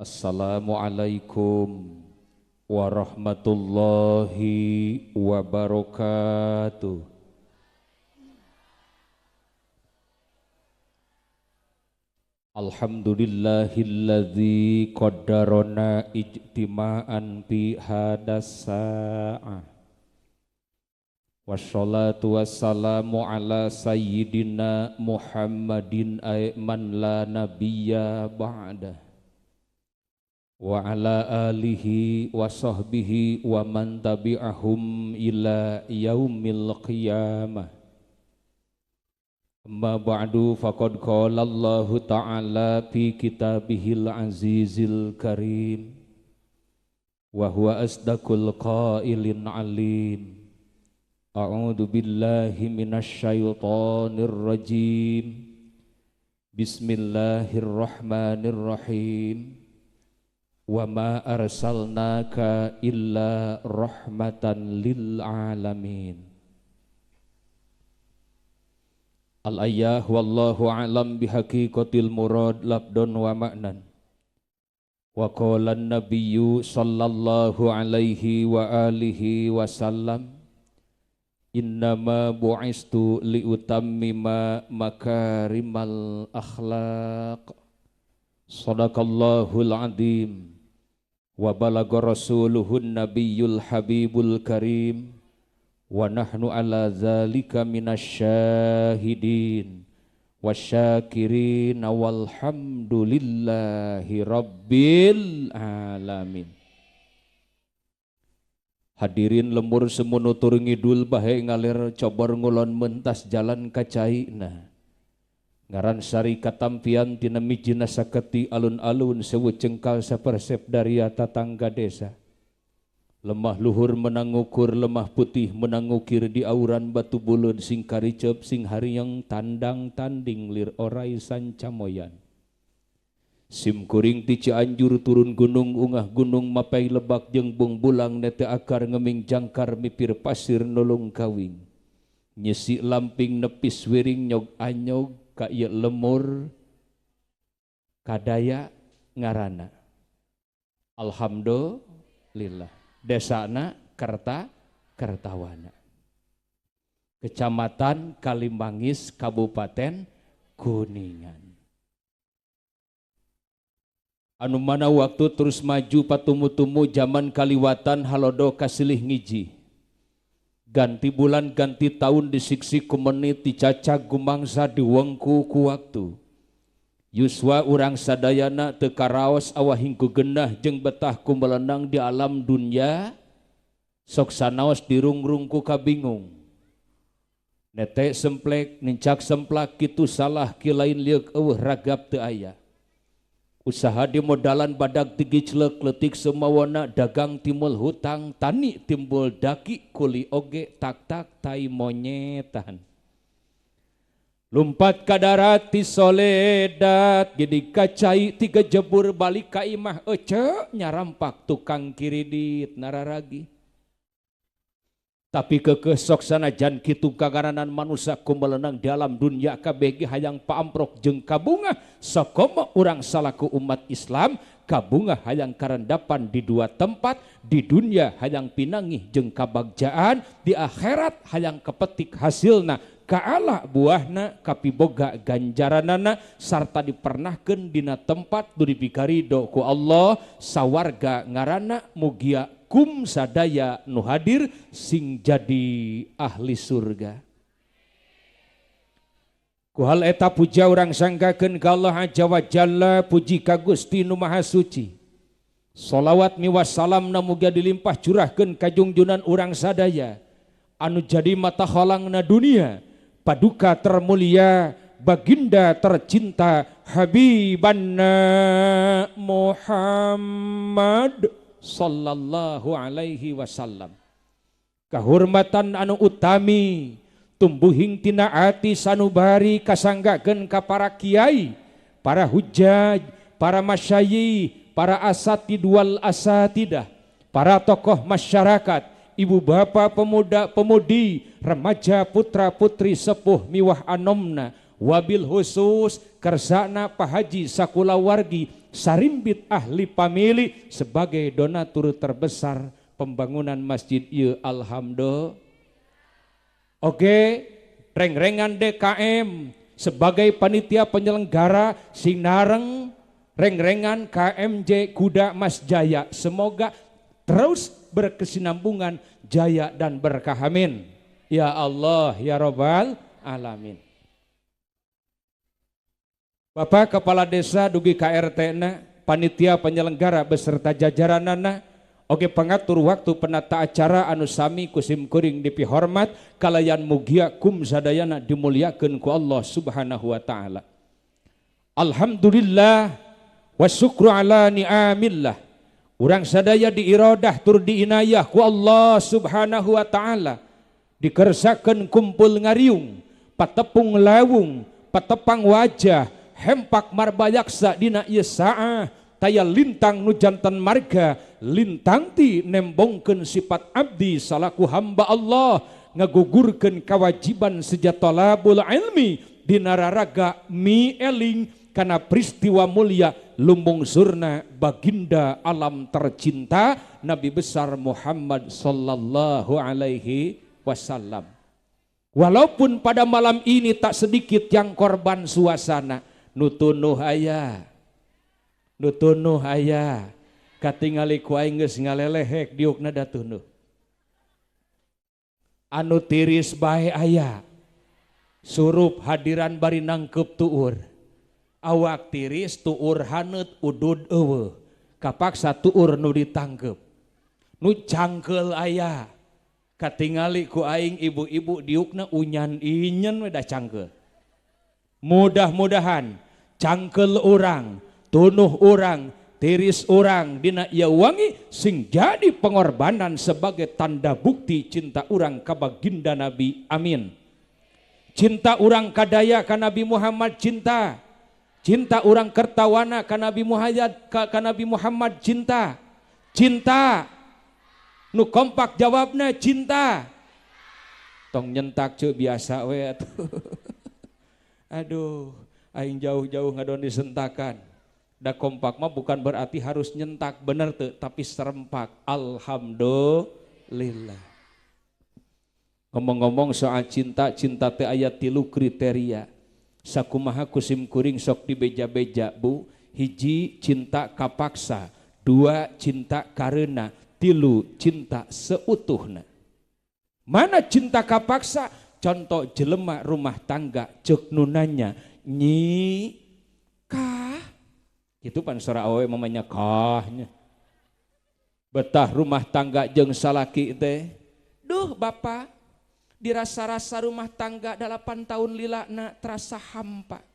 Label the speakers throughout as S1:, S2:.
S1: Assalamualaikum warahmatullahi wabarakatuh. Alhamdulillahilladzi qaddarana ijtima'an fi hadas sa'ah. Wassalatu wassalamu ala sayyidina Muhammadin man la nabiyya ba'dah wa ala alihi wa sahbihi wa man tabi'ahum ila yaumil qiyamah. Amma ba'du, faqad qala Allahu ta'ala fi kitabihil azizil karim wa huwa asdaqul qailin alim. A'udzu billahi minasyaitonir rajim. Bismillahirrahmanirrahim. Wa ma arsalnaka illa rahmatan lil alamin. Al-ayah wallahu a'lam bihaqiqatil murad labdon wa ma'nan. Wa qala an-nabiyyu sallallahu alaihi wa alihi wasallam, innama bu'istu liutammima makarimal akhlaq. Sadaqallahul azim. Wa balagha rasuluhun nabiyyul habibul karim. Wa nahnu ala zalika minasyahidin wasyakirin walhamdulillahi rabbil alamin. Hadirin lembur semunutur ngidul bahe ngalir cobor ngulon mentas jalan kacaina. Ngaran sari katampian tina mijina saketi alun-alun sewu cengkal sapersep daria tatangga desa. Lemah luhur menangukur lemah putih menangukir di auran batu bulun sing karicep sing hariang tandang tanding lir orai sancamoyan. Sim kuring ti Cianjur turun gunung ungah gunung mapai lebak jeung bungbulang nete akar ngeming jangkar mipir pasir nolong kawing. Nyesi lamping nepis wiring nyog anyog ka ieu lemur kadaya ngarana. Alhamdulillah. Desana Kerta Kertawana, Kecamatan Kalimanggis, Kabupaten Kuningan. Anu mana waktu terus maju patumu-tumu zaman kaliwatan halodo kasilih ngiji. Ganti bulan ganti tahun disiksi ku menit dicacag gumangsa diwengku ku waktu. Yuswa urang sadayana teu karaos awahing ku genah jeung betah ku melenang di alam dunya, sok sanaos dirungrung ku kabingung. Nete semplek nincak semplak kitu salah ki lain lieuk eueuh ragap teu aya. Usaha di modalan badag tigiclek letik semawana dagang timbul hutang tani timbul daki kuli oge tak-tak tai monyetan. Lumpat ka darat ti soledat jadi kacai tiga jebur balik ka imah ece nyarampak tukang kiridit nararagi. Tapi kekeh sok sanajan kitu kagaranan manusia kumelenang dalam dunia kabeh hayang paamprok jeung kabunga sakomo urang salaku umat Islam kabunga hayang karendapan di dua tempat, di dunia hayang pinangih jeung kabagjaan, di akhirat hayang kepetik hasilna kaala buahna kapiboga ganjaranana sarta dipernahkeun dina tempat nu dipikarido ku Allah sawarga ngaranna mugia kum sadaya nu hadir sing jadi ahli surga. Ku hal eta puja urang sanggakeun ka Allah Azza wa Jalla, puji ka Gusti nu Maha Suci. Sholawat miwas salamna mugia dilimpah curahkeun ka jungjunan urang sadaya anu jadi mata halangna dunia, paduka termulia, baginda tercinta Habibanna Muhammad sallallahu alaihi wasallam. Kahormatan anu utami tumbuhing tina ati sanubari kasanggakeun ka para kiai, para hujaj, para masyayikh, para asatid wal asatidah, para tokoh masyarakat, ibu bapak, pemuda pemudi, remaja, putra putri, sepuh miwah anomna, wabil khusus kersana Pak Haji sakulawargi sarimbit ahli pamili sebagai donatur terbesar pembangunan masjid ieu, alhamdulillah. Oke, rengrengan DKM sebagai panitia penyelenggara sinareng rengrengan KMJ Kuda Mas Jaya, semoga terus berkesinambungan, jaya dan berkah, amin ya Allah ya Robbal Alamin. Bapak Kepala Desa dugi ka RT na, panitia penyelenggara beserta jajaranana, oge pengatur waktu penata acara anu sami kusim kuring dipihormat kalayan mugia kum sadayana dimuliakeun ku Allah Subhanahu wa taala. Alhamdulillah wa syukru ala ni'amillah. Urang sadaya diirodah tur diinayah ku Allah Subhanahu wa taala. Dikersakeun kumpul ngariung, patepung lawung, patepang wajah, hempak marbayaksa dina ieu saah taya lintang nu jantan marga lintang ti nembongkeun sifat abdi salaku hamba Allah ngagugurkeun kewajiban sejatolabul ilmi dina raraga mi eling kana peristiwa mulia lumbung surna baginda alam tercinta Nabi besar Muhammad sallallahu alaihi wasallam. Walaupun pada malam ini tak sedikit yang korban suasana, nutunuh aya, nutunuh aya, katingali ku aing geus ngalelehek diukna da tunuh. Anu tiris bae aya, surup hadiran bari nangkep tuur, awak tiris tuur haneut udud eueuh, kapaksa tuur nu ditangkep, nu cangkeul aya, katingali ku aing ibu-ibu diukna unyan inyen we da cangkeul. Mudah-mudahan cangkel orang, tunuh orang, tiris orang dina ieu wangi sing jadi pengorbanan sebagai tanda bukti cinta orang ka baginda Nabi. Amin. Cinta orang kadaya ka Nabi Muhammad cinta. Cinta orang kertawana ka Nabi Muhammad ka Nabi Muhammad cinta. Cinta. Nu kompak jawabna cinta. Tong nyentak ceu biasa we atuh. Aduh, aing jauh-jauh ngadon disentakan. Da kompak mah bukan berarti harus nyentak bener tuh, tapi serempak. Alhamdulillah. Ngomong-ngomong soal cinta, cinta teh aya 3 kriteria. Sakumaha kusim kuring sok dibeja-beja bu. Hiji cinta kapaksa, 2 cinta karena, 3 cinta seutuhna. Mana cinta kapaksa? Contoh jelema rumah tangga cek nunanya nyi kah itu pan sora awewe mamanya kahnya betah rumah tangga jeung salaki teh, duh bapak dirasa-rasa rumah tangga 8 tahun lilana terasa hampa.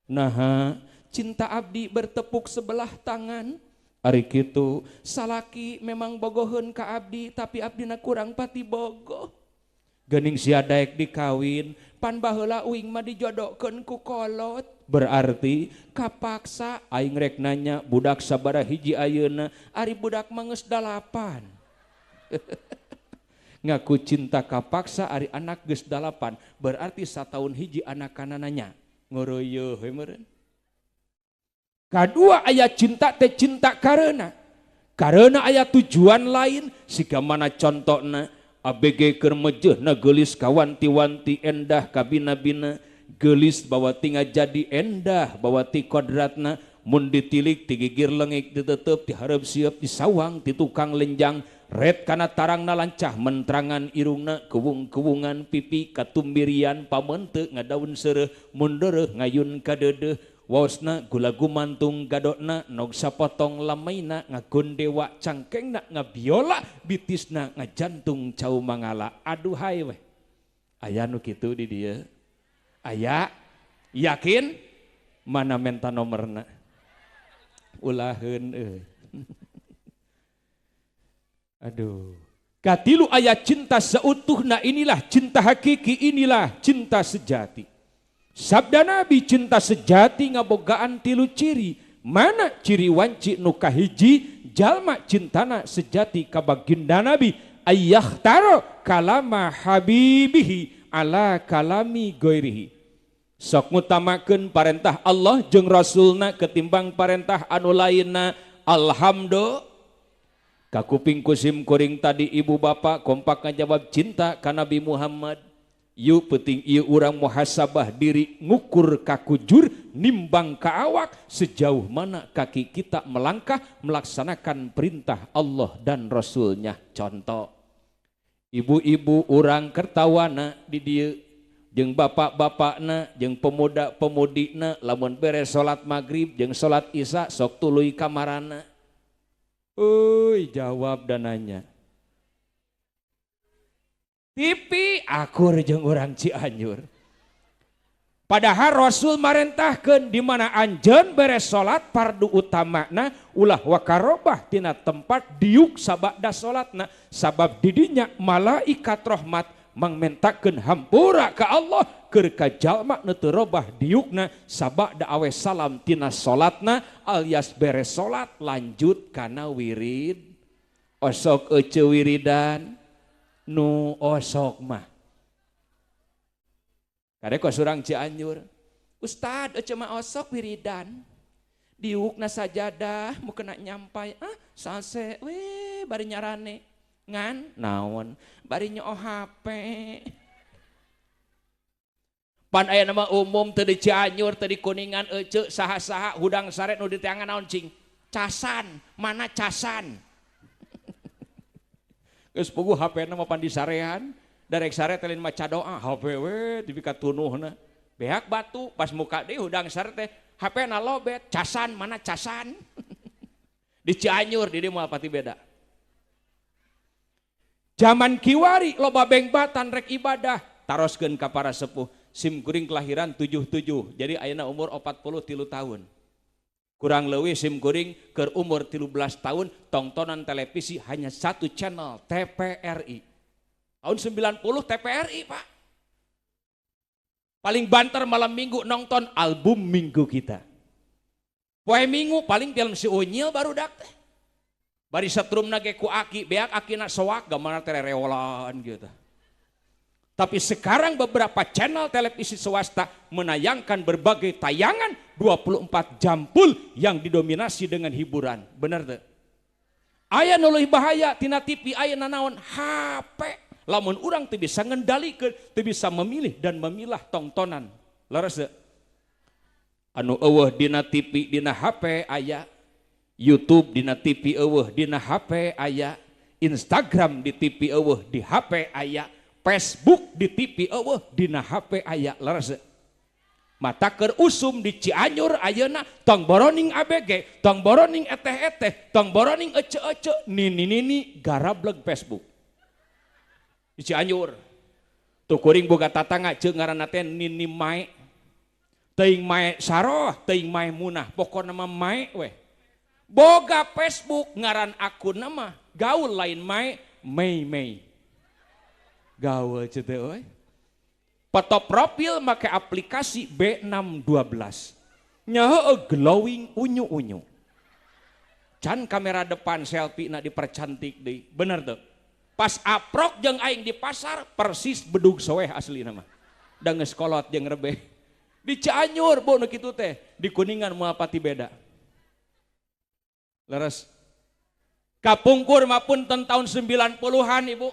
S1: Naha cinta abdi bertepuk sebelah tangan. Ari kitu salaki memang bogoheun ka abdi tapi abdina kurang pati bogoh. Gening sia daek dikawin pan baheula uing mah dijodohkeun ku kolot, berarti kapaksa. Aing rek nanya budak sabaraha hiji ayeuna, ari budak mah geus 8. Ngaku cinta kapaksa ari anak geus 8, berarti sataun hiji anakanana nanya ngoreuyeun we meureun. Kadua aya cinta teh cinta karena karena aya tujuan lain siga mana contona ABG keur mejeuhna geulis kawanti-wanti endah kabina-bina geulis bawa tinggal jadi endah bawa ti kodratna mun ditilik ti gigir lengik ditetep ti hareup sieup di sawang ti tukang lenjang red kana tarangna lancah mentrangan irungna kewung-kewungan pipi katumbirian pamente ngadaun seureuh mundereuh ngayun kadeudeuh waosna gula gumantung gadokna nog sapotong lamaina ngagondewa cangkengna ngabiola bitisna ngajantung cau mangala. Aduhai weh aya nu kitu di dieu aya yakin mana menta nomerna ulaheun euy. Aduh, katilu ayat cinta seutuhna, inilah cinta hakiki, inilah cinta sejati. Sabda Nabi cinta sejati ngabogaan 3 ciri. Mana ciri wanci nu kahiji jalma cintana sejati ka baginda Nabi ayyahtaro kalama habibihi ala kalami goirihi. Sok ngutamakeun parentah Allah jeung Rasulna ketimbang parentah anu lainna. Alhamdulillah. Kakuping kusim kuring tadi ibu bapak kompak ngajawab cinta ka Nabi Muhammad. Yuk penting ieu urang muhasabah diri ngukur kakujur nimbang ka awak sejauh mana kaki kita melangkah melaksanakan perintah Allah dan Rasulnya. Contoh ibu-ibu urang kertawana di dieu jeung bapak-bapakna jeung pemuda-pemudina lamun beres salat maghrib jeung salat isya sok tuluy kamarana. Uy, jawab dan nanya. TV akur jeung urang Cianjur. Padahal Rasul marentahkeun di mana anjeun beres salat fardu utamana ulah wakarobah tina tempat diuk sabada salatna sabab didinya malaikat rahmat mangmentakeun hampura ka Allah keur ka jalma nu teu robah diukna sabada awe salam tina salatna alias beres salat lanjut kana wirid. Osok ece wiridan nu osok mah. Kade kos urang Cianjur. Ustad ece mah osok wiridan. Diukna sajadah mu kena nyampai ah salse we bari nyarane. Ngan naon bari nyoo HP. Pan aya nama umum teu di Cianjur teu di Kuningan ece saha-saha hudang sare nu diteangan naon cing? Casan, mana casan? Geus puguh HP-na mah pan disarean, darek sare teh lain maca doa, HP we dipika tunuhna. Beak batu pas muka deui hudang sare teh HP-na lobet, casan mana casan? Di Cianjur di dieu moal pati beda. Zaman kiwari loba bengbatan rek ibadah taroskeun ka para sepuh. Sim kuring kelahiran 77, jadi ayeuna umur 43 tahun. Kurang leuwih sim kuring keur umur 13 tahun tongtonan televisi hanya satu channel TPRI. Tahun 90 TPRI, Pak. Paling banter malam minggu nonton album minggu kita. Poe minggu paling film si Unyil baru dak teh. Bari setrumna ge ku aki, beak akina soak gamana teh rereolan gitu. Tapi sekarang beberapa channel televisi swasta menayangkan berbagai tayangan 24 jam full yang didominasi dengan hiburan. Bener teu? Aya nu leuwih bahaya tina TV aya nanaon HP. Lamun urang teu bisa ngendalikeun, teu bisa memilih dan memilah tongtonan. Leres teu? Anu eueuh dina TV dina HP aya, YouTube dina TV eueuh dina HP aya, Instagram di TV eueuh di HP aya, Facebook di TV eueuh dina HP aya. Leres teu? Mata keur usum di Cianjur ayeuna tong boroning ABG, tong boroning eteh-eteh, tong boroning ece-ece, nini-nini garableg Facebook. Di Cianjur. Tuh kuring boga tatangga ceuk ngaranna teh Nini Mae. Teuing Mae saroh, teuing Mae munah, pokona mah Mae weh. Boga Facebook ngaran akun mah gaul lain Mae, Mei Mei. Gaul ceuk teh euy. Foto profil make aplikasi B612. Nyaho glowing unyu-unyu. Can kamera depan selfie na dipercantik deui. Bener tuh. Pas aprok jeung aing di pasar persis bedug soeh asli nama. Da geus kolot jeung rebeh. Di Cianjur bu nu kitu teh, di Kuningan moal pati beda. Leres. Kapungkur mah punten tahun 90-an Ibu.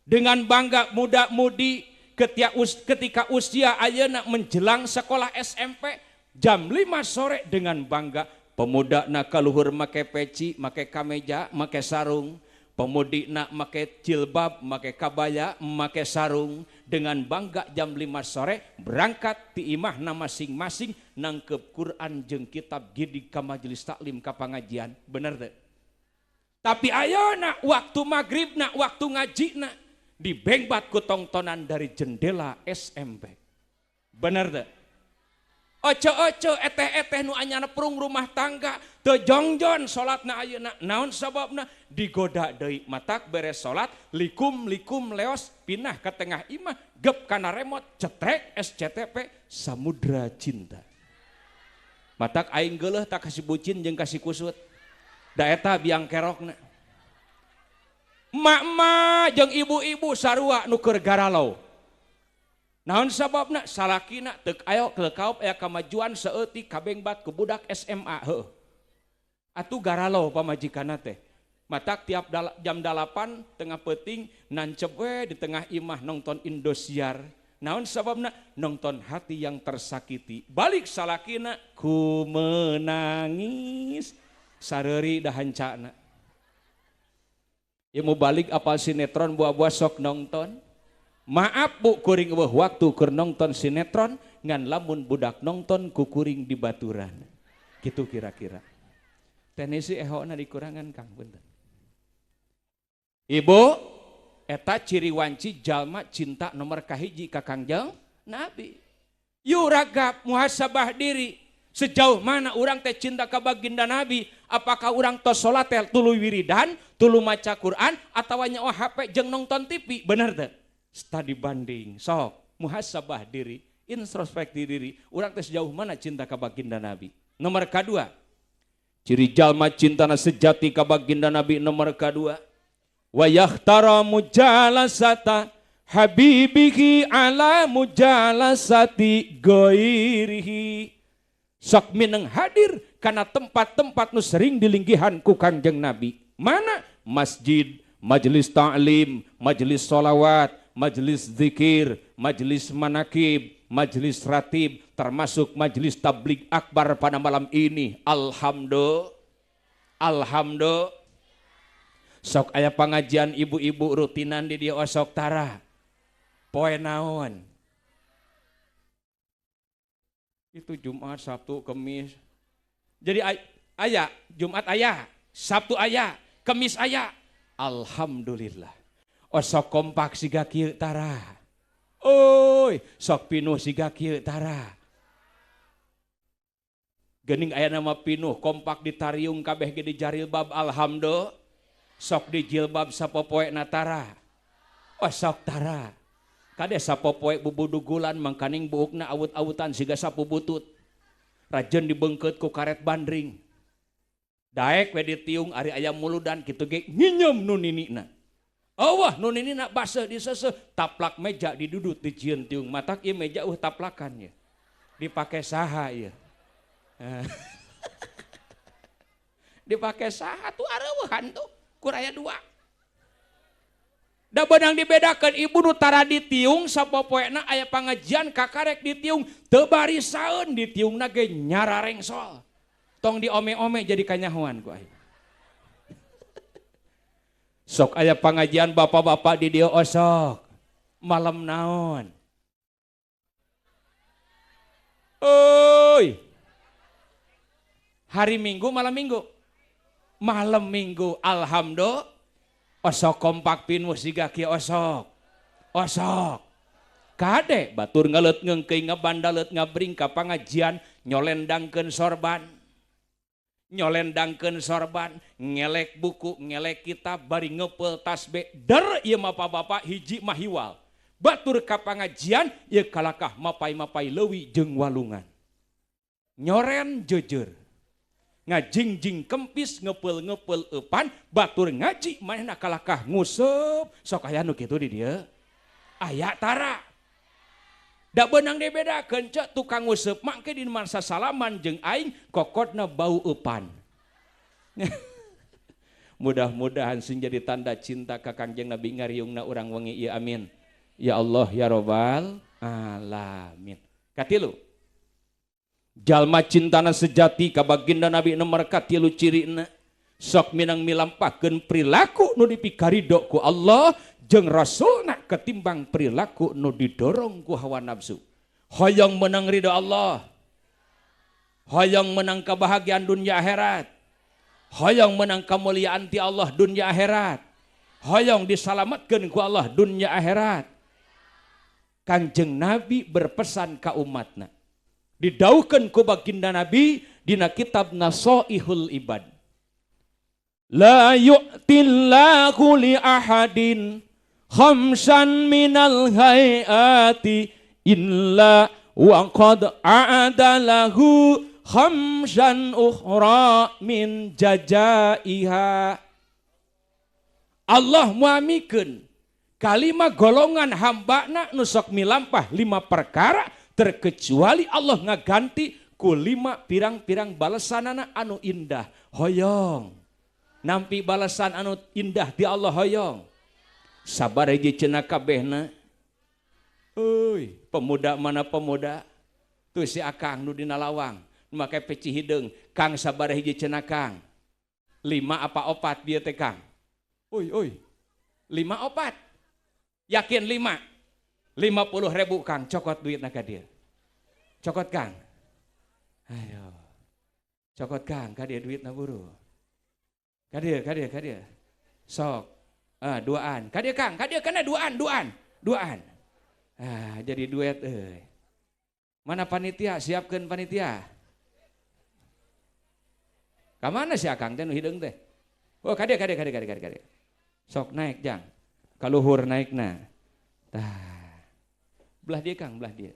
S1: Dengan bangga muda-mudi ketika usia ayeuna menjelang sekolah SMP jam 5 sore dengan bangga pemuda na kaluhur make peci, make kameja, make sarung, pemudi na make jilbab, make kabaya, make sarung, dengan bangga jam 5 sore berangkat ti imahna masing-masing nangkep Quran jeung kitab gidig ka majelis taklim ka pangajian. Bener teu? Tapi ayeuna waktu magribna, waktu ngajina dibengbat ku tongtonan dari jendela SMP. Bener teu? Oce-oce eteh-eteh nu anyana prung rumah tangga teu jongjon salatna ayeuna. Naon sababna? Digoda deui matak beres salat likum-likum leos pindah ke tengah imah gep kana remote cetrek SCTV Samudra Cinta. Matak aing geuleuh tak kasih bucin jeung kasih kusut. Da eta biang kerokna. Emak-emak jeung ibu-ibu sarua nu keur garalau. Naon sababna? Salakina teu ayo kelekaup aya kamajuan saeutik kabengbat ku budak SMA heuh. Atuh garalau pamajikanna teh. Matak tiap jam 8 tengah peuting nancep we di tengah imah nonton Indosiar. Naon sababna? Nonton hati yang tersakiti. Balik salakina ku menangis sareuri dahancana. Ieu mau balik apal sinetron buah-buah sok nonton. Maaf bu, kuring eueuh waktu keur nonton sinetron ngan lamun budak nonton ku kuring di baturan. Gitu kira-kira. Teknisi ehona dikurangan Kang punten. Ibu, eta ciri wanci jalma cinta nomor kahiji ka Kangjeng Nabi. Yuragap muhasabah diri. Sejauh mana urang teh cinta ka baginda Nabi? Apakah urang tos salat teh tuluy wiridan, tuluy maca Quran atawa nyawa HP jeung nonton TV? Bener teh? Studi banding, sok muhasabah diri, introspeksi diri, urang teh sejauh mana cinta ka baginda Nabi. Nomor kedua, ciri jalma cintana sejati ka baginda Nabi nomor kedua, wa yahtara mujalasata habibihi ala mujalasati ghairihi. Sok mineng hadir kana tempat-tempat nu sering dilinggihan ku Kangjeng Nabi. Mana? Masjid, majelis ta'lim, majelis sholawat, majelis zikir, majelis manakib, majelis ratib, termasuk majelis tabligh akbar pada malam ini. Alhamdulillah. Alhamdulillah. Sok aya pengajian ibu-ibu rutinan di dieu osok tara. Poe naon? Itu Jumat, Sabtu, Kemis. Jadi aya, Jumat aya, Sabtu aya, Kemis aya. Alhamdulillah. Osok kompak siga kieu tara. Oi, sok pinuh siga kieu tara. Geuning aya nama pinuh kompak ditariung kabeh ge dijarilbab alhamdulillah. Sok dijilbab sapopoe na tara. Osok tara. Kade sapopoe bubudugulan mangkaning buukna awut-awutan siga sapu butut. Rajen dibengkeut ku karet bandring. Daek we ditiung ari aya muludan kitu ge nyinyem nu ninina. Awah nu ninina baseuh diseseuh taplak meja didudut dijieun tiung matak ieu meja eueuh taplakan ye. Dipake saha ieu? Dipake saha tuh areueuhan tuh kur aya dua. Da beunang dibedakeun ibu nu tara ditiung sapopoena aya pangajian kakarek ditiung teu barisaeun ditiungna ge nyararengsol. Tong diome-ome jadi kanyahoan ku aing. Sok aya pangajian bapak-bapak di dieu osok. Malam naon? Oi. Hari Minggu malam Minggu. Malam Minggu alhamdulillah. Osok kompak pinuh siga kieu osok. Osok. Kade batur ngaleut ngeungkeuy ngabandalet ngabring ka pangajian nyolendangkeun sorban. Nyolendangkeun sorban, ngelek buku, ngelek kitab, bari ngepel tasbih. Der ieu mah bapak hiji mah hiwal. Batur ka pangajian ieu kalakah mapai-mapai leuwi jeung walungan. Nyoren jeujeur. Ngajingjing kempis ngepel-ngepel eupan, batur ngaji manehna kalakah nguseup. Sok aya nu kitu di dieu. Aya tara. Da beunang dibedakeun ceuk tukang nguseup mangke di masa salaman jeung aing kokotna bau eupan. Mudah-mudahan sing jadi tanda cinta ka Kangjeng Nabi ngariungna urang wengi ieu amin. Ya Allah ya Robbal alamin. Katilu. Jalma cintana sejati ka baginda Nabi nomor katilu cirina sok minang milampahkeun perilaku nu dipikarido ku Allah jeung Rasulna ketimbang perilaku nu didorong ku hawa nafsu. Hoyong menang ridho Allah, hoyong menang kebahagiaan dunia akhirat, hoyong menang kemuliaan ti Allah dunia akhirat, hoyong disalamatkeun ku Allah dunia akhirat. Kanjeng Nabi berpesan ka umatna, didauhkeun ku baginda Nabi dina kitab Nasoihul Ibad. La yu'tillahu li ahadin khamsan minal hayati illa wa qad a'adalahu khamsan ukhra min jajaiha. Allah muamikeun kalima golongan hambana nu sok milampah 5 perkara terkecuali Allah ngaganti ku 5 pirang-pirang balesanana anu indah. Hoyong nampi balasan anu indah di Allah hoyong. Sabar hiji cenah kabehna. Euy, pemuda mana pemuda? Tuh si akang nu dina lawang, nu make peci hideung. Kang sabar hiji cenah Kang. 5 apa 4 dia teh Kang? Oi oi. 5 4. Yakin 5. 50.000 Kang, cokot duitna ka dieu. Cokot Kang. Ayo. Cokot Kang, ka dieu duitna buru. Ka dieu, ka dieu, ka dieu. Sok. Ah, duaan. Ka dieu Kang, ka dieu kana duaan, duaan, duaan. Ah, jadi duet euy. Mana panitia? Siapkeun panitia. Ka mana si Akang teh nu hideung teh? Oh, ka dieu, ka dieu, ka dieu, ka dieu, ka dieu. Sok naik jang. Kaluhur naikna. Tah. Belah dia Kang, belah dia.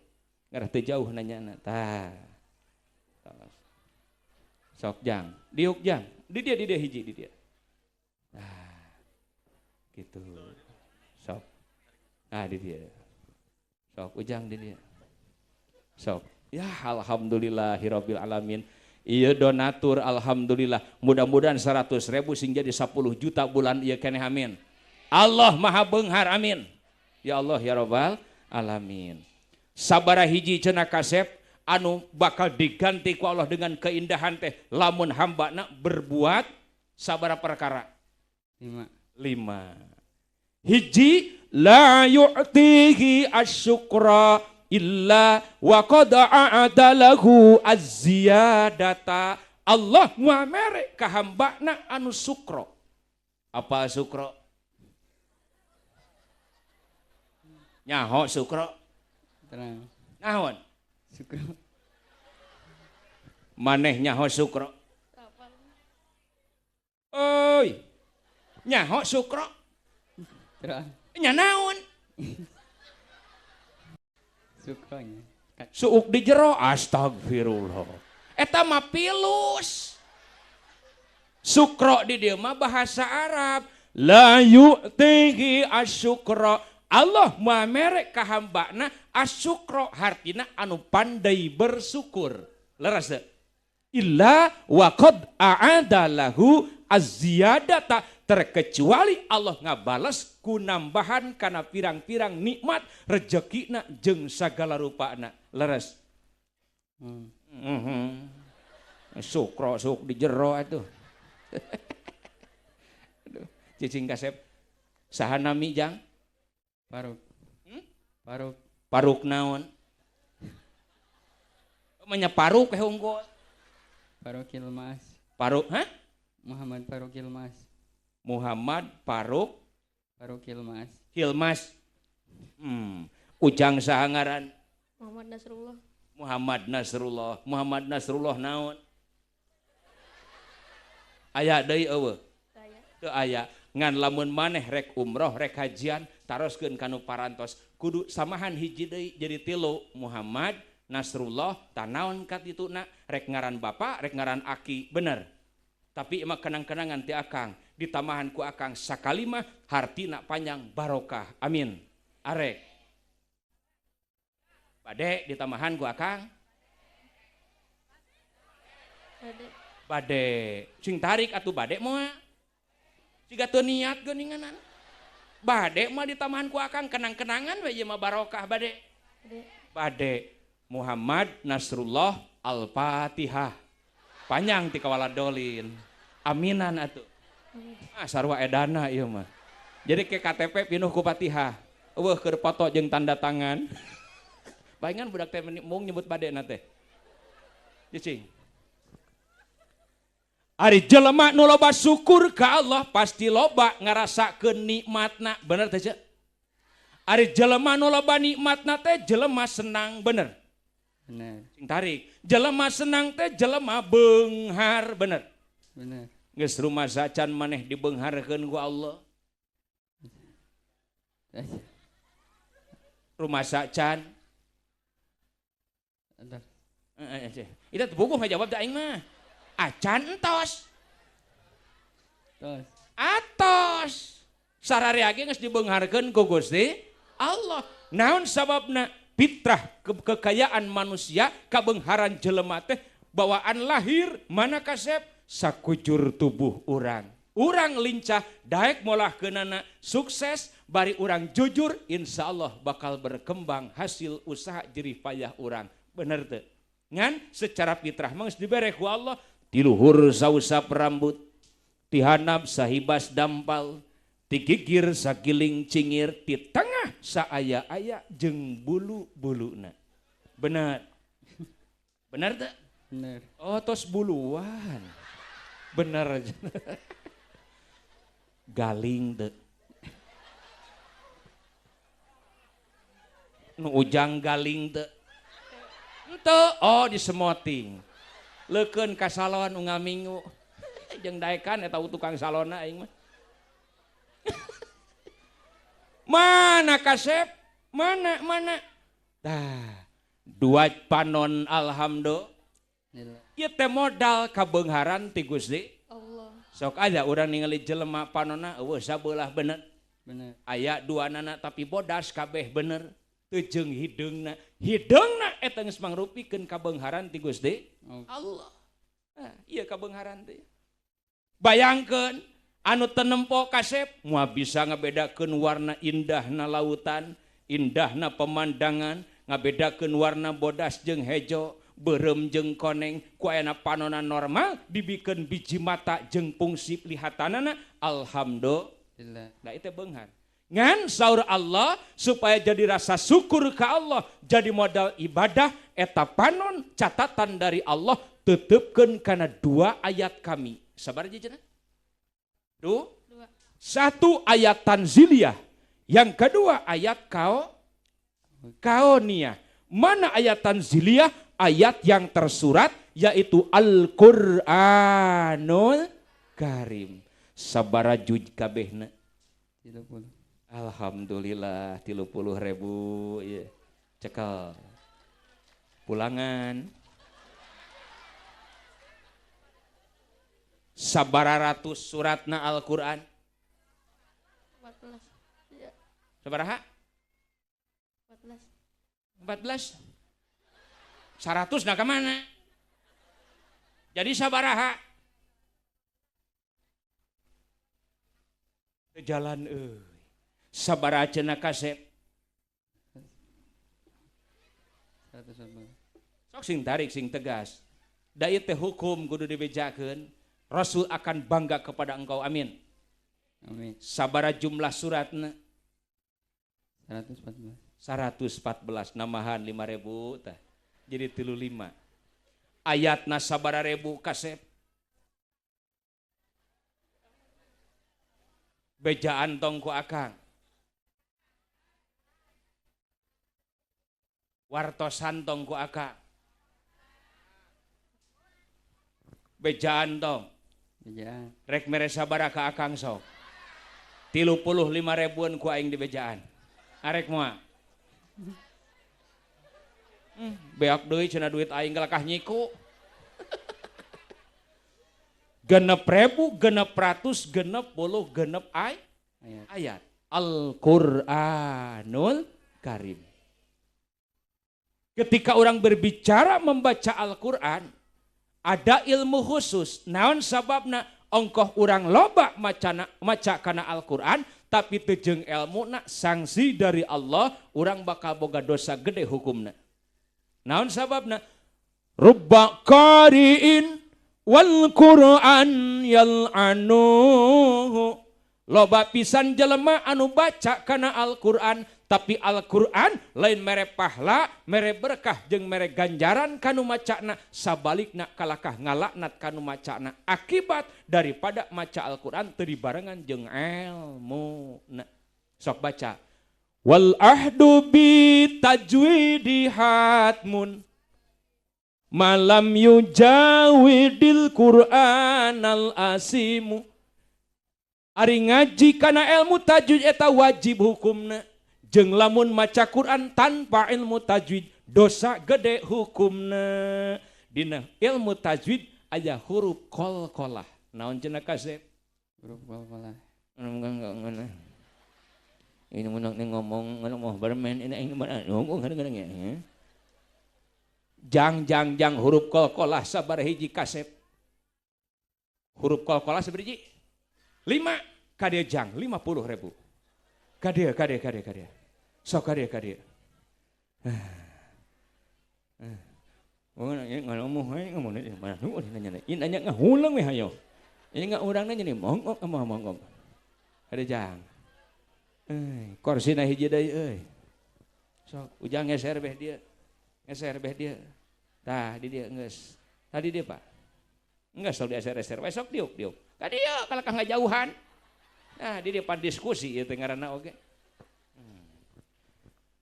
S1: Ngarah teu jauh nanyana. Tah. Sok jang, diuk jang. Di dia hiji di dia. Tah. Gitu. Sok. Nah, di dia. Sok ujang di dia. Sok. Ya alhamdulillahirabbil alamin. Iya donatur alhamdulillah. Mudah-mudahan 100.000 sing jadi 10 juta bulan ieu keneh amin. Allah maha beunghar amin. Ya Allah ya Rabbal alamin. Sabara hiji cenah kasep anu bakal diganti ku Allah dengan keindahan teh lamun hambana berbuat sabara perkara. 5. Hiji la yu'tihi asyukra illa wa qad a'adalahu az-ziyadata. Allah muamere ka hambana anu sukro. Apa sukro? Nyaho sukro.
S2: Terang.
S1: Nahon?
S2: Sukro.
S1: Maneh nyaho sukro. Oi. Nyaho sukro.
S2: Terang.
S1: Nya naon?
S2: Sukronya.
S1: Suuk di jero astagfirullah. Eta mah pilus. Sukro di dieu mah bahasa Arab. La yu'tihi asyukra. Allah mah mere ka hambana asyukra hartina anu pandai bersyukur. Leres teu? Illa wa qad a'ada lahu az-ziyadata, terkecuali Allah ngabales ku nambahan kana pirang-pirang nikmat rejekina jeung sagala rupana. Leres. Sukro suk di jero atuh. Aduh, cicing kasep. Saha nami jang?
S2: Paruk. Paruk.
S1: Paruk naon? Manya paruk eh unggul.
S2: Paruk Ilmas.
S1: Paruk, hah?
S2: Muhammad Paruk Ilmas.
S1: Muhammad Paruk
S2: Paruk Ilmas.
S1: Hilmas. Ujang saha ngaran?
S3: Muhammad Nasrullah.
S1: Muhammad Nasrullah. Muhammad Nasrullah naon? Aya deui eueuh? Teu aya. Ngan lamun maneh rek umroh rek hajian taroskeun kanu parantos kudu samahan hiji deui jadi 3 Muhammad Nasrullah tanaon katituna rek ngaran bapak rek ngaran aki bener. Tapi emang kenang-kenangan ti akang ditamahan ku akang sakalimah hartina panjang barokah amin. Arek bade ditamahan ku akang
S3: bade,
S1: bade sing tarik atuh bade moal siga teu niat geuninganan. Bade mah ditamahan ku akang kenang-kenangan we ieu mah barokah bade. Bade Muhammad Nasrullah Al-Fatihah. Panjang ti kawaladolin. Aminan atuh. Ah sarua edana ieu mah. Jadi ke KTP pinuh ku Fatihah. Eueuh keur foto jeung tanda tangan. Baingan budak teh mung nyebut badena teh. Cicing. Ari jelema nu loba syukur ka Allah pasti loba ngarasakeun nikmatna, bener teh Ceu? Ari jelema nu loba nikmatna teh jelema senang, bener?
S2: Bener.
S1: Sing tarik. Jelema senang teh jelema beunghar, bener?
S2: Bener.
S1: Geus rumasa can maneh dibeungharkeun ku Allah. Rumasa can. Itu buku ngajawab da aing mah. Acan entos.
S2: Tos.
S1: Atos. Sararea ge geus dibeungharkeun ku Gusti Allah. Naon sababna? Fitrah kekayaan manusia, kabeungharan jelema teh bawaan lahir mana kasep sakujur tubuh urang. Urang lincah daek molahkeunana sukses bari urang jujur insyaallah bakal berkembang hasil usaha jerih payah urang. Bener teu? Ngan secara fitrah mah geus dibere ku Allah ti luhur sausap rambut, ti handap sahibas dampal, ti gigir sagiling cingir, ti tengah saaya-aya jeung bulu-buluna. Bener. Bener teu?
S2: Bener.
S1: Oh tos buluan. Bener. Galing teu? Nu ujang galing teu? Henteu. Oh disemoting. Leukeun ka salon unggal minggu. Jeung daekan eta tukang salonna aing mah. Mana kasep? Mana mana? Tah, dua panon alhamdulillah. Ieu teh modal kabeungharan ti Gusti
S3: Allah.
S1: Sok aja urang ningali jelema panonna eueuh sabelah bener.
S2: Bener.
S1: Aya dua nana tapi bodas kabeh bener. Teu jeung hideungna. Hideungna eta geus mangrupikeun kabeungharan ti Gusti Allah. Nah, ieu kabeungharan teh. Bayangkeun anu teu nempo kasep moal bisa ngabedakeun warna indahna lautan, indahna pemandangan, ngabedakeun warna bodas jeung hejo, beureum jeung koneng, ku ayana panona normal dibikeun biji mata jeung fungsi lihatanana alhamdulillah. Nah itu beunghar. Ngan saur Allah supaya jadi rasa syukur ka Allah, jadi modal ibadah eta panon catatan dari Allah tetepkeun kana dua ayat kami. Sabar aja cenah. Dua. Satu ayat tanziliyah, yang kedua ayat kaoniyah. Mana ayat tanziliyah? Ayat yang tersurat yaitu Al-Qur'anul Karim. Sabara juj kabehna?
S2: 30.
S1: Alhamdulillah 30.000 ya. Cekel. Pulangan. Sabara ratus suratna Al-Qur'an?
S3: 14. Ya.
S1: Sabaraha?
S3: 14.
S1: 14. 100 nah kemana? Jadi sabaraha? Jalan euy. Sabaraha cenah kasep?
S2: 114.
S1: Sok sing tarik sing tegas. Da ieu teh hukum kudu dibejakeun. Rasul akan bangga kepada engkau. Amin.
S2: Amin.
S1: Sabara jumlah suratna?
S2: 114.
S1: 114 namahan 5.000 tah. Jadi 35. Ayatna sabara ribu kasep? Bejaan tong ku akang. Wartosan tong ku akang. Bejaan tong.
S2: Bejaan.
S1: Rek mere sabara ka akang sok. 35.000-an ku aing di bejaan. Arek moal. Beak deui cenah duit aing galakah nyiku. 6.000, 600, 60, 6 ayat. Al-Qur'anul Karim. Ketika orang berbicara membaca Al-Qur'an, ada ilmu khusus. Naon sababna ongkoh urang loba maca kana Al-Qur'an, tapi teu jeung elmuna sanksi dari Allah, urang bakal boga dosa gede hukumna. Naon sababna? Rubba qari'in wal Qur'an yal'anuhu. Loba pisan jelema anu baca kana Al-Qur'an, tapi Al-Qur'an lain mere pahala, mere berkah jeung mere ganjaran kanu macana, sabalikna kalakah ngalaknat kanu macana akibat daripada maca Al-Qur'an teu dibarengan jeung elmuna. Sok baca. Wal ahdu bi tajwidi hatmun malam yujawidil Qur'an al asimu. Ari ngaji kana ilmu tajwid eta wajib hukumna. Jeung lamun maca Quran tanpa ilmu tajwid Dosa gede hukumna. Dina ilmu tajwid aya huruf qalqalah. Naon cenah kasep?
S2: Huruf qalqalah.
S1: Ini ngomong mau bermain ini ngomong ya. Jang jang jang huruf qalqalah sabar hiji kasep. Huruf qalqalah sabar hiji 5 kade jang 50.000. Kade kade kade kade. Sok kade kade. Nanya ngahulang we hayo. Ini enggak urang nanya nih mongok mongok. Ada jang. Kursi na hiji deui euy. Sok ujang ngeser beh dia. Ngeser beh dia. Tah di dia geus. Tadi dia Pak. Geus sok dieser-eser we sok diuk diuk. Ka dieu kalakah ngajauhan. Nah di dia pan diskusi ieu teh ngaranna oge.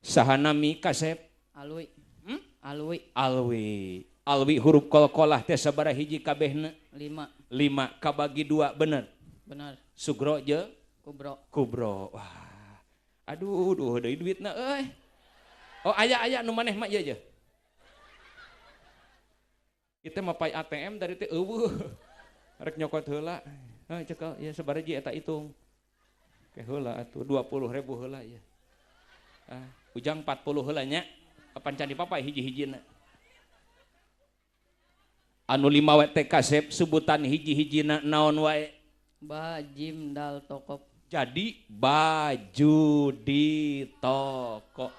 S1: Saha nami kasep?
S2: Alwi. Alwi.
S1: Alwi. Alwi huruf qalqalah teh sabaraha hiji kabehna?
S2: 5.
S1: 5 kabagi 2 bener?
S2: Bener.
S1: Sugro jeung
S2: Kubro.
S1: Kubro. Wah. Aduh, duh deui duitna euy. Oh aya-aya nu maneh mah ieu je. Kita mah pay ATM dari teh eueuh. Rek nyokot heula. Heuh cekel ieu sabaraha hiji eta hitung. Ke heula atuh 20.000 heula ieu. Ah, ujang 40 heula nya. Kapan can dipapai hiji-hijina. Anu 5 we teh kasep sebutan hiji-hijina naon wae?
S2: Ba jim dal tokop.
S1: Jadi baju di toko.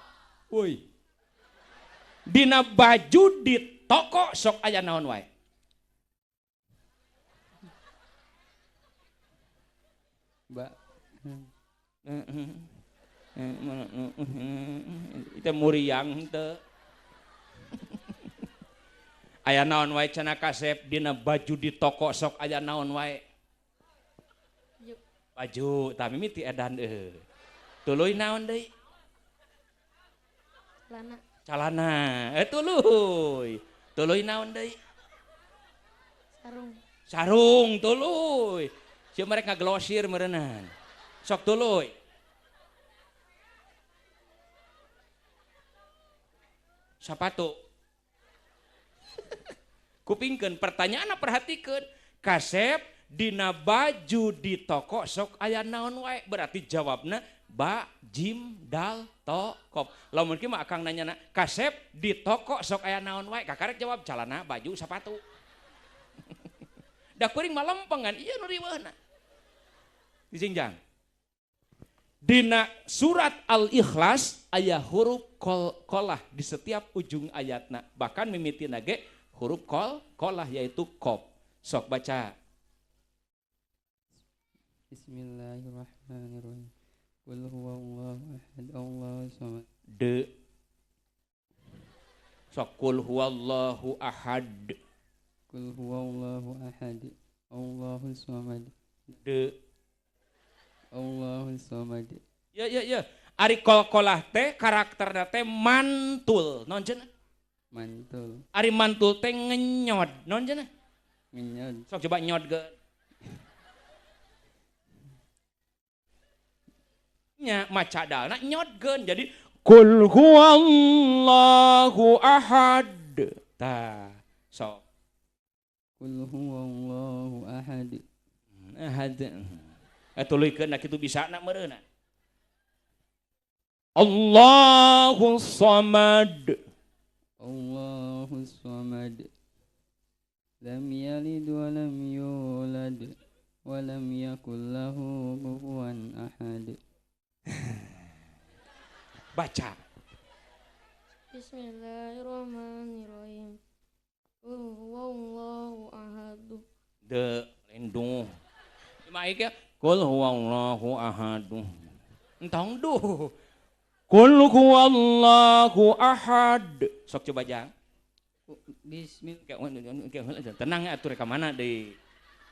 S1: Woi. Dina baju di toko sok aya naon wae?
S2: Ba.
S1: Itu muriang teu. Aya naon wae cenah kasep dina baju di toko sok aya naon wae? Baju tah mimiti edan eueuh. Tuluy naon deui?
S3: Celana.
S1: Calana. Tuluy. Tuluy naon deui?
S3: Sarung.
S1: Sarung tuluy. Sia mereka ngaglosir meureunnan. Sok tuluy. Sapatu. Kupingkeun pertanyaan perhatikeun. Kasep dina baju di toko sok aya naon wae? Berarti jawabna ba jim dal tokop. Lamun kieu mah akang nanyana kasep di toko sok aya naon wae? Kakarek jawab calana, baju, sapatu. Da kuring mah lempengan ieu nu riweuhna. Dijingjang. Dina surat Al-Ikhlas aya huruf qalqalah di setiap ujung ayatna. Bahkan mimitina ge huruf qalqalah yaitu qaf. Sok baca.
S2: Bismillahirrahmanirrahim. Qul huwallahu ahad, Allahu samad.
S1: De. Sok qul huwallahu ahad.
S2: Qul huwallahu ahad, Allahu samad.
S1: De.
S2: Allahu samad.
S1: Ya ya ya. Ari qalqalah teh karakterna teh mantul. Naon cenah?
S2: Mantul.
S1: Ari mantul teh ngenyod. Naon cenah?
S2: Ngenyod.
S1: Sok coba nyod ge. Nya maca dalna nyodkeun. Jadi qul huwallahu ahad. Tah, sok.
S2: Qul huwallahu ahad.
S1: Ahad. Tuluykeun da kitu bisana meureunna. Allahu samad.
S2: Allahu samad. Lam yalid wa lam yulad wa lam yakul lahu kufuwan ahad.
S1: Baca.
S3: Bismillahirrahmanirrahim. Qul huwallahu ahad.
S1: De lindung. Cuma iki qul huwallahu ahad. Entong duh. Qul huwallahu ahad. Sok coba jang.
S2: Bismillah.
S1: Tenang atuh rek ka mana deui.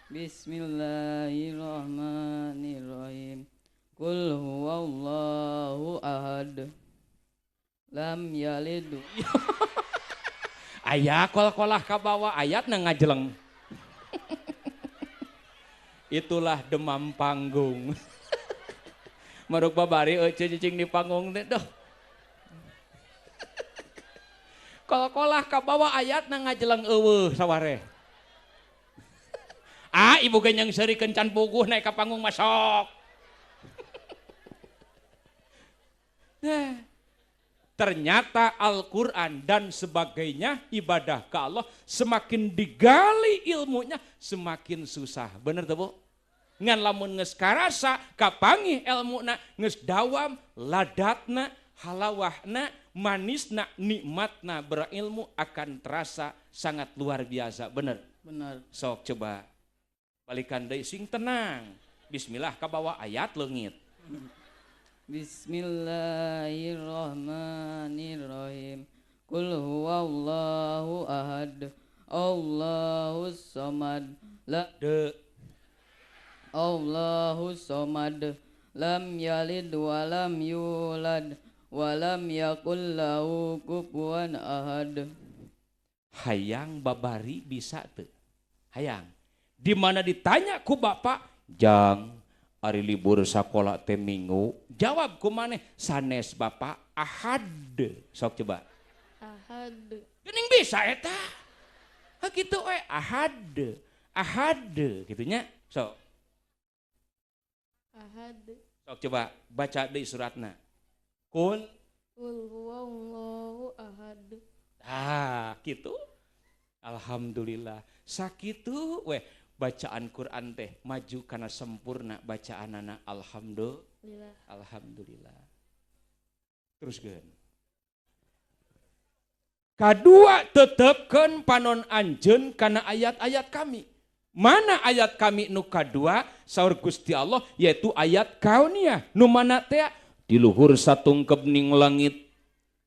S2: Bismillahirrahmanirrahim. Qul huwallahu ahad. Lam yalid.
S1: Aya qalqalah ka bawah ayatna ngajeleng. Itulah demam panggung. Maruk babari eueuh cicing di panggung teh doh. sekolah kabawa ayatna ngajeleng eueuh sawareh. Ah, ibu ge nyeungseurikeun can puguh naik ka panggung masok. Nah, ternyata Al-Quran dan sebagainya ibadah ke Allah semakin digali ilmunya semakin susah. Bener tuh Bu? Ngan lamun geus karasa kapanggih ilmuna geus dawam ladatna halawahna manisna nikmatna berilmu akan terasa sangat luar biasa. Bener?
S2: Bener.
S1: Sok coba balikan deui sing tenang. Bismillah kabawa ayat leungit.
S2: Bismillahirrahmanirrahim. Qul huwallahu ahad, Allahus samad, la
S1: de
S2: Allahus samad, lam yalid wa lam yulad wa lam yakul lahu kufuwan ahad.
S1: Hayang babari bisa teu? Hayang. Di mana ditanya ku bapak, "Jang, ari libur sakola teh minggu?" Jawab ku maneh, "Sanes bapak, ahad." Sok coba.
S3: Ahad.
S1: Geuning bisa eta. Ha kitu we, ahad. Ahad kitu nya. Sok.
S3: Ahad.
S1: Sok coba baca deui suratna. Qul
S3: Qul huwallahu ahad.
S1: Ah, kitu. Alhamdulillah. Sakitu we bacaan Quran teh maju karena sempurna bacaanana. Alhamdulillah. Alhamdulillah. Teruskeun. Kadua tetepkeun panon anjeun kana ayat-ayat kami. Mana ayat kami nu kadua saur Gusti Allah yaitu ayat kauniyah. Nu mana teh di luhur satungkep ning langit,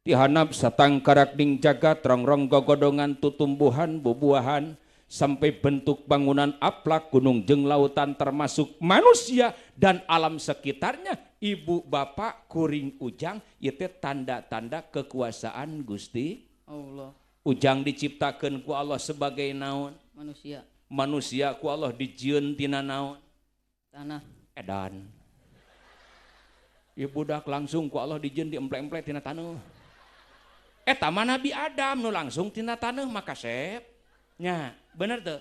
S1: dihanap satangkarak ning jagat, rongrong gogodongan tutumbuhan bubuahan sampai bentuk bangunan aplak gunung jeung lautan termasuk manusia dan alam sekitarnya, ibu bapak kuring ujang ieu teh tanda-tanda kekuasaan Gusti
S2: Allah.
S1: Ujang diciptakeun ku Allah sebagai naon?
S2: Manusia.
S1: Manusia ku Allah dijieun tina naon?
S2: Tanah.
S1: Edan. Ieu budak langsung ku Allah dijieun diemple-emple tina taneuh. Eta mah Nabi Adam nu langsung tina taneuh maka sep. Nya, bener teu?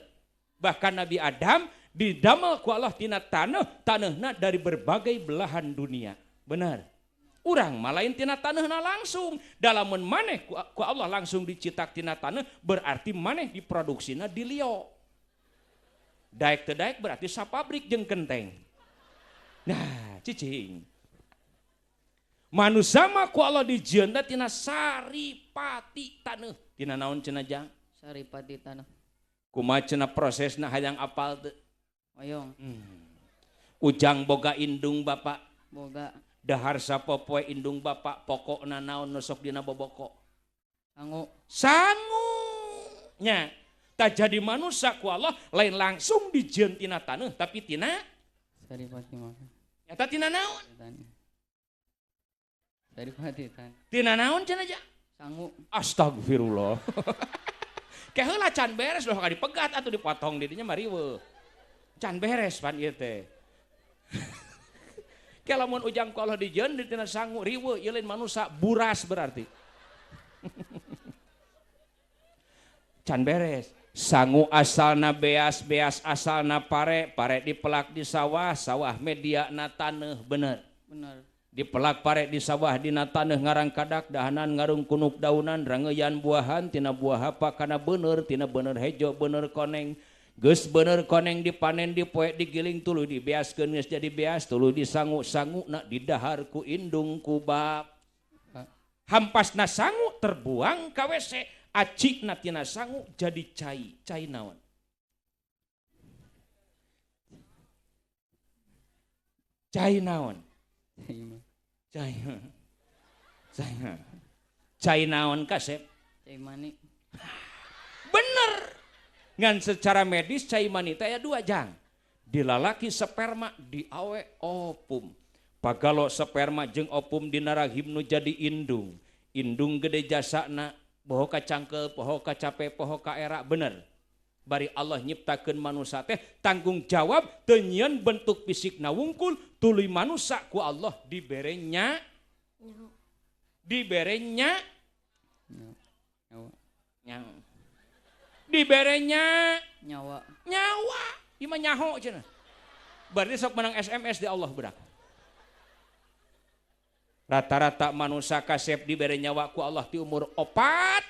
S1: Bahkan Nabi Adam didamel ku Allah tina taneuh, taneuhna dari berbagai belahan dunia. Bener. Urang mah lain tina taneuhna langsung. Dalamun maneh ku Allah langsung dicetak tina taneuh, berarti maneh diproduksina di lio. Daek teu daek berarti sapabrik jeung kenteng. Nah, cicing. Manusia mah ku Allah dijieun tina saripati taneuh. Tina naon cenah jang?
S2: Saripati tanah.
S1: Kumaha cenah prosesna hayang apal teu?
S2: Hoyong.
S1: Ujang boga indung bapak.
S2: Boga.
S1: Dahar sapopoe indung bapak pokokna naon nu sok dina boboko?
S2: Sangu.
S1: Sangu. Nya. Tah jadi manusia ku Allah lain langsung dijieun tina taneuh tapi tina
S2: saripati mah.
S1: Nyata tina naon?
S2: Saripati tanah.
S1: Tina naon cenah aja?
S2: Sangu.
S1: Astagfirullah. Ke heula can beres loh ka dipegat atuh dipotong di dinya mah riweuh. Can beres pan ieu teh. Ke lamun ujang ku Allah dijieun di tina sangu riweuh ieu lain manusia buras berarti. Can beres. Sangu asalna beas, beas asalna pare, pare dipelak di sawah, sawah media na taneuh, bener.
S2: Bener.
S1: Dipelak pare di sawah dina taneuh ngarang kadak, dahanan ngarung kunuk daunan, rangeyan buahan, tina buah apa kana bener, tina bener hejo, bener koneng. Geus bener koneng dipanen, dipoek, digiling, tuluy dibeaskeun geus jadi beas, tuluy disangu-sangu na didahar ku indung ku bap. Hampasna sangu terbuang ka WC, acikna tina sangu jadi cai. Cai naon? Cai naon? Cai. Cai. Cai naon kasep?
S2: Cai mani.
S1: Bener. Ngan secara medis cai mani teh aya dua jang. Dilalaki sperma, diawe opum. Pagalo sperma jeung opum dina rahim nu jadi indung. Indung gede jasana, poho ka cangkel, poho ka cape, poho ka era, bener. Bari Allah nyiptakeun manusia teh tanggung jawab teu nyieun bentuk fisikna wungkul, tuluy manusia ku Allah diberenya diberenya Nyaho. Diberenya
S2: nyawa.
S1: Nyawa. Ieu mah nyaho cenah. Berarti sok menang SMS di Allah budak. Rata-rata manusia kasep dibere nyawa ku Allah di umur 4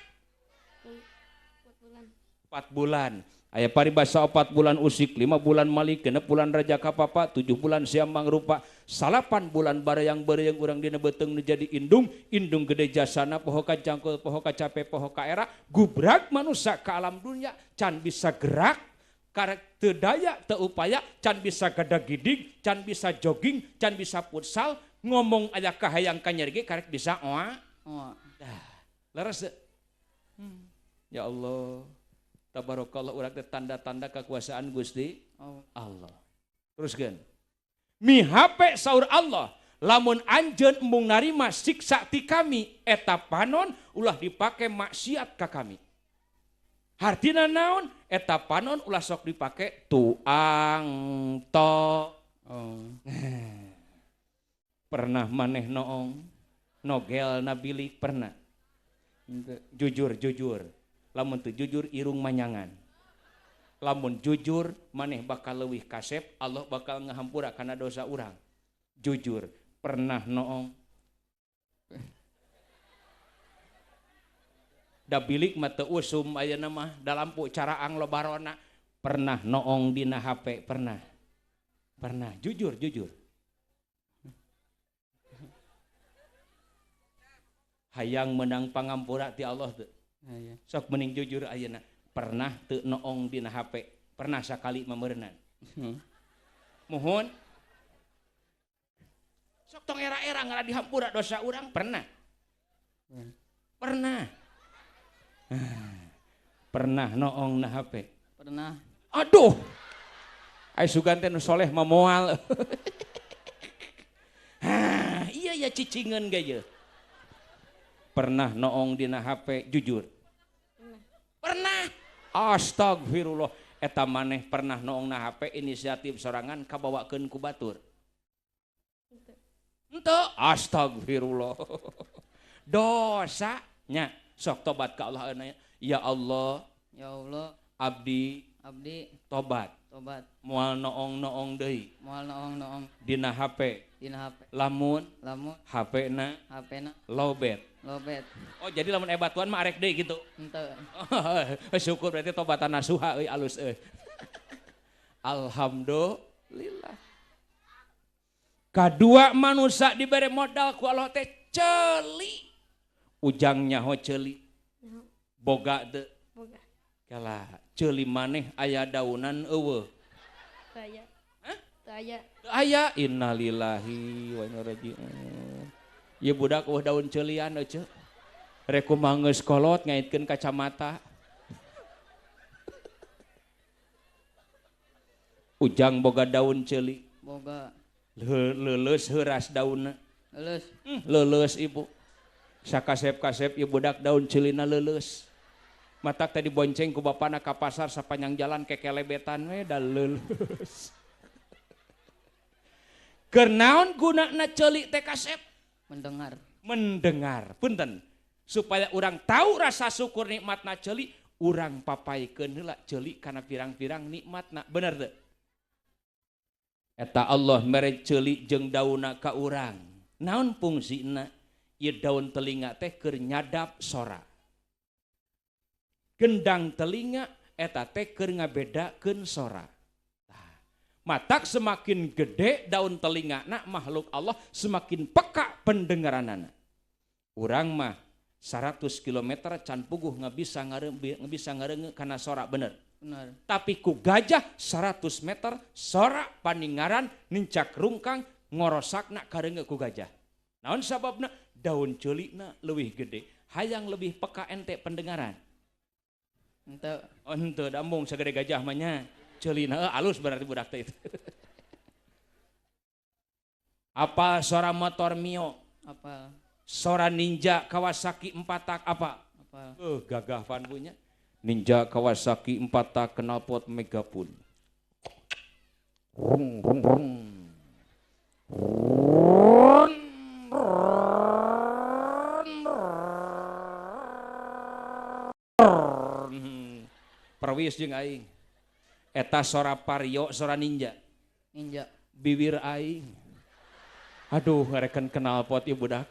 S1: bulan. Aya paribasa 4 bulan usik, 5 bulan malik, 6 bulan raja kapapa, 7 bulan siam mangrupa, 8 bulan barayang barayang urang dina beuteung nu jadi indung, indung gede jasana poho ka jangkul, poho ka cape, poho ka era, gubrag manusia ka alam dunia, can bisa gerak, karek teu daya, teu upaya, can bisa gadagidig, can bisa jogging, can bisa futsal, ngomong aya kahayang kanyeri ge karek bisa oa.
S2: Oa.
S1: Dah, leres teu? Ya Allah. Tabarakallah urang teh tanda-tanda kekuasaan Gusti Allah. Teruskeun. Mihape saur Allah, lamun anjeun embung narima siksa ti kami eta panon ulah dipake maksiat ka kami. Hartina naon? Eta panon ulah sok dipake tuang to.
S2: Oh.
S1: Pernah maneh noong nogel na bilik pernah? Jujur jujur. Lamun teu jujur irung manyangan. Lamun jujur maneh bakal leuwih kasep, Allah bakal ngahampura kana dosa urang. Jujur, pernah noong. Da bilik mah teu usum ayeuna mah, da lampu caraang lobarona. Pernah noong dina HP, pernah. Pernah, jujur, jujur. Hayang menang pangampura ti Allah teu. Sok mending jujur ayeuna, pernah teu noong dina HP, pernah sakali mameureunnan. Muhun. Sok tong era-era ngala dihampura dosa urang, pernah. Pernah. Pernah noong na HP.
S2: Pernah.
S1: Aduh. Ai sugan teh nu soleh mah moal. Hah, iya ya cicingeun ge ye. Pernah noong dina HP, jujur. Pernah. Astagfirullah, eta maneh pernah noong na HP inisiatif sorangan kabawakeun ku batur. Henteu. Astagfirullah. Dosa nya, sok tobat ka Allah ayeuna. Ya Allah,
S2: ya Allah,
S1: abdi
S2: abdi
S1: tobat.
S2: Tobat.
S1: Moal noong-noong deui.
S2: Moal noong-noong
S1: dina HP.
S2: Dina HP.
S1: Lamun
S2: lamun
S1: HP-na
S2: HP-na
S1: lowbat.
S2: Lowbat.
S1: Oh, jadi lamun aya batuan mah arek deui gitu.
S2: Henteu.
S1: Syukur berarti tobatan nasuha euy alus euy. Alhamdulillah. Kadua manusia dibere modal ku Allah teh ceuli. Ujang nyaho ceuli. Boga teu?
S3: Boga.
S1: Kalah ceuli maneh aya daunan eueuh.
S3: Teu aya.
S1: Hah?
S3: Teu aya.
S1: Teu aya. Innalillahi wa inna ilaihi raji'un. Ieu budak eueuh daun ceulian euy. Rek kumaha geus kolot ngaitkeun kacamata. Ujang boga daun ceuli.
S2: Boga.
S1: Leuleus heuras daunna.
S2: Leuleus.
S1: Leuleus ibu. Sakasep-kasep ieu budak daun ceulina leuleus. Matak tadi bonceng ku bapana ka pasar sapanjang jalan kekelebetan we da leuleus. Keur naon gunana ceuli teh kasep?
S2: Mendengar.
S1: Mendengar. Punten. Supaya urang tahu rasa syukur nikmatna ceuli, urang papaikeun heula ceuli kana pirang-pirang nikmatna. Bener teu? Eta Allah mere ceuli jeung daunna ka urang. Naon fungsina? Ieu daun telinga teh keur nyadap sora. Gendang telinga eta teh keur ngabedakeun sora. Matak semakin gede daun telingana makhluk Allah semakin peka pendengaranana. Urang mah 100 km can puguh ngabisa ngareunge kana sora, bener.
S2: Bener.
S1: Tapi ku gajah 100 meter sora paningaran nincak rungkang ngorosakna kareunge ku gajah. Naon sababna? Daun ceulina leuwih gede, hayang lebih peka ente pendengaran.
S2: Henteu.
S1: Oh henteu, da embung sagede gajah mah nya. Ceulina alus berarti budak teh itu. Apa sora motor Mio?
S2: Apa?
S1: Sora Ninja Kawasaki 4 tak apa?
S2: Apa?
S1: Gagah pan punya. Ninja Kawasaki 4 tak knalpot megapun. Rung rung rung. Rung rung. Serius jeung aing. Eta sora Vario, sora Ninja.
S2: Ninja.
S1: Bibir aing. Aduh, ngareken kenal pot ieu budak.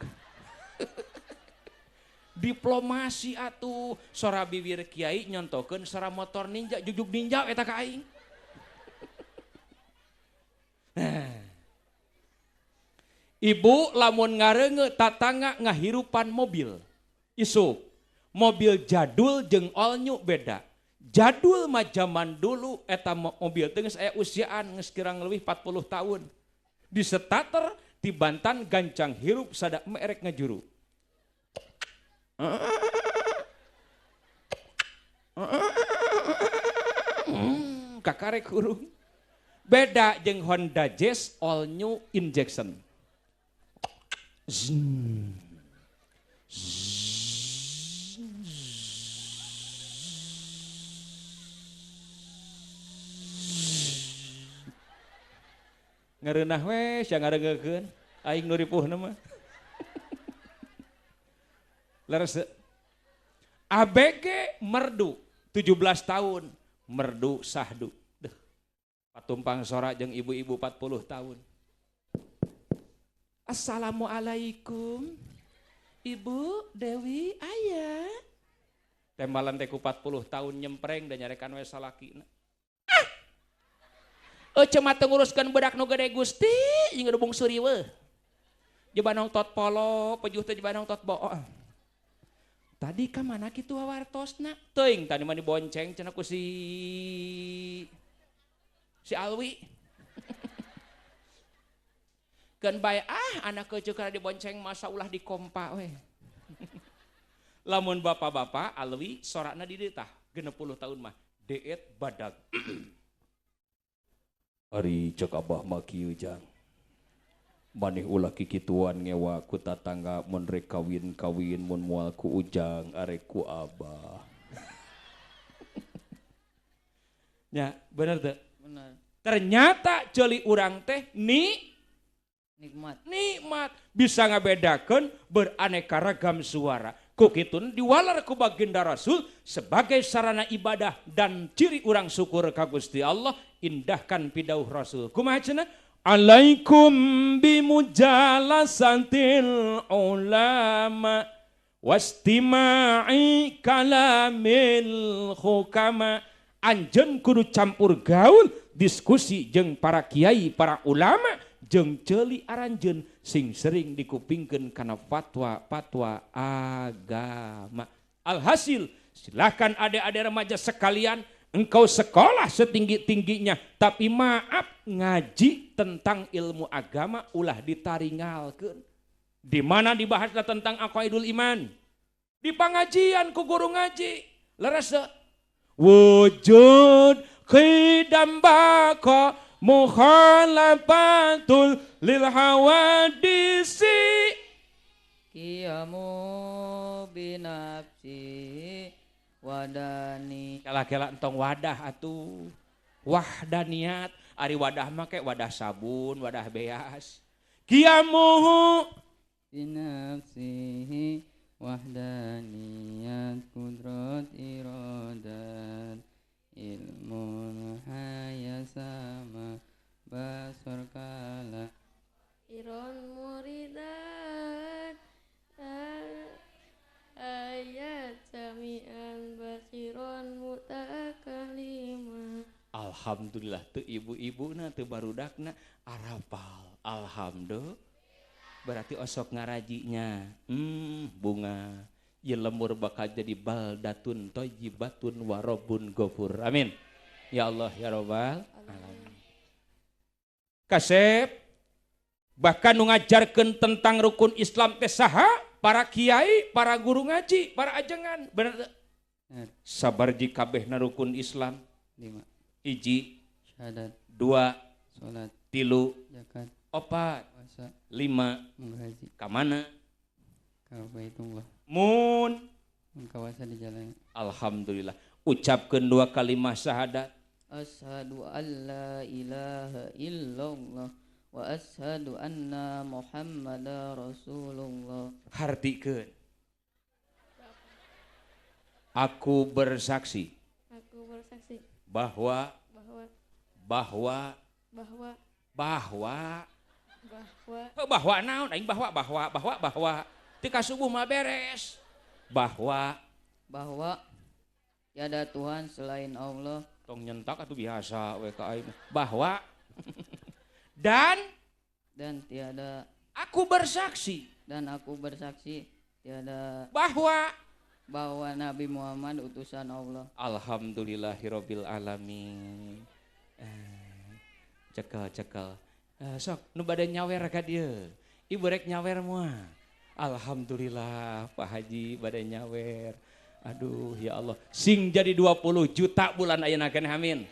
S1: Diplomasi atuh, sora bibir kiai nyontokeun sora motor Ninja, jujuk ninja eta ka aing. Nah. Ibu lamun ngareungeut tatangga ngahirupan mobil. Isuk, mobil jadul jeung all new beda. Jadul mah zaman dulu eta mobil teh geus aya usiaan geus kirang leuwih 40 tahun. Di starter tibantan gancang hirup sada merek ngajuru. Kakarek hurung. Beda jeung Honda Jazz all new injection. Ngareunah we sia ngareungekeun aing nu ripuhna mah. Leres ABG merdu 17 tahun merdu sahdu. Deh. Patumpang sora jeung ibu-ibu 40 tahun. Assalamualaikum Ibu Dewi ayah. Tembalan teh ku 40 tahun nyempreng dan nyarekan we salakina. Ah! Ece mah teu nguruskeun budak nu gede Gusti jeung nu bungsu riweuh. Jebanong tot polo, pejuh teh jebanong tot boo. Tadi ka mana kitu wartosna? Teuing tadi mah dibonceng cenah ku si Alwi. Keun bae ah anak keuceuk kana dibonceng masa ulah dikompa we. Lamun bapak-bapak Alwi sorakna di dieu tah 60 tahun mah deet badag. Ari cek abah mah kieu jang. Maneh ulah kikituan ngewa ku tatangga mun rek kawin-kawin mun moal ku ujang arek ku abah. Nya bener teu?
S2: Bener.
S1: Ternyata ceuli urang teh nikmat. Nikmat bisa ngabedakeun beraneka ragam suara. Ku kitu diwalar ku baginda Rasul sebagai sarana ibadah dan ciri urang syukur ka Gusti Allah, indahkan pidauh Rasul. Kumaha cenah? Alaikum bimujalasatil ulama wastima'i kalamil hukama. Anjeun kudu campur gaul diskusi jeung para kiai, para ulama jeung ceuli aranjeun sing sering dikupingkeun kana fatwa-fatwa agama. Alhasil, silakan adik-adik remaja sekalian, engkau sekolah setinggi-tingginya, tapi maaf ngaji tentang ilmu agama ulah ditaringalkeun. Di mana dibahasna tentang aqaidul iman? Di pengajian ku guru ngaji. Leres teu? Wujud khidam baqa mukhalafatul lil hawadisi
S2: qiyamu binafsi wadani.
S1: Kela-kela entong wadah atuh. Wahdaniat, ari wadah mah kayak wadah sabun, wadah beas. Qiyamu
S2: binafsihi wahdaniyat kudrat iradat ilmu haya sama basar kala
S3: iron muridat ayat jami'an basiron mutakalima.
S1: Alhamdulillah teu ibu-ibuna teu barudakna arapal. Alhamdulillah. Berarti osok ngarajinya. Bunga ieu lemur bakal jadi baldatun thayyibatun warabun ghafur. Amin. Ya Allah ya Rabbal alamin. Kasep bahkan nu ngajarkeun tentang rukun Islam teh saha? Para kiai, para guru ngaji, para ajengan. Bener teu? Sabar ji kabehna rukun Islam.
S2: 5.
S1: Hiji
S2: syahadat,
S1: 2
S2: salat,
S1: 3
S2: zakat,
S1: 4
S2: puasa,
S1: 5
S2: menghaji.
S1: Ka mana?
S2: Ka Baitullah.
S1: Mun
S2: kawasa di jalan.
S1: Alhamdulillah. Ucapkeun 2 kalimat syahadat.
S2: Asyhadu alla ilaha illallah wa asyhadu anna Muhammadar Rasulullah.
S1: Hartikeun. Aku bersaksi.
S3: Aku bersaksi.
S1: Bahwa
S3: Bahwa.
S1: Bahwa.
S3: Bahwa.
S1: Bahwa.
S3: Bahwa.
S1: Bahwa naon aing bahwa bahwa bahwa bahwa tika subuh mah beres. Bahwa.
S2: Bahwa tiada Tuhan selain Allah.
S1: Tong nyentak atuh biasa we ka aing. Bahwa dan
S2: tiada
S1: aku bersaksi.
S2: Dan aku bersaksi tiada
S1: bahwa
S2: bahwa Nabi Muhammad utusan Allah.
S1: Alhamdulillahirabbil alamin. Cekel cekel. Sok nu bade nyawer ka dieu. Ibu rek nyawer moal. Alhamdulillah Pak Haji bade nyawer. Aduh ya Allah, sing jadi 20 juta bulan ayeuna keneh amin.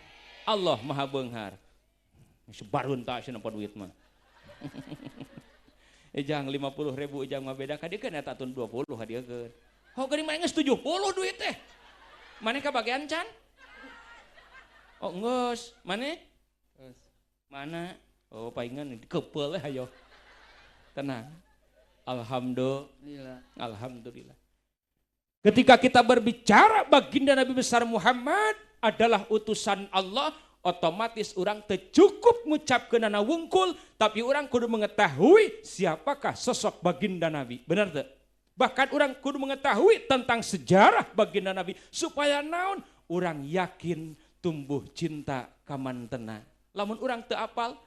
S1: Allah Maha Beunghar. Sebarun tak cenah duit mah. Ejang 50.000 ejang mah beda ka dieu kan eta tun 20 ka dieu keun. Ho geuning maneh geus 70 duit teh. Maneh kabagian can? Oh geus, maneh?
S2: Geus.
S1: Mana? Oh paingan dikepeul hayo. Tenang. Alhamdulillah. Alhamdulillah. Ketika kita berbicara baginda Nabi besar Muhammad adalah utusan Allah, otomatis orang tercukup ngucapkeunana wungkul, tapi orang kudu mengetahui siapakah sosok baginda Nabi. Benar tak? Bahkan orang kudu mengetahui tentang sejarah baginda Nabi supaya naon orang yakin tumbuh cinta kamantena. Lamun orang teu apal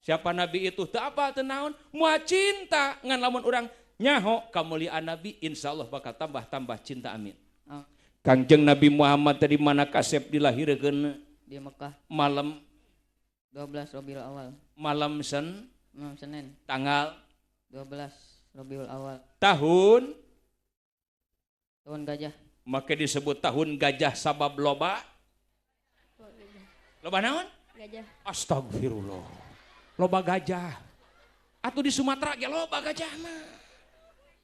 S1: siapa Nabi itu, teu apal teu naon, moal cinta ngan lamun orang nyaho kamuliaan Nabi, insya Allah bakal tambah-tambah cinta amin.
S2: Oh.
S1: Kangjeng Nabi Muhammad tadi mana kasep dilahirkeun?
S2: Di Mekah.
S1: Malam
S2: 12 Rabiul Awal.
S1: Malam
S2: Malam Senin.
S1: Tanggal
S2: 12 Rabiul Awal.
S1: Tahun
S2: Tahun gajah.
S1: Maka disebut tahun gajah sabab loba. Loba naon?
S3: Gajah.
S1: Astagfirullah. Loba gajah. Atuh di Sumatera ge loba gajah mah.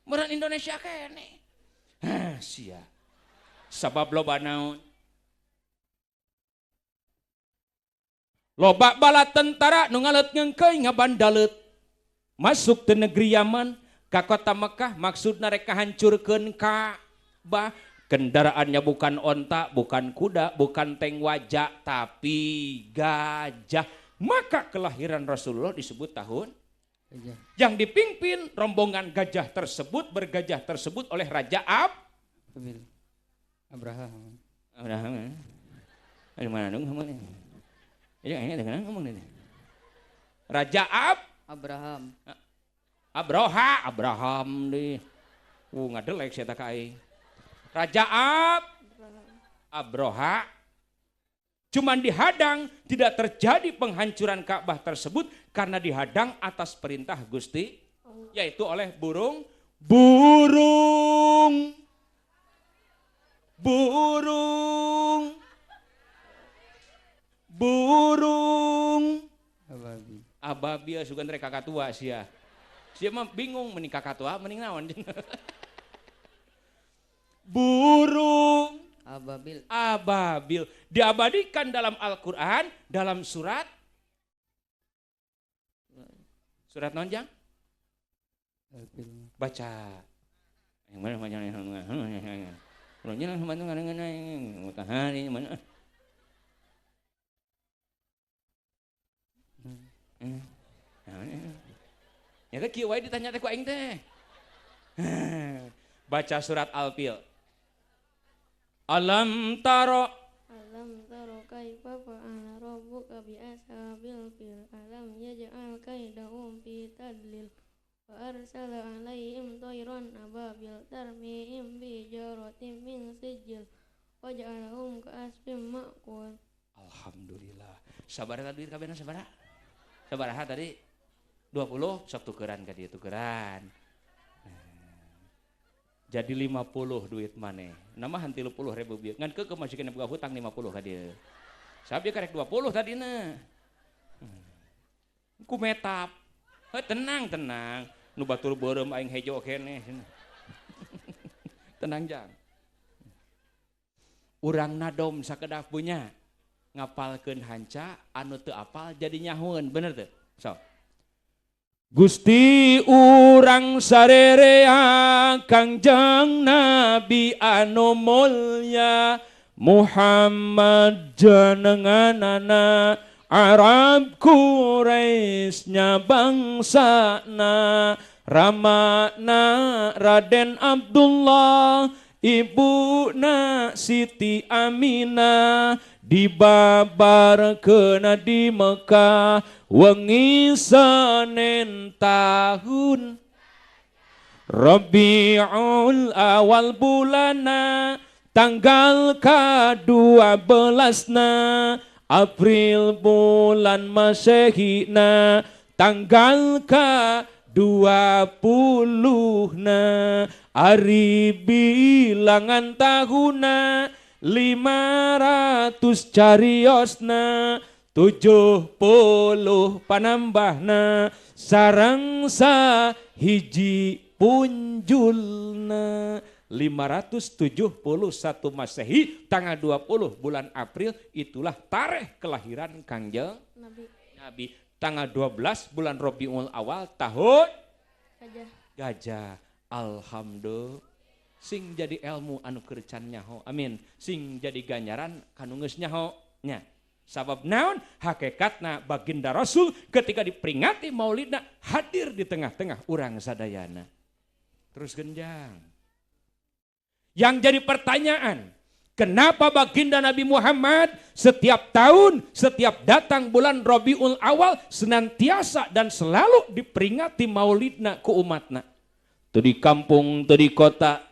S1: Meureun Indonesia kene. Hah, sia. Sabab loba naon? Loba bala tentara nu ngaleut ngeungkeuy ngabandaleut. Masuk ke negeri Yaman, ka kota Mekah, maksudna rek kahancurkeun Ka'bah. Kendaraannya bukan onta, bukan kuda, bukan teng wajah, tapi gajah. Maka kelahiran Rasulullah disebut tahun
S2: gajah.
S1: Yang dipimpin rombongan gajah tersebut, bergajah tersebut oleh Raja
S2: Abraham.
S1: Abraham. Aduh mana dong ngomongnya. Ya ini ada ngomong nih. Raja
S2: Abraham.
S1: Abroha, Abraham deh. Ngadelek saya tak aing. Raja Abroha. Cuman dihadang, tidak terjadi penghancuran Ka'bah tersebut karena dihadang atas perintah Gusti, yaitu oleh burung burung burung burung
S2: ababil.
S1: Ababil sugan rek kakak tua sia. Sia mah bingung mending kakak tua mending naon. Burung
S2: ababil.
S1: Ababil diabadikan dalam Al-Qur'an dalam surat surat nonjang? Baca. Yang mana mana? Nyata kieu wae ditanya teh ku aing teh. Baca surat Al-Fil. Alam taro
S3: Alam taro kaifa fa'ala rabbuka bi ashabil fil alam yaj'al kaidahum fi tadlil wa arsala alaihim tayran ababil tarmihim bi jaratin min sijil wa ja'alahum ka'asfim ma'kul.
S1: Alhamdulillah. Sabar tadi duit kabehna sabaraha? Sabaraha tadi? 20 sok tukeran ka dieu tukeran. Jadi 50 duit maneh. Namahan 30.000 bieu. Ngan keukeuh masih boga hutang 50 ka dieu. Sabab dia karek 20 tadina. Ku metap. Heuh tenang tenang. Nu batur beureum aing hejo keneh. Tenang jang. Urang nadom sakedap punya. Ngapalkeun hanca anu teu apal jadi nyahoeun, bener teu? Sok. Gusti urang sarerea Kangjeng Nabi anu mulya Muhammad jenenganana Arab Quraisy-nya bangsana, ramana Raden Abdullah, ibuna Siti Aminah, dibabarkeun di Mekah wengi Senin tahun Rabiul Awal bulana, tanggal ka-12na April bulan Masehina, tanggal ka-20na ari bilangan tahuna 500 cariosna 70 panambahna sareng sahiji punjulna. 571 Masehi tanggal 20 bulan April, itulah tarikh kelahiran Kangjeng Nabi. Tanggal 12 bulan Rabiul Awal tahun Gajah. Gajah. Alhamdulillah. Sing jadi ilmu anu keur can nyaho. Amin. Sing jadi ganjaran kanu geus nyaho nya. Sabab naon hakikatna baginda Rasul ketika diperingati maulidna hadir di tengah-tengah urang sadayana. Terus genjang. Yang jadi pertanyaan, kenapa baginda Nabi Muhammad setiap tahun, setiap datang bulan Rabiul Awal senantiasa dan selalu diperingati maulidna ku umatna? Teu di kampung, teu di kota,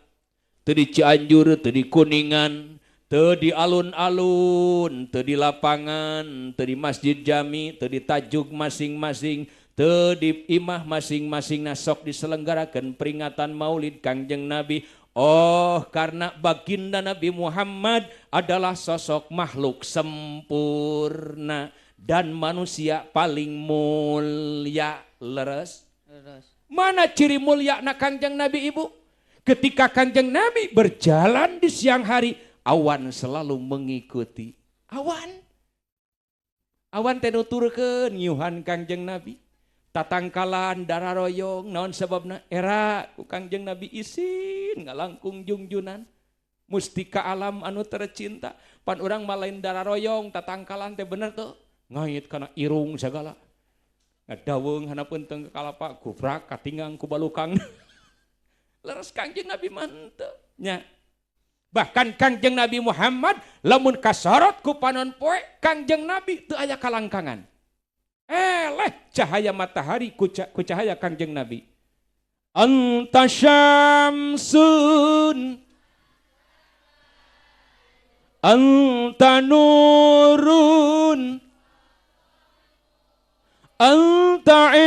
S1: teu di Cianjur, teu di Kuningan, teu di alun-alun, teu di lapangan, teu di masjid jami, teu di tajuk masing-masing, teu di imah masing-masing nasok diselenggarakan peringatan maulid Kangjeng Nabi. Oh, karena baginda Nabi Muhammad adalah sosok makhluk sempurna dan manusia paling mulia. Leres? Leres. Mana ciri mulia na Kangjeng Nabi Ibu? Ketika Kangjeng Nabi berjalan di siang hari, awan selalu mengikuti. Awan. Awan teh nuturkeun ngiuhan Kangjeng Nabi. Tatangkalan darah royong naon sebabna era ku Kangjeng Nabi isin ngalangkung jungjunan mustika alam anu tercinta. Pan urang mah lain darah royong tatangkalan teh bener tuh ngait kana irung segala ngadaweung hanapeun teu kalapa gubrak katinggang ku balukang. Leres Kangjeng Nabi mah henteu nya. Bahkan Kangjeng Nabi Muhammad lamun kasorot ku panon poe Kangjeng Nabi teu aya kalangkangan. Eleh cahaya matahari ku cahaya Kangjeng Nabi. Anta syamsun, anta nurun, anta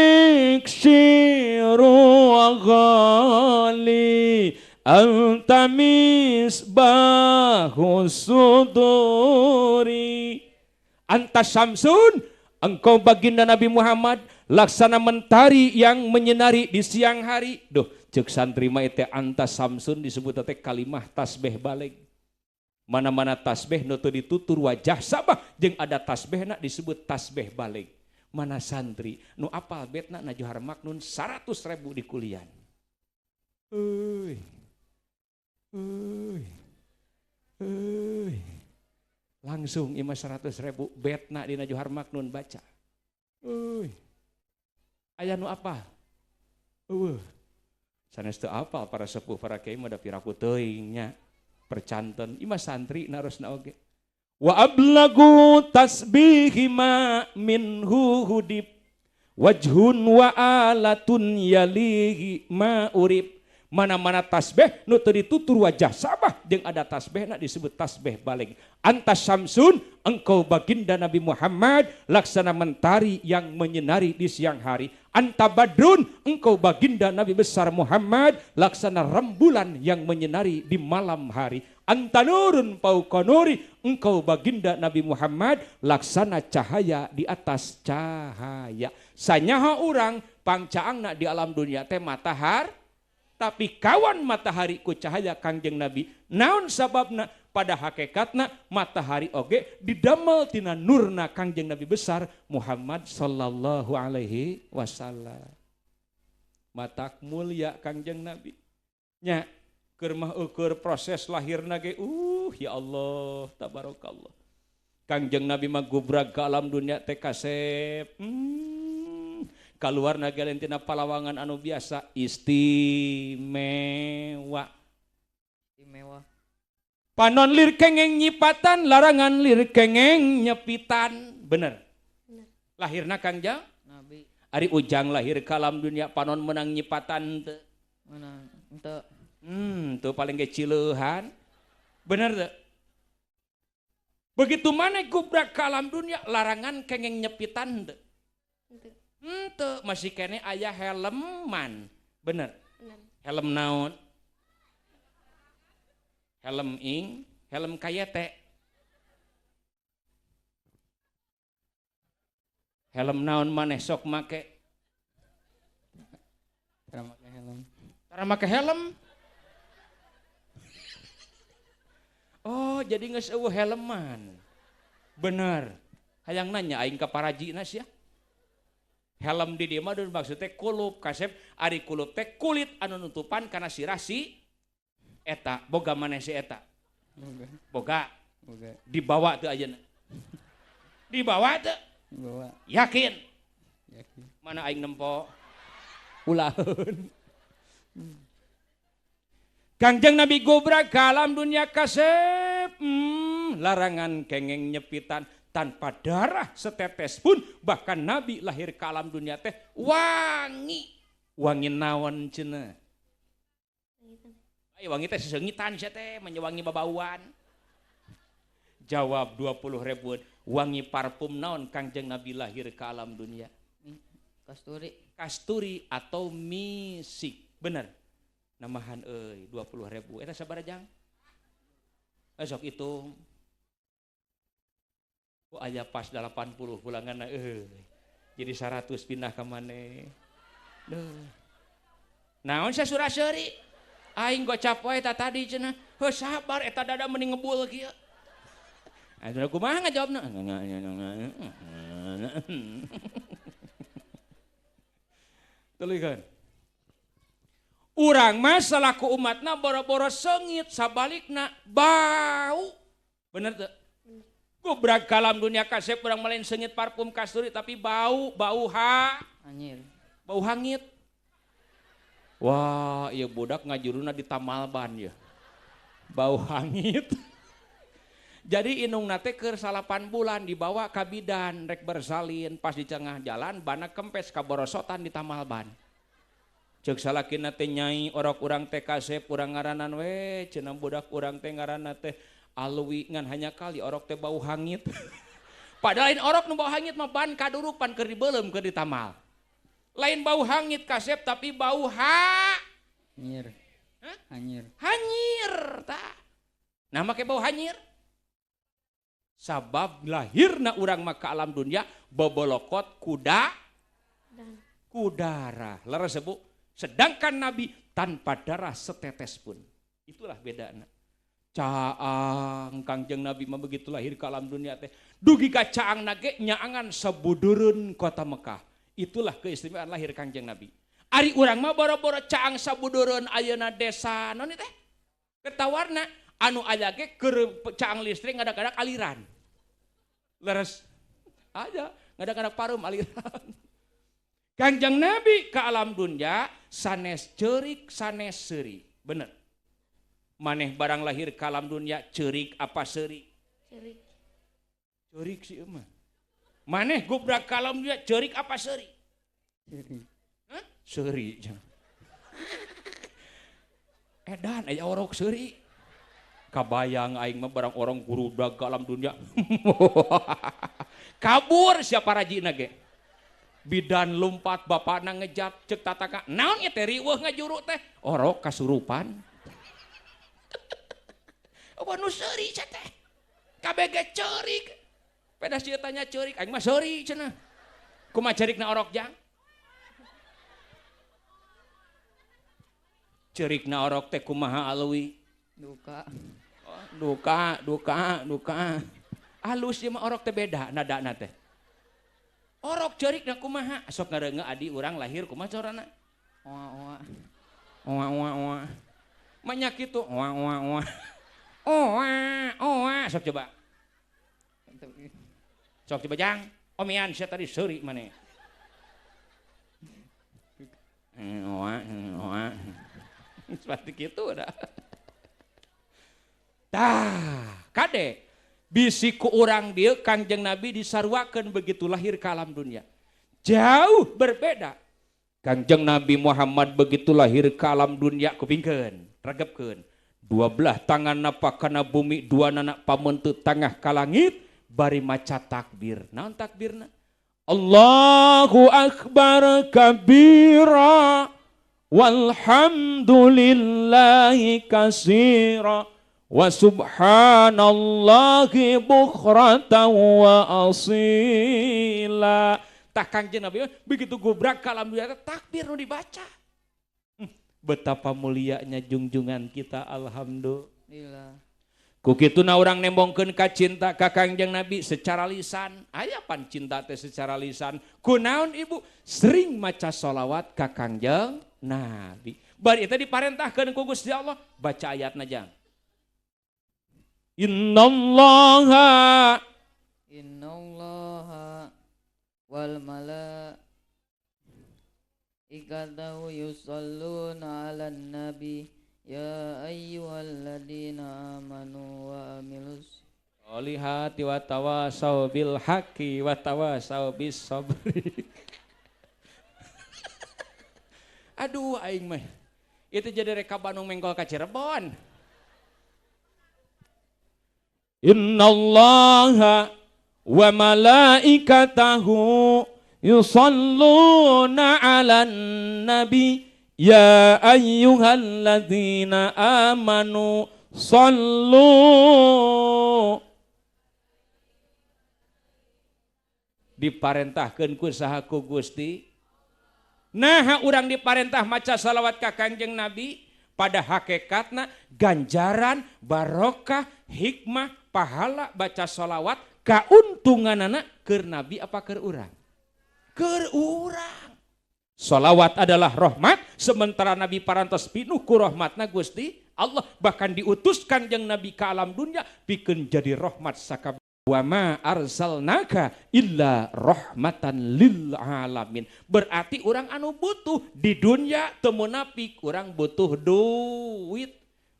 S1: iksiru wa ghali, anta misbahu suduri. Anta syamsun, engkau baginda Nabi Muhammad laksana mentari yang menyinari di siang hari. Duh, cek santri mah teh anta samsun disebut teh kalimah tasbih balik. Mana-mana tasbih nu teu ditutur wajah sabah jeung ada tasbihna disebut tasbih balik. Mana santri nu apal betna na Johar Maknun 100.000 di kulian. Euy. Euy. Euy. Langsung imah 100.000 betna dina Johar Maknun baca. Euy. Aya nu apal? Eueuh. Sanes teu apal para sepuh para kiai mah da piraku teuing nya. Percanten imah santri narosna oge. Wa ablagu tasbihi ma minhu hudib wajhun wa alatun yalihi ma urib. Mana-mana tasbih nu teu ditutur wajah sabah jeung ada tasbihna disebut tasbih balik. Anta syamsun, engkau baginda Nabi Muhammad laksana mentari yang menyinari di siang hari. Anta badrun, engkau baginda Nabi besar Muhammad laksana rembulan yang menyinari di malam hari. Anta nurun fauqa nuri, engkau baginda Nabi Muhammad laksana cahaya di atas cahaya. Sanyaha urang pangcaangna di alam dunia teh matahari, tapi kawan matahari ku cahaya Kangjeng Nabi. Naon sababna? Pada hakikatna matahari oge didamel tina nurna Kangjeng Nabi besar Muhammad sallallahu alaihi wasallam. Matak mulia Kangjeng Nabi. Nya keur mah ukur proses lahirna ge Aduh ya Allah, tabarakallah. Kangjeng Nabi mah gubrag ka alam dunia teh kasep. Kaluarna ge lain tina palawangan anu biasa, istimewa.
S2: Istimewa.
S1: Panon lir kengeng nyipatan, larangan lir kengeng nyepitan. Bener.
S3: Bener.
S1: Lahirna Kangjeng
S2: Nabi.
S1: Ari Ujang lahir ka alam dunia panon menang nyipatan teu?
S2: Menang teu.
S1: Tuh paling ge cileuhan. Bener teu? Begitu mana gubrak ke alam dunia larangan kengeng nyepitan teu?
S3: Henteu.
S1: Henteu, masih kene aya helman. Bener.
S3: Bener.
S1: Helm naon? Helm ing, helm kayete. Helm naon maneh sok make?
S2: Tara make helm.
S1: Tara make helm? Oh, jadi geus eueuh helman. Bener. Hayang nanya aing ka parajina sia. Helm di dieu mah maksud teh kulup kasep, ari kulup teh kulit anu nutupan kana sirah si eta. Boga maneh si eta?
S2: Boga.
S1: Boga.
S2: Boga.
S1: Dibawa teu ayeuna? Dibawa teu?
S2: Dibawa.
S1: Yakin?
S2: Yakin.
S1: Mana aing nempo? Ulaheun. Kangjeng Nabi gobrak ka alam dunia kasep, larangan kengeng nyepitan tanpa darah setetes pun, bahkan Nabi lahir ke alam dunia teh wangi. Wangi naon cenah? Ay, wangi teh sesengitan sia teh, menyewangi babauan. Jawab 20 ribuan, wangi parfum naon Kangjeng Nabi lahir ke alam dunia?
S2: Kasturi.
S1: Kasturi atau misik. Bener. Namahan euy 20 ribu. Eta sabaraha jang? Sok itu. Oh, aya pas 80 pulanganna euy. Jadi 100 pindah ka maneh. Duh. Naon sia sura-seuri? Aing gocap wae ta tadi cenah. Heuh sabar eta dada mending ngebul kieu. Atuh kumaha ngajawabna? Tuluy. Urang mah salaku umatna boro-boro seungit sabalikna bau. Bener teu? Gubrak kalam dunia kasep urang mah lain seungit parfum kasturi tapi bau, bau ha
S2: hanyir.
S1: Bau hangit. Wah, ieu budak ngajuruna di tamalban ya. Bau hangit. Jadi inungna teh keur 8 bulan dibawa ka bidan rek bersalin, pas di tengah jalan bana kempes kaborosotan di tamalban. Ceuk salakina teh nyai orok urang teh kasep urang ngaranan we cenah budak urang teh ngaranna teh Alwi ngan hanya kali orok teh bau hangit. Padahal lain orok nu bau hangit mah ban kadurupan keur dibeuleum keur ditamal. Lain bau hangit kasep tapi bau ha
S2: hanyir.
S1: Hah?
S2: Hanyir.
S1: Hanyir tah. Nah make bau hanyir. Sabab lahirna urang mah ka alam dunia bobolokot kuda kudarah. Leres Bu. Sedangkan Nabi tanpa darah setetes pun. Itulah bedana. Caang Kangjeng Nabi mah begitu lahir ke alam dunia teh dugi ka caang nage nyaangan sabudureun kota Mekah. Itulah keistimewaan lahir Kangjeng Nabi. Ari urang mah boro-boro caang sabudureun ayeuna desa naon teh? Ketawarna anu aya ge keur caang listrik ngadak-ngadak aliran. Leres aja ngadak-ngadak parum aliran. Kangjeng Nabi ke alam dunia sanes ceurik sanes seuri. Bener. Maneh barang lahir ke alam dunia ceurik apa seuri?
S3: Ceurik.
S1: Ceurik sih mah. Maneh gubrak ke alam dunia ceurik apa seuri?
S2: Seuri.
S1: Hah? Seuri. Edan aya orok seuri. Kabayang aing mah barang orang gurubrak ke alam dunia. Kabur siapa rajina ge. Bidan lompat bapakna ngejat cek tataka naon ieu teh riweuh ngajuru teh orok kasurupan. Eueuh nu seuri sia teh kabeh ge ceurik. Pedas ieu tanya ceurik aing mah seuri cenah. Kumaha ceurikna orok jang? Ceurikna orok teh kumaha alwi?
S2: Duka.
S1: Oh, duka, duka, duka. Alus ieu mah orok teh beda nadana teh. Orok ceurik na kumaha? Sok ngareungeun adi urang lahir kumaha corana?
S2: Oa oa.
S1: Oa oa oa. Manya kitu oa oa oa. Oa oa sok coba. Sok coba jang. Omian sia tadi seuri maneh. Oa oa. Seperti kitu dah. Tah, kade bisi ku urang dieu Kangjeng Nabi disaruakeun begitu lahir ke alam dunia. Jauh berbeda. Kangjeng Nabi Muhammad begitu lahir ke alam dunia kupingkeun, regepkeun. Dua belah tangan napak kana bumi, dua nanak pamentu tangah ka langit bari maca takbir. Naon takbirna? Allahu akbar kabira walhamdulillahi kasira wa subhanallahi bukhratan wa asila. Tah Kangjeng Nabi begitu gobrak ka alam dunia takbir nu dibaca. Betapa mulianya jungjungan kita, alhamdulillah. Ku kituna urang nembongkeun ka cinta ka Kangjeng Nabi secara lisan. Aya pan cinta teh secara lisan. Kunaon ibu? Sering maca sholawat ka Kangjeng Nabi. Bari eta diparentahkeun ku Gusti Allah, baca ayatna jang. Innallaha
S2: innallaha wal malaikatahu yusalluna 'alan nabi ya ayyuhalladzina amanu wa amilus
S1: sholihati wa tawasau bil haqqi wa tawasau bis sabri. Aduh aing mah itu jadi reka Bandung mengkol ka Cirebon. Innallaha wa malaikatahu yusalluna 'alan nabi ya ayyuhalladzina amanu sallu. Diparentahkeun ku saha ku Gusti? Nah, urang diparentah maca salawat ka Kangjeng Nabi pada hakikatna ganjaran, barokah, hikmah, pahala baca salawat kauntunganana keur Nabi apa keur urang? Keur urang. Salawat adalah rahmat, sementara Nabi parantos pinuh ku rahmatna Gusti Allah, bahkan diutuskan jeung Nabi ka alam dunia pikeun jadi rahmat sakabeh. Wa ma arsalnaka illa rahmatan lil alamin. Berarti orang anu butuh di dunia teu munafik, urang butuh duit.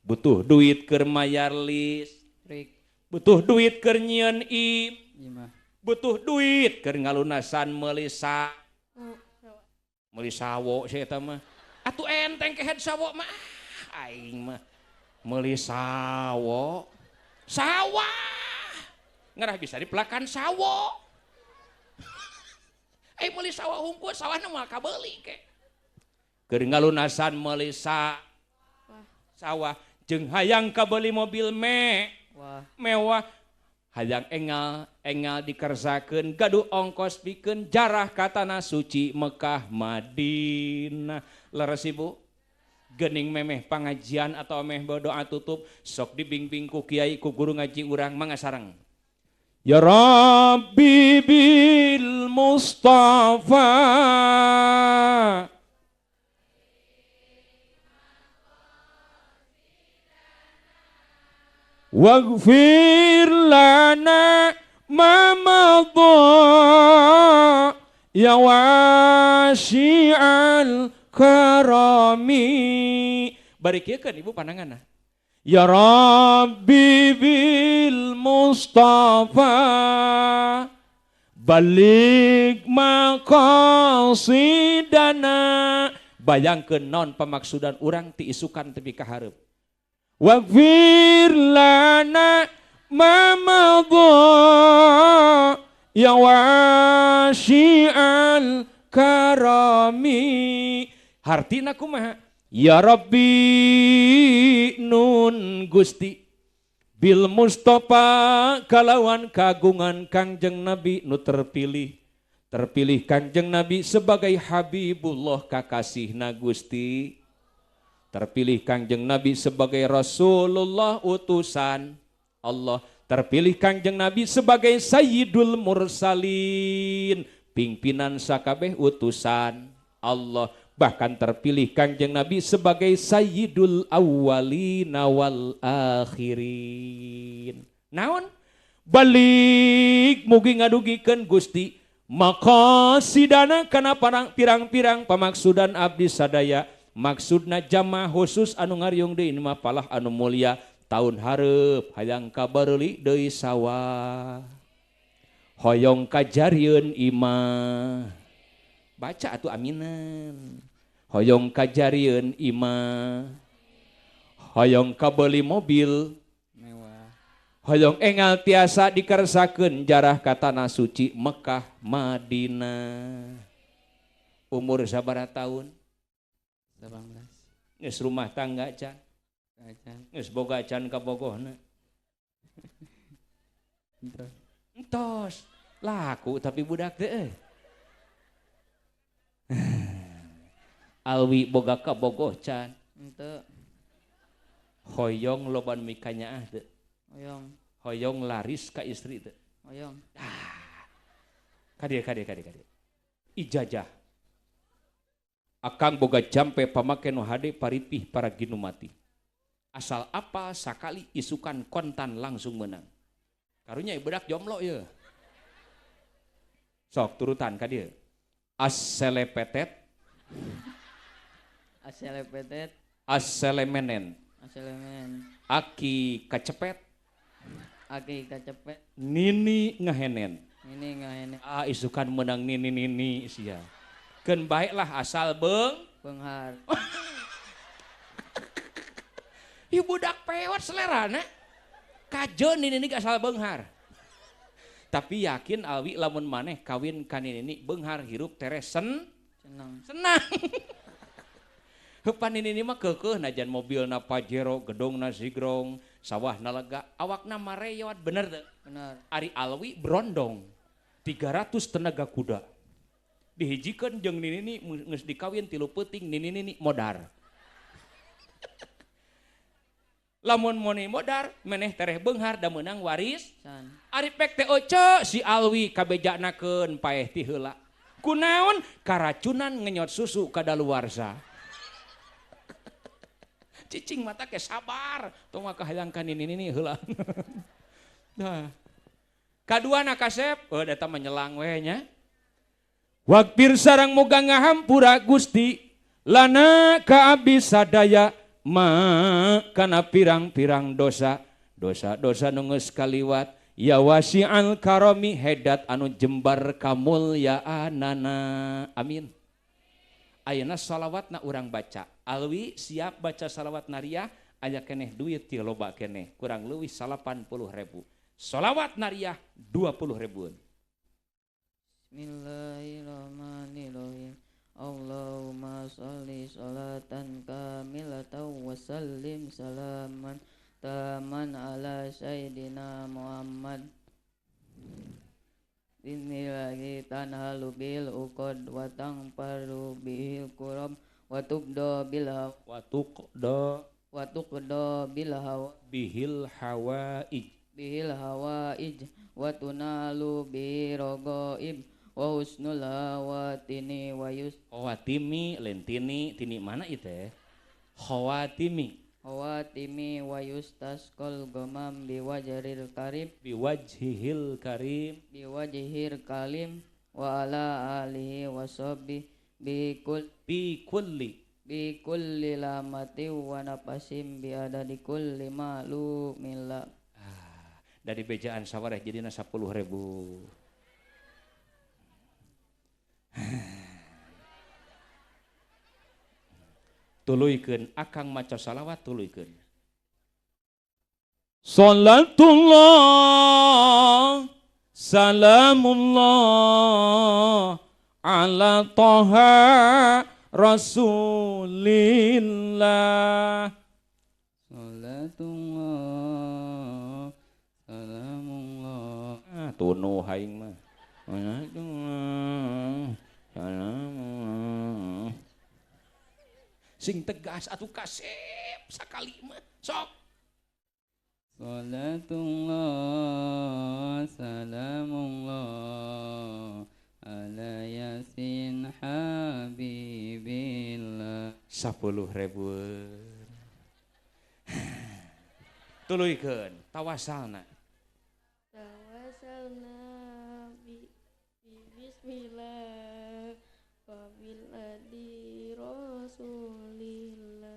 S1: Butuh duit keur mayar listrik, butuh duit keur nyieun im, butuh duit keur ngalunasan meuli meuli sawo sia eta mah. Atuh enteng kehed sawo mah aing mah meuli sawo. Sawah ngerah bisa dipelakan sawo. Eh meuli sawah hungkul sawahna moal kabeuli ke. Keur ngalunasan meuli sawah jeung hayang kabeuli mobil mewah, hayang engal engal dikersakeun gaduh ongkos pikeun jarah ka tanah suci Mekah Madinah. Leres ibu? Gening memeh pangajian atau meh doa tutup sok dibimbing ku kiai ku guru ngaji urang mangga sareng. Ya Rabbi bil Mustafa waghfir lana ma madha ya wasi'al karami. Bari kieu kan ibu pandanganna. Ya Rabbi bil Mustafa balik maqasidana. Bayangkeun naon pamaksudan urang ti isukan tepi ka hareup. Waghfir lana ma madha ya wasi'al karami. Hartina kumaha? Ya Rabbi nun Gusti bil Mustafa kalawan kagungan Kangjeng Nabi nu terpilih. Terpilih Kangjeng Nabi sebagai Habibullah kakasihna Gusti. Terpilih Kangjeng Nabi sebagai Rasulullah utusan Allah. Terpilih Kangjeng Nabi sebagai Sayyidul Mursalin, pimpinan sakabeh utusan Allah. Bahkan terpilih Kangjeng Nabi sebagai sayyidul awwalina wal akhirin. Naon? Balik mugi ngadugikeun Gusti maqasidana kana pirang-pirang pamaksudan abdi sadaya. Maksudna jamaah khusus anu ngariung deui mah palah anu mulia tahun hareup hayang kabareuli deui sawah. Hoyong kajarieun imah. Baca atuh aminan. Hoyong kajarieun imah. Hoyong kabeuli mobil mewah. Hoyong engal tiasa dikersakeun jarah ka tanah suci Mekah Madinah. Umur sabaraha tahun? 18. Geus rumah tangga can? Geus boga can kabogohna? Entos. Laku tapi budak teh. Alwi boga kabogoh can?
S2: Henteu.
S1: Hoyong loba nu mikanyaah teu?
S2: Hoyong.
S1: Hoyong laris ka istri teu?
S2: Hoyong.
S1: Ah. Kadieu kadieu kadieu kadieu. Ijazah. Akang boga jampe pamake nu hade paripih para ginumati. Asal apa sakali isukan kontan langsung menang. Karunya budak jomblo ye. Sok turutan ka dieu. Aselepetet.
S2: Aselepetet.
S1: Aselemenen.
S2: Aselemenen.
S1: Aki kacepet.
S2: Aki kacepet.
S1: Nini ngahenen.
S2: Nini ngahenen.
S1: Ah isukan menang nini nini sia. Keun baiklah asal beunghar. Ieu budak pewat selerana. Kajeun nini nini asal beunghar. Tapi yakin Alwi lamun maneh kawin ka nini beunghar hirup tereh senang. Senang. Heupan nini mah keukeuh najan mobilna Pajero, gedongna Sigrong, sawahna lega, awakna mareyot, bener teu?
S2: Bener.
S1: Ari Alwi brondong 300 tenaga kuda. Dihijikeun jeung nini geus dikawin 3 peuting nini modar. Lamun moni modar meneh tereh beunghar da meunang waris. Ari pek teh oce si Alwi kabejanakeun paeh ti heula. Kunaon karacunan ngenyot susu kadaluwarsa. Cicing mata ke sabar tong kahayang ka nini heula. Nah. Kaduana kasep oh eta mah nyelang we nya. Wakpir sarang moga ngahampura Gusti lana ka abdi sadaya ma kana pirang-pirang dosa dosa-dosa nu geus kaliwat ya wasi'al karami hedat anu jembar kamulyaanana. Amin. Ayeuna salawatna urang baca. Alwi siap baca salawat nariah aya keneh duit ti loba keneh kurang leuwih 80.000. Salawat nariah 20 ribuan.
S2: Bismillahirrahmanirrahim. Allahumma sholli sholatan kamilatan wa sallim salaman taman ala sayyidina Muhammad. Inillahi tanhalu bil uqad wa tangfaru bil kurab wa tubda bil hawa wa tuqda bil hawa
S1: bihil hawaij
S2: bihil hawaij wa tunalu bi ragaib wa husnul hawatini wa yus
S1: hawatimi lentini tini mana itu hawatimi
S2: hawatimi wa yustasqal ghamam biwajhil karim
S1: biwajhihil karim
S2: biwajhil kalim wa ala alihi wa sahbihi bikul bikulli bikulli lamati wa nafasim bi adadi kulli ma'lumillah.
S1: Dari bejaan sawareh jadina 10.000. Tuluykeun akang maca salawat tuluykeun. Salatullah salamullah ala toha Rasulillah.
S2: Salatullah salamullah.
S1: Ah tunu haing mah. Salatullah salamullah. Sing tegas atuh kasep sakali mah sok.
S2: Salatullah salamullah ala Yasin Habibillah.
S1: 10.000. Tuluykeun tawasalna.
S3: Tawasalna bi bismillah wa bil adi rasulillah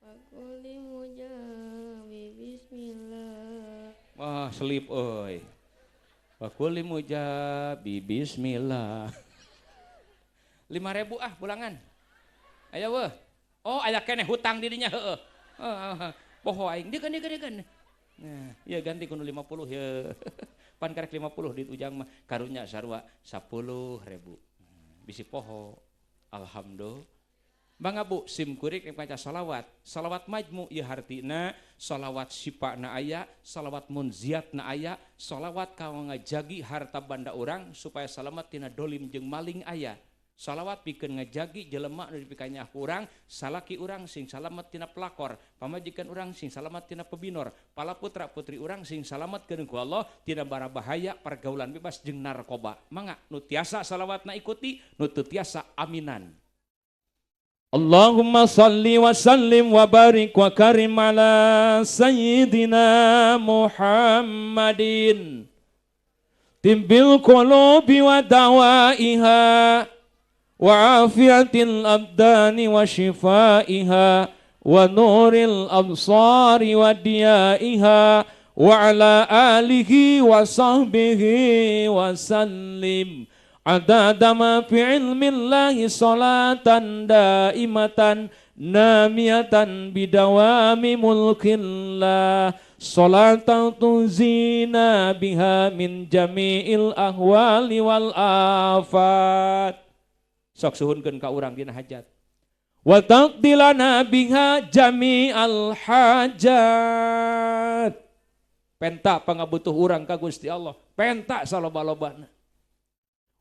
S3: wa kulli mujabi bismillah.
S1: Wah, selip euy. Wa kulli mujabi bismillah. 5.000 ah bulangan. Aya weuh. Oh, aya keneh hutang dirinya heeh. Poho aing dekeun. Nah, ya ganti kudu 50 ya. Pan karek 50 di ujang mah karunya sarua 10.000. Bisi poho. Alhamdulillah. Mangga Bu sim kurik rek maca salawat. Salawat majmu ieu hartina salawat sifana aya, salawat munziatna aya, salawat ka ngajagi harta banda urang supaya salamet tina dolim jeung maling aya. Salawat pikeun ngajagi jelema nu dipikanyah ku urang, salaki urang sing salamet tina pelakor, pamajikan urang sing salamet tina pebinor, pala putra putri urang sing salametkeun ku Allah tina bara bahaya pergaulan bebas jeung narkoba. Mangga nu tiasa salawatna ikuti, nu teu tiasa aminan. Allahumma salli wa sallim wa barik wa karim ala sayyidina Muhammadin timbil qulubi wa dawaiha wa afiyatil abdani wa shifaiha wa nuril absari wa diyaiha wa ala alihi wa sahbihi wa sallim adada ma fi ilmillahi salatan daimatan namiyatan bidawami mulkillah salatan tuzina biha min jami'il ahwali wal afat. Sok suhunkeun ka urang dina hajat. Wa taqdilana biha jami'al hajat. Penta pangabutuh urang ka Gusti Allah, penta saloba-lobana.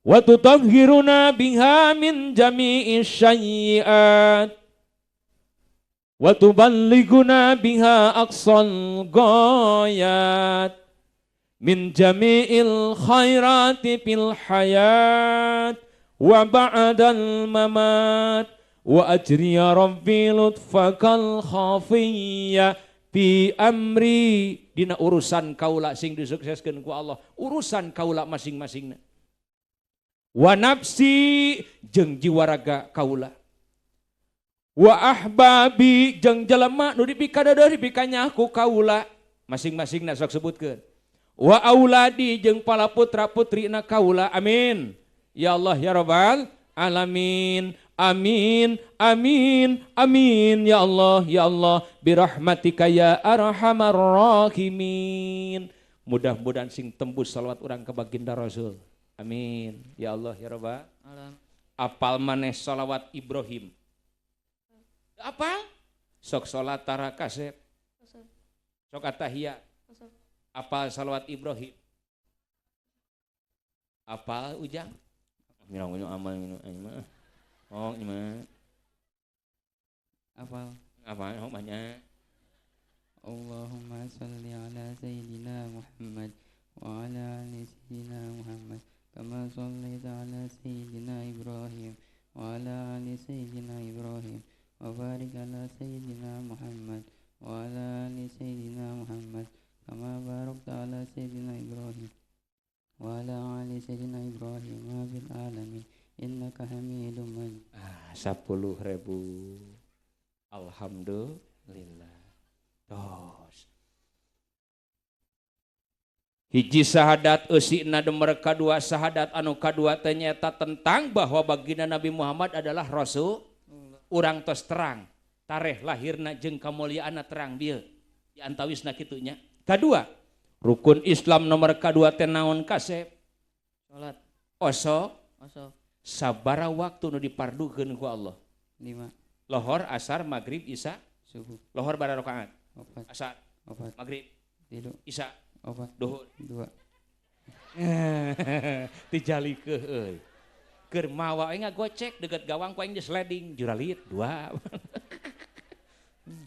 S1: Wa tutahhiruna biha min jami'is sayyi'at wa tuballighuna biha aqsal ghayat min jami'il khairati fil hayat wa ba'dal mamat wa ajri ya rabbi lutfakal khafiyya fi amri. Dina urusan kaula sing disukseskeun ku Allah, urusan kaula masing-masingna. Wa nafsi jeung jiwa raga kaula, wa ahbabi jeung jelema nu dipikadadeuh dipikanyah ku kaula masing-masingna sok sebutkeun, wa auladi jeung pala putra putrina kaula. Amin ya Allah ya Rabbal alamin. Amin amin amin ya Allah ya Allah birahmatika ya arhamar rahimin. Mudah-mudahan sing tembus salawat urang ka baginda Rasul. Amin ya Allah ya Rabbal alamin. Apal maneh salawat Ibrahim? Apal? Sok salat tara kasep. Sok atahiyat. Apal salawat Ibrahim? Apal ujang? Mirang amal minum. Oh, gimana?
S2: Apal?
S1: Apal oh, banyak.
S2: Allahumma shalli ala sayyidina Muhammad wa ala ali sayyidina Muhammad kama shallaita ala sayyidina Ibrahim wa ala ali sayyidina Ibrahim wa barik ala sayyidina Muhammad wa ala ali sayyidina Muhammad kama barakta ala sayyidina Ibrahim wa ala ali sayyidina Ibrahim fil alamin innaka hamidum majid.
S1: 10.000. Alhamdulillah. Tos. Hiji sahadat eusina demer kadua sahadat anu kadua teh nyaeta tentang bahwa baginda Nabi Muhammad adalah rasul. Urang tos terang tareh lahirna jeung kamuliaanna terang bieu di antawisna kitu nya. Kadua, rukun Islam nomor kadua teh naon kasep?
S2: Salat.
S1: Oso.
S2: Oso.
S1: Sabara waktu nu dipardukeun ku Allah?
S2: 5.
S1: Lohor, asar, maghrib, isya,
S2: subuh.
S1: Lohor bara rakaat?
S2: 4.
S1: Asar,
S2: 4.
S1: Maghrib,
S2: 3.
S1: Isya,
S2: 4.
S1: Duhur,
S2: 2.
S1: Tijalikeun euy. Keur mawa aing ngagocek deket gawang ku aing geus sliding juralit 2.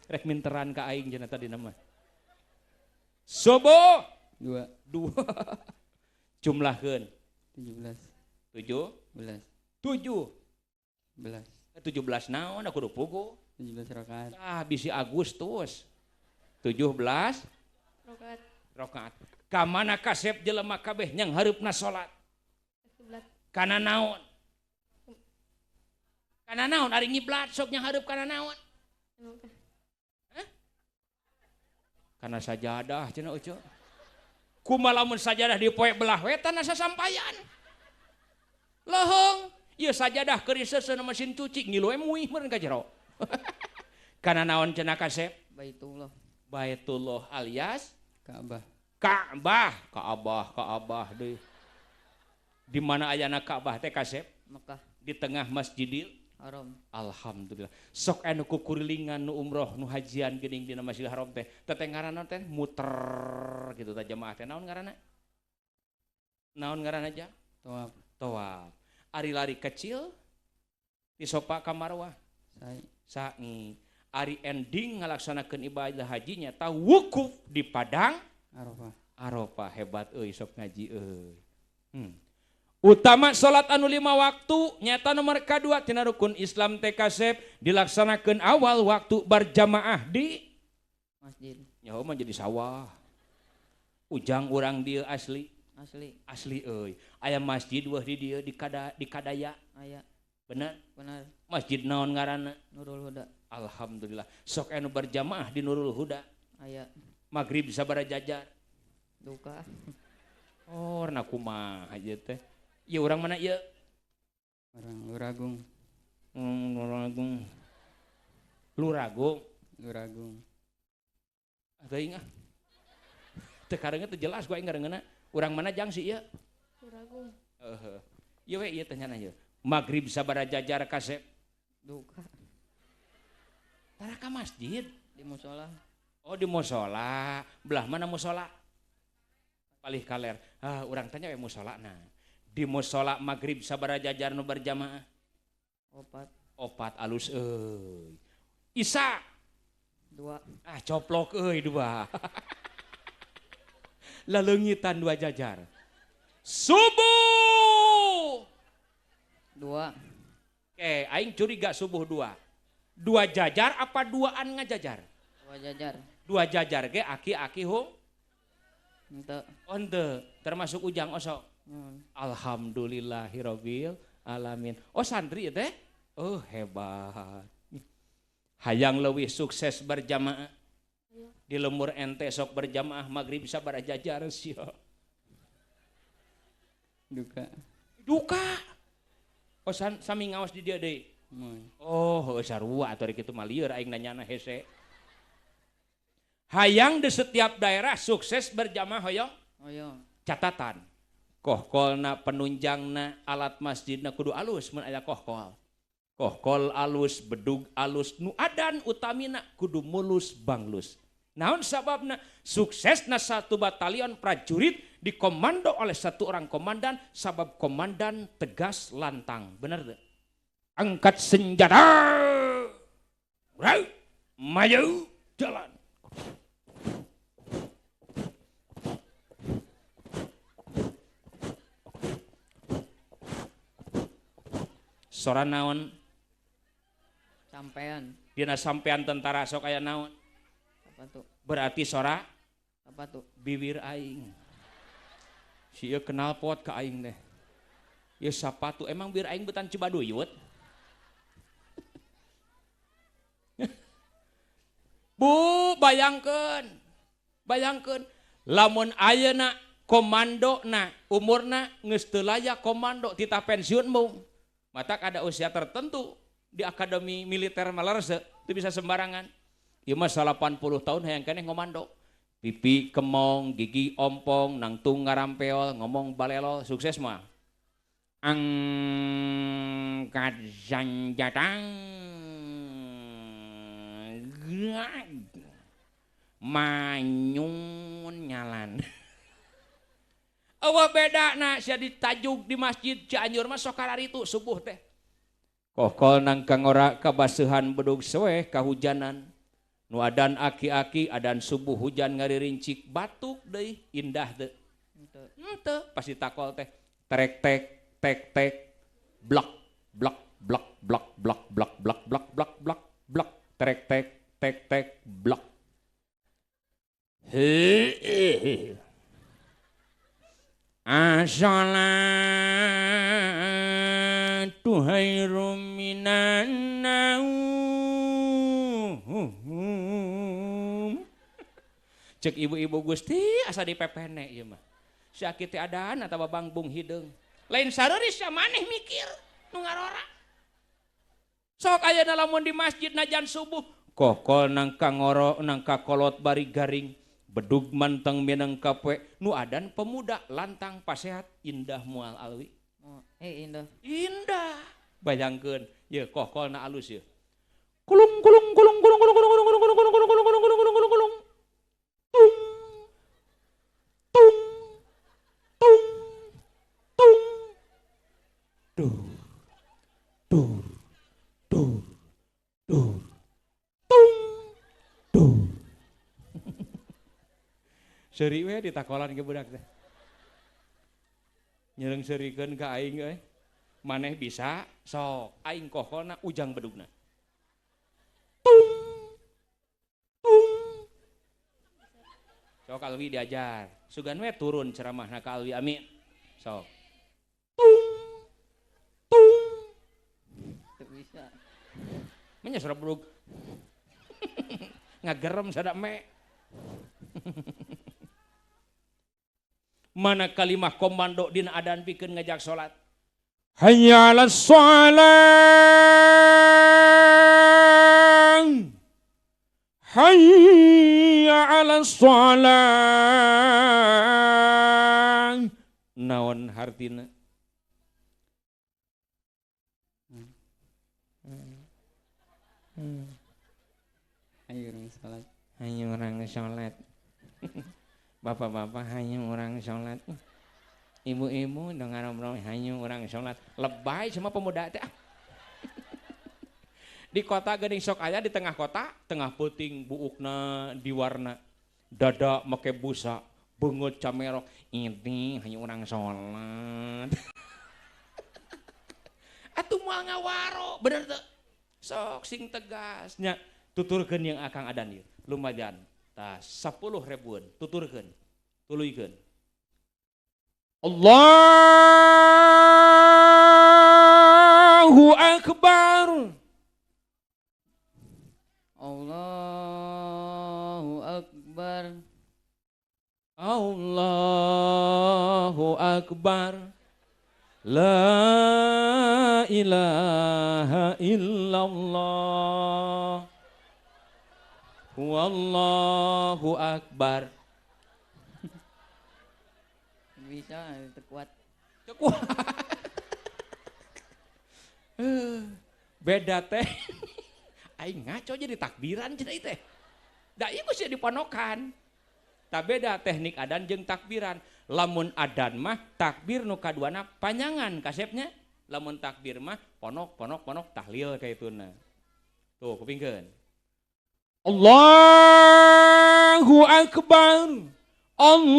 S1: Rek minteran ka aing cenah tadi nama. Subuh
S2: 2.
S1: 2. Jumlahkeun.
S2: 17.
S1: 7
S2: belas.
S1: 7
S2: belas.
S1: 17 naon aku kudu pugu?
S2: 17 rakaat.
S1: Ah, bisi Agustus. 17
S3: rakaat.
S1: Rakaat. Ka mana kasep jelema kabeh nyang hareupna salat?
S3: Kiblat.
S1: Kana naon? Kana naon ari ngiblat sok nyang hareup kana naon? Hah? Kana sajadah cenah euceu. Kumaha lamun sajadah dipoe belah wetan asa sampayan. Leuheung, ieu sajadah keur diseuseun mesin cuci ngilu we muih meureun ka jero. Kana naon cenah kasep?
S2: Baitullah.
S1: Baitullah alias
S2: Ka'bah.
S1: Ka'bah, Ka'bah, Ka'bah deui. Di mana ayana Ka'bah teh kasep?
S2: Mekah.
S1: Di tengah Masjidil
S2: Haram.
S1: Alhamdulillah. Sok anu kukurilingan nu umroh nu hajian geuning dina Masjidil Haram teh. Teteh ngaranna teh muter gitu tah jamaah teh naon ngaranna? Naon ngaranna aja?
S2: Tawaf.
S1: Tawaf. Ari lari kecil di sopa ka Marwah.
S2: Sai.
S1: Sa'i. Ari ending ngalaksanakeun ibadah hajinya ta wukuf di padang
S2: Arafah.
S1: Arafah hebat euy sok ngaji euy. Utama salat anu 5 waktu nyata nomor kadua tina rukun Islam teh kasep dilaksanakeun awal waktu berjamaah di
S2: masjid.
S1: Nyaho mah jadi sawah. Ujang urang dieu asli.
S2: Asli.
S1: Asli euy. Aya masjid weuh di dieu di Kadaya.
S2: Aya.
S1: Bener?
S2: Bener.
S1: Masjid naon ngaranna?
S2: Nurul Huda.
S1: Alhamdulillah. Sok anu berjamaah di Nurul Huda.
S2: Aya.
S1: Maghrib sabaraha jajar?
S2: Duka.
S1: Oh, na kumaha ieu teh? Ieu urang mana ieu?
S2: Urang Luragung.
S1: Luragung. Luragung.
S2: Luragung.
S1: Teuing ah. Teu kareungeut teu jelas gua aing ngareungeuna. Urang mana jang si ieu?
S3: Luragung.
S1: Heeh. Ieu we ieu teh nya ieu. Maghrib sabaraha jajar kasep?
S2: Duka.
S1: Tara ka masjid?
S2: Di musola.
S1: Oh di musola. Belah mana musola? Palih kaler. Ah, urang tanya we musola na. Di musola maghrib sabaraha jajar nu berjamaah?
S2: Opat.
S1: Opat alus euy. Isa
S2: 2.
S1: Ah coplok euy 2. Laleungitan 2 jajar. Subuh
S2: 2.
S1: Oke, aing curiga subuh 2. 2 jajar apa duaan ngajajar?
S2: 2 jajar.
S1: 2 jajar ge aki-aki hung?
S2: Henteu.
S1: Oh henteu, termasuk ujang osok. Alhamdulillahirabbil alamin. Oh santri teh? Oh hebat. Hayang leuwih sukses berjamaah. Di lemur ente sok berjamaah maghrib sabaraha jajar sia.
S2: Duka.
S1: Duka. Oh sami ngaos di dieu deui. Oh heuh sarua atuh kitu mah lieur aing nanyana hese. Hayang di setiap daerah sukses berjamaah hoyong?
S2: Hoyong.
S1: Catatan. Kohkolna penunjangna alat masjidna kudu alus mun aya kohkol. Kohkol alus, bedug alus, nu adan utamina kudu mulus banglus. Naon sababna? Suksesna satu batalion prajurit dikomando oleh satu orang komandan, sabab komandan tegas lantang. Bener teu? Angkat senjata. Maju jalan. Sora naon?
S2: Sampean.
S1: Dina sampean tentara sok aya naon?
S2: Sepatu.
S1: Berarti sora
S2: sepatu.
S1: Bibir aing. Si ieu kenal pot ka aing teh. Ieu sapatu emang bibir aing betan Cibaduyut. Bu, bayangkeun. Bayangkeun lamun ayeuna komandona umurna geus teu layak komando titah pensiun mung. Matak ada usia tertentu di akademi militer Malarse itu bisa sembarangan. Ieu mah 80 tahun hayang keneh ngomando. Pipi kemong, gigi ompong, nangtung ngarampeol, ngomong balelo, sukses mah. Angkat senjata. Manyun nyalan. Eueuh beda na sia ditajug di masjid Cianjur mah sok kararitu subuh teh. Kohkol nang kangora kabaseuhan bedug seweh kahujanan. Nu adan aki-aki adan subuh hujan ngaririncik batuk deui indah teu. Henteu, pasti takol teh trek tek tek tek blak blak blak blak blak blak blak blak blak blak blak trek tek tek tek blak. Hehehe. As-sholatu khairum minan naum. Cek ibu-ibu Gusti asa dipepene ieu mah. Si aki teh adan atawa bangbung hideung. Lain sareuris sia maneh mikir nu ngarora. Sok ayeuna lamun di masjid najan subuh kokol nangka ngoro nangka kolot bari garing. Bedug manteng minangka poe nu adan pemuda lantang pasehat indah moal alwi.
S2: Oh, indah.
S1: Indah. Bayangkeun ye kokolna alus ye. Kulung kulung kulung kulung kulung kulung kulung kulung kulung kulung kulung kulung kulung kulung kulung. Tung tung tung tung. Dur dur dur dur tung dur. Seuri we ditakolan ke budak teh. Nyereng seurikeun ka aing euy. Maneh bisa sok aing kokolna ujang bedugna. Tung tung. Sok Alwi diajar. Sugan we turun ceramahna ka Alwi amin. Sok. Tung tung.
S2: Teu bisa.
S1: Menya suara bedug. Ngagerem sadak me. Mana kalimah komando dina adan pikeun ngajak salat. Hayya 'alas shalah. Hayya 'alas shalah. Naon hartina?
S2: Hayu urang salat.
S1: Hayu urang salat. Bapak-bapak hanya orang sholat, ibu-ibu dengar ngobrol hanya orang sholat, lebay sama pemuda teh. Di kota geuning sok aya di tengah kota, tengah peuting buukna diwarna, dada make busa, beungeut camerok, ini hanya orang sholat. Atuh moal ngawaro, bener teu? Sok sing tegas nya, tuturkeun yang akang adan ieu, lumayan. Tah 10 ribuan tuturkeun tuluykeun. Allahu akbar.
S2: Allahu akbar.
S1: Allahu akbar. La ilaha illallah. Wallahu akbar.
S2: Bisa terkuat.
S1: Terkuat. Beda teh. Aing ngaco jadi takbiran cenah teh. Da ieu geus diponokan. Ta beda teknik adan jeung takbiran. Lamun adan mah takbir nu kaduana panyangan kasepnya. Lamun takbir mah ponok ponok ponok tahlil kaituna. Tuh kupingkeun. Allahu akbar. Allahu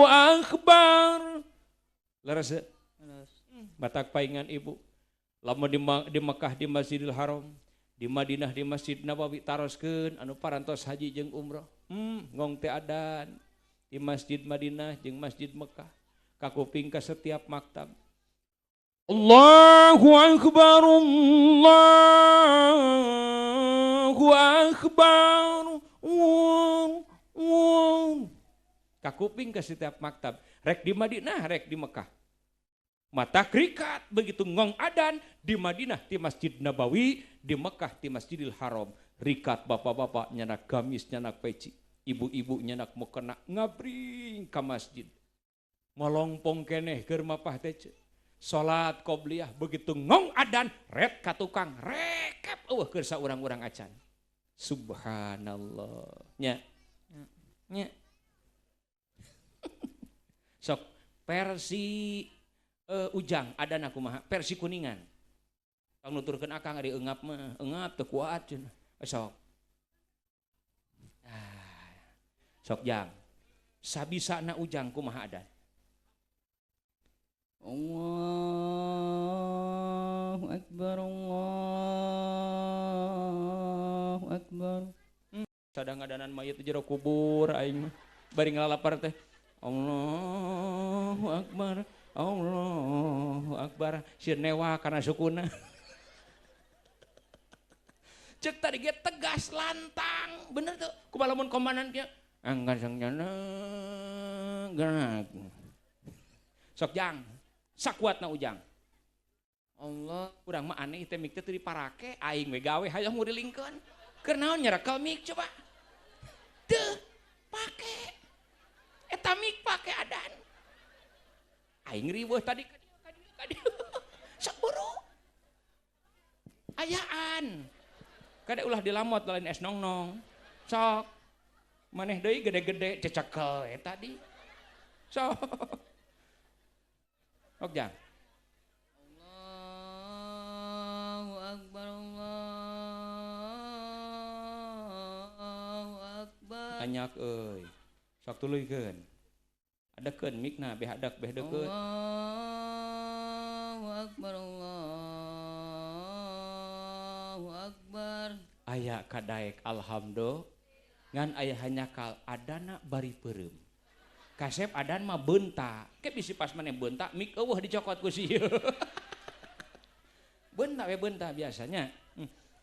S1: akbar. Leres ya? Batak paingan ibu. Lamun di Mekah di Masjidil Haram, di Madinah di Masjid Nabawi taroskeun anu parantos haji jeung umroh. Ngong teh adan di Masjid Madinah jeung Masjid Mekah. Kakuping ka setiap maktab. Allahu akbar, Allahu akbar. Kakuping ke setiap maktab, rek di Madinah, rek di Mekah. Mata krikat begitu ngong adan di Madinah di Masjid Nabawi, di Mekah di Masjidil Haram. Rikat bapak-bapak nyanak gamis, nyanak peci, ibu-ibu nyanak mukena ngabring ka masjid. Molongpong keneh keur mapah teh. Salat qobliyah begitu ngong adan ret ka tukang rekep eueuh keur saurang-urang acan. Subhanallah. Nya. Nya. Sok versi Ujang adan kumaha versi Kuningan. Kang nuturkeun akang ari eungap mah, eungap teu kuat cenah. Sok. Sok jang. Sabisana ujang kumaha adan?
S2: Allahu akbar, Allahu akbar.
S1: Sadang ngadanan mayit di jero kubur aing mah. Bari ngalalapar teh. Allahu akbar, Allahu akbar. Sieun newa kana sukuna. Cek tadi ge tegas lantang, bener tuh. Kumaha lamun komandan kieu? Angkat sangjana gerak. Sok jang, sakuatna ujang.
S2: Allah,
S1: urang mah aneh teh mik teh teu diparake, aing we gawe hayang ngurilingkeun. Keur naon nyerekel mik coba? Teu pake. Eta mik pake adan. Aing riweuh tadi ka dieu ka dieu ka dieu. Sok buru. Ayaan. Kade ulah dilamot lain es nongnong. Sok. Maneh deui gede-gede cecekel eta tadi. Sok. Sok jang.
S2: Allahu akbar, Allahu akbar.
S1: Banyak euy. Sok tuluykeun. Adekeun mikna beh adak beh deukeut.
S2: Allahu akbar, Allahu akbar.
S1: Aya kadaek alhamdulillah. Ngan aya hanyakal adana bari peureum. Kasep adan mah beunta. Ke bisi pas maneh beunta mik eueuh dicokot ku si ieu. Beunta we beunta biasanya.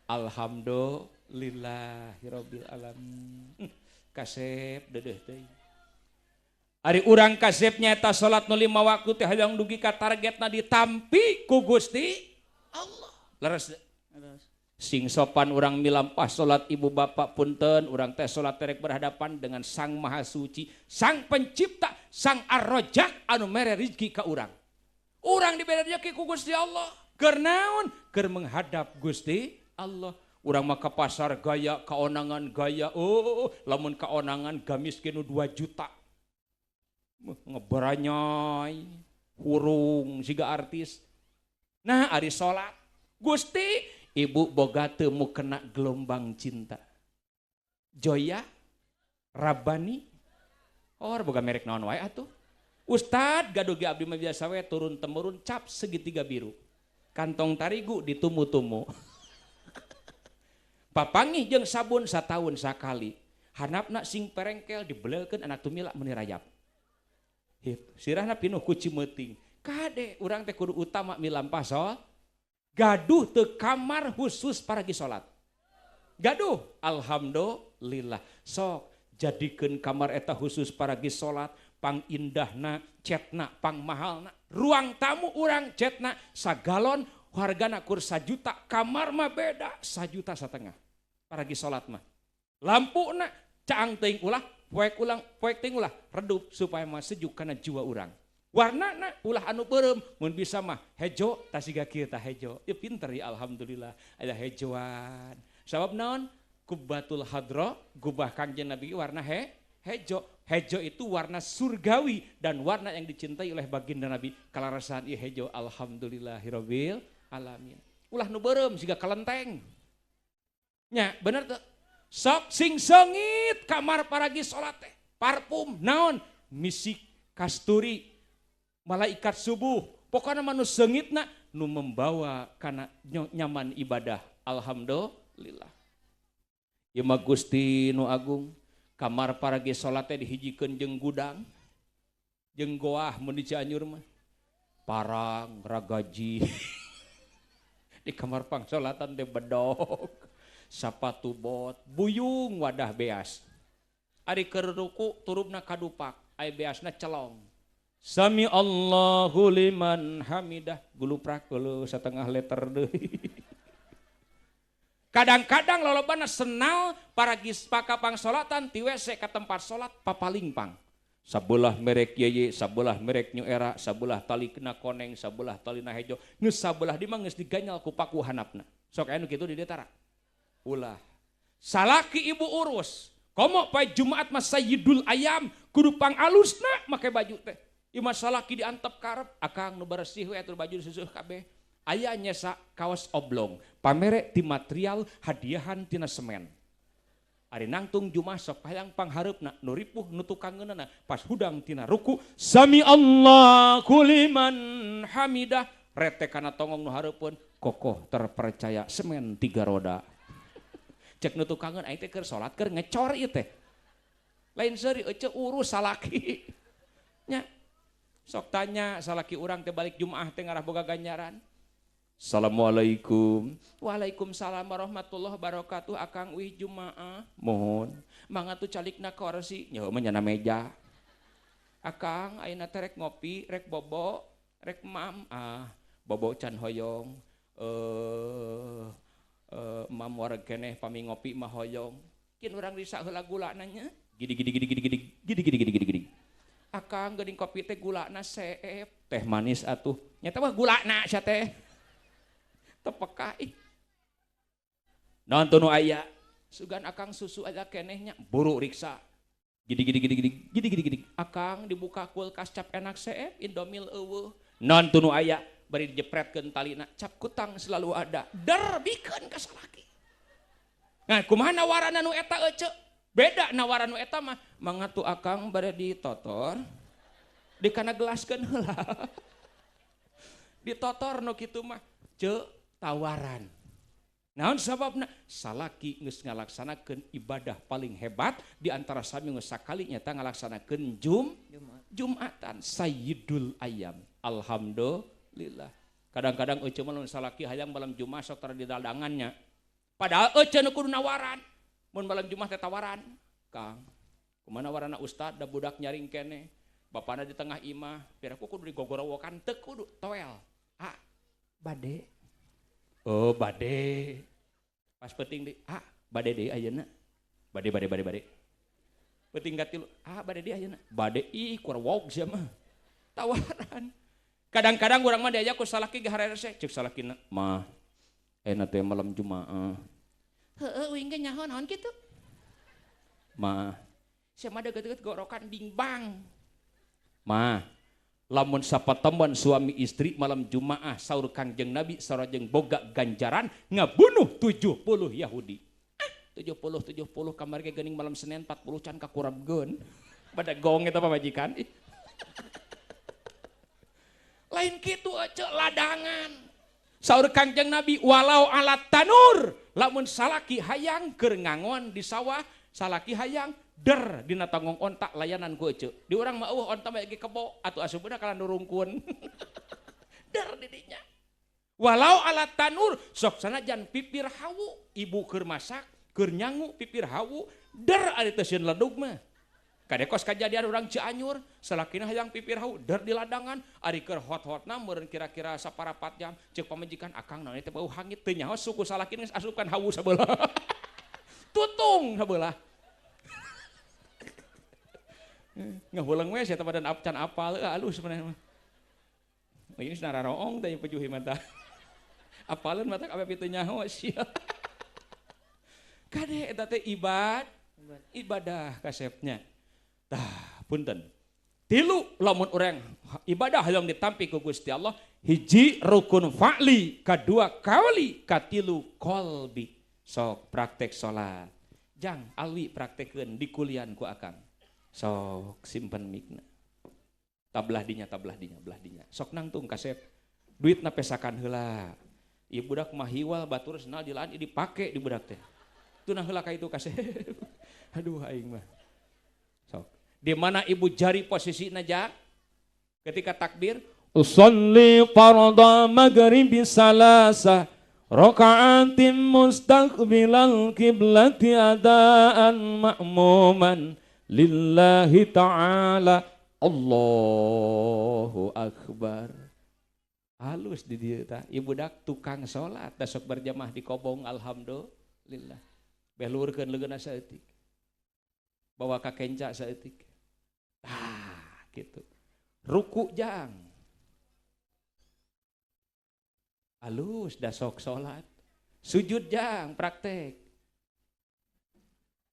S1: Alhamdulillahirabbil alamin. Kasep deudeuh teuing. Ari urang kasep nyaeta salat nu 5 waktu teh hayang dugi ka targetna ditampi ku Gusti Allah. Leres.
S2: Leres.
S1: Sing sopan urang milampah salat ibu bapak punten, urang teh salat terek berhadapan dengan Sang Maha Suci, Sang Pencipta, Sang Ar-Rajak anu mere rizki ka urang. Urang dibere rezeki ku Gusti Allah. Keur naon? Keur menghadap Gusti Allah. Urang mah ka pasar gaya, kaonangan gaya. Oh, lamun kaonangan gamis ge nu 2 juta. Ngeberanyai, hurung siga artis. Nah, ari salat Gusti ibu boga teu mu kena gelombang cinta. Joya, Rabani, or boga merek naon wae atuh. Ustad gaduh ge abdi mah biasa we turun temurun cap segitiga biru. Kantong tarigu ditumu-tumu. Papangih jeung sabun sataun sakali. Hanapna sing perengkel dibeleukeun anak tumila meuni rayap. Hip, sirahna pinuh ku cimeuting. Kade urang teh kudu utama milampah salat. Gaduh teu kamar khusus paragi salat. Gaduh, alhamdulillah. Sok jadikeun kamar eta khusus paragi salat, pang indahna, cetna, pang mahalna. Ruang tamu urang cetna sagalon hargana kur 1 juta, kamar mah beda 1,5 juta. Paragi salat mah. Lampuna caang teuing ulah, poek ulang, poek teuing ulah, redup supaya mah sejuk kana jiwa urang. Warnana ulah anu beureum, mun bisa mah hejo tasiga kieu tah hejo. Ieu pinter ya alhamdulillah aya hejoan. Sabab naon? Kubbatul hadra, gubah Kangjeng Nabi warna hejo. Hejo itu warna surgawi dan warna yang dicintai oleh baginda Nabi. Kalarasan ieu hejo alhamdulillahirabbil alamin. Ulah nu beureum siga kalenteng. Nya bener teu? Sok sing seungit kamar paragi salat teh. Parfum naon? Misik, kasturi, malaikat subuh, pokoknya mah nu seungitna nu membawa kana nyaman ibadah. Alhamdulillah. Ieu mah Gusti nu agung, kamar paragi salat teh dihijikeun jeung gudang, jeung goah mun di Cianjur mah. Parang, ragaji. Di kamar pangsolatan teh bedog, sapatu bot, buyung wadah beas. Ari keur ruku turupna kadupak, ai beasna celong. Sami Allahu liman hamidah, guluprak geuleuh setengah liter deui. Kadang-kadang lolobana senal paragis pakapang solatan ti WC ka tempat solat papalingpang. Sabelah merek yeye, sabelah merek New Era, sabelah tali kena koneng, sabelah tali na hejo, geus sabelah di mah geus diganyal ku paku hanapna. Sok aya nu kitu di dieu tara. Ulah. Salaki ibu urus. Komo poe Jumat mah sayyidul ayam, kudu pangalusna make baju teh. Ieu mah salaki diantep karep, akang nu bersih we atuh baju disusuh kabeh. Aya nyesa kaos oblong, pamere ti material hadiahan tina semen. Ari nangtung Jumat sok hayang panghareupna nu ripuh nu tukangeunana pas hudang tina ruku sami Allahu liman hamidah rete kana tongong nu hareupeun kokoh terpercaya semen 3 roda. Cek nu tukangeun aing teh keur salat keur ngecor ieu teh. Lain seuri ece urus salaki. Nya. Sok tanya salaki urang teh balik Jumaah teh ngarah boga ganjaran. Assalamualaikum. Waalaikumsalam warahmatullahi wabarakatuh. Akang uih Jumaah. Mohon. Mangga tuh calikna kursi. Nya mah nyana meja. Akang ayeuna teh rek ngopi, rek bobo, rek mam. Ah, bobo can hoyong. Mam wareg keneh pami ngopi mah hoyong. Kin urang risa heula gulana nya. Gidi gidi gidi gidi gidi gidi gidi gidi gidi gidi. Akang geuning kopi teh gulana seep, teh manis atuh. Nya teh mah gulana sia teh. Tepeka ih. Naon teu nu aya? Sugan akang susu aya keneh nya, buru riksa. Gidi gidi gidi gidi gidi gidi gidi. Akang dibuka kulkas cap enak seep, Indomil eueuh. Naon teu nu aya? Bari dijepretkeun talina, cap kutang selalu ada. Der bikeun ka salaki. Nah, kumaha nawarana nu eta ece? Beda nawaran nu eta mah, mangga tuh akang bade ditotor, dikana gelaskeun heula. Ditotor nu kitu mah, ce tawaran. Naon sababna? Salaki geus ngalaksanakeun ibadah paling hebat di antara sami geus sakali nyata ngalaksanakeun Jumatan Sayyidul Ayam. Alhamdulillah. Kadang-kadang ece mah lamun salaki hayang malam Jumat sok tara di dadangannya. Padahal ece nu kudu nawaran. Mun malam Jumat teh tawaran, Kang. Kumaha warana ustad da budak nyaring keneh. Bapana di tengah imah, piraku kudu digogorowokan teu kudu toel. Ah, bade. Oh, bade. Pas penting deui, ah, bade deui ayeuna. Bade bade bade bade. Penting katilu, ah bade deui ayeuna. Bade ih kurwog sia mah. Tawaran. Kadang-kadang urang mah diajak ku salaki ge harerese, ceuk salakina, "Mah, ayeuna teh malam Jumaah." Heeh, uing ge nyaho naon kitu? Mah, sia mah deukeut-deukeut gorokan bingbang. Mah, lamun sapatemuan suami istri malam Jumaah saur Kangjeng Nabi sareng boga ganjaran ngabunuh 70 Yahudi. Ah, 70 kamari ge geuning malam Senin 40 can kakurabkeun. Pada gong eta pamajikan. Lain kitu ece ladangan. Saur Kangjeng Nabi walau alat tanur lamun salaki hayang keur ngangon di sawah salaki hayang der dina tonggong onta layanan ku ece. Di urang mah eueuh onta mah ge kebo atuh asupna kana nurungkun. Der di dinya. Walau alat tanur sok sanajan pipir hawu ibu keur masak keur nyangu pipir hawu der ari teu sieun ledug mah. Kade kos kajadian urang Cianjur salakina hayang pipir hawu der di ladangan ari keur hot-hotna meureun kira-kira saparapat jam ceuk pamajikan akang naon teh bau hangit teu nyaho suku salakina geus asupkan hawu sabelah. Tutung sabelah. Ngahuleng we sia teh badan can apal alus sebenarnya mah. Ini senara roong teh pejuhi mata. Apaleun mata kabeh teu nyaho sia. Kade eta teh ibadah kasepnya. Tah punten. Tilu lamun urang ibadah hayang ditampi ku Gusti Allah, hiji rukun fa'li, kadua kauli, katilu qalbi. Sok praktek salat. Jang alwi praktekeun di kulian ku akang. Sok simpen mikna. Tablah dinya, tablah dinya, belah dinya. Sok nangtung kasep. Duitna pesakan heula. Ieu budak mah hiwal batur senal dilaan dipake di budak teh. Tunah heula ka itu kasep. Aduh aing mah. Sok. Di mana ibu jari posisina ja? Ketika takbir, usolli fardha maghribi salasa raka'atin mustaqbilal kiblati adaan ma'muman lillahi ta'ala. Allahu akbar. Halus di dieu tah. Ibu dak tukang salat da sok berjamaah di kobong alhamdulillah. Beh luhurkeun leugeunna saeutik. Bawa ka kenca saeutik. Tah gitu. Ruku jang. Halus da sok salat. Sujud jang praktek.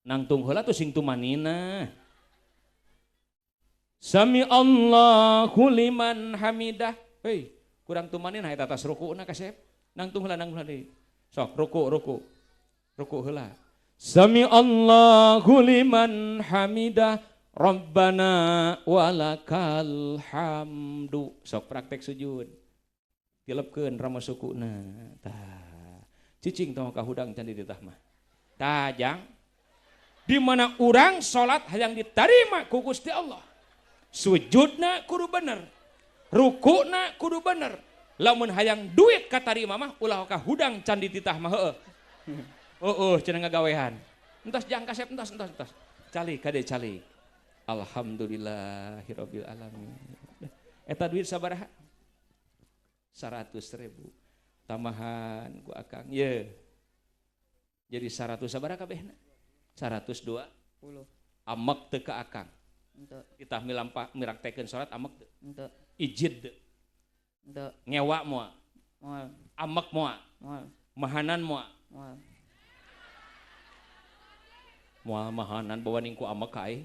S1: Nangtung heula tuh sing tumanina. Sami Allahu liman hamidah. Hei, kurang tumanina eta atas rukuna kasep. Nangtung heula deui. Sok ruku ruku. Ruku heula. Sami Allahu liman hamidah Rabbana walakal hamdu. Sok praktek sujud. Tilepkeun rama sukuna. Tah. Cicing tong ka hudang can dititah mah. Tah jang. Di mana urang salat hayang ditarima ku Gusti Allah. Sujudna kudu bener. Rukuna kudu bener. Lamun hayang duit katarima mah ulah ka hudang can dititah mah heueuh. Heeh cenah ngagawehan. Entos jang kasep entos entos entos. Calik kade calik. Alhamdulillahirabbil alamin. Eta duit sabaraha? 100.000. Tambahan ku akang ye. Jadi 100 sabaraha kabehna? 120. Amek teu ka akang.
S2: Henteu.
S1: Itah milampa miraktekeun salat amek teu?
S2: Henteu.
S1: Ijid teu?
S2: Henteu.
S1: Ngewa moal?
S2: Moal.
S1: Amek moal?
S2: Moal.
S1: Mahanan moal?
S2: Moal.
S1: Moal mahanan bawa ningku amek ka aing.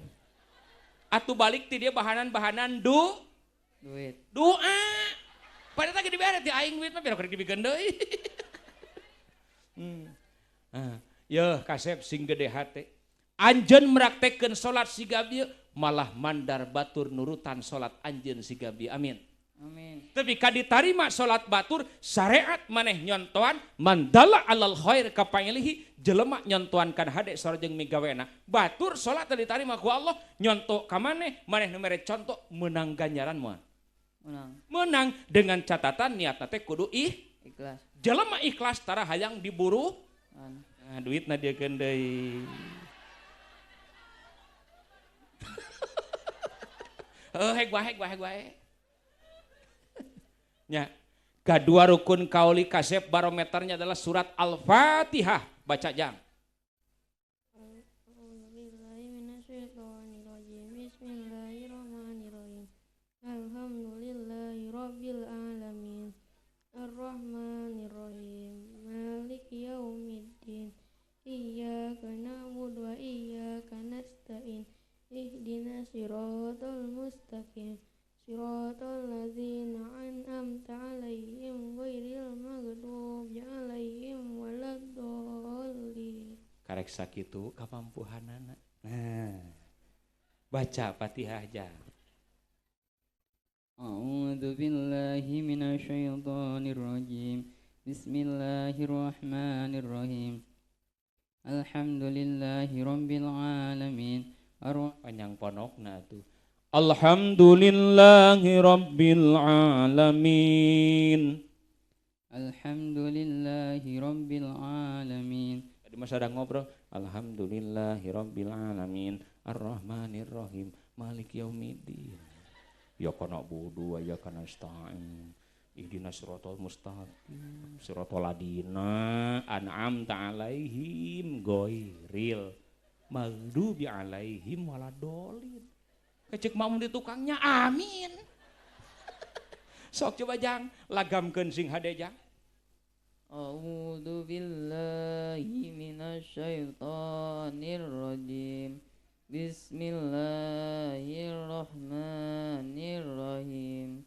S1: Atuh balik ti dia bahanan-bahanan
S2: duit.
S1: Doa. Padahal tadi dibere ti aing duit mah biar keur dibikeun deui. Ah, yeuh kasep sing gede hate. Anjeun meraktekeun salat siga bieu malah mandar batur nurutan salat anjeun siga bieu. Amin.
S2: Amin.
S1: Tapi ka ditarima salat batur syariat maneh nyontoan mandala alal khair kapailihi jelema nyontoan kan hade sareng migawena. Batur salat teu ditarima ku Allah nyonto ka maneh, maneh nu mere contoh meunang ganjaran moal.
S2: Menang.
S1: Menang dengan catatan niatna teh kudu
S2: ikhlas.
S1: Jelema ikhlas tara hayang diburu. Nah, duitna diekeun deui. Heuh hek wae hek wae hek wae. Nya, kedua rukun kauli kasep barometernya adalah surat Al-Fatihah. Baca jang.
S3: Bismillahirrahmanirrahim. Alhamdulillahirabbil alamin. Arrahmanirrahim. Maliki yaumiddin. Iyyaka na'budu wa iyyaka nasta'in. Ihdinas siratal mustaqim. Siratal ladzina an'amta 'alaihim ghairil maghdubi 'alaihim waladdallin.
S1: Karek sakitu kamampuhanana. Nah, baca Fatihah aja.
S2: A'udzu billahi minasyaitonir rajim. Bismillahirrahmanirrahim. Alhamdulillahi rabbil alamin.
S1: Panjang ponokna tuh. Alhamdulillahi rabbil alamin.
S2: Alhamdulillahi rabbil alamin.
S1: Tadi mas ada ngobrol. Alhamdulillahi rabbil alamin. Arrahmanir rahim. Maliki yaumiddin. Ya kana budu wa ya kana nasta'in. Ihdinas siratal mustaqim. Siratal ladina an'amta 'alaihim ghairil maghdubi 'alaihim waladdallin. Kecek makmum di tukangnya, amin. Sok coba jang, lagamkeun sing hade jang.
S2: A'udzu billahi minasyaitonir rajim. Bismillahirrahmanirrahim.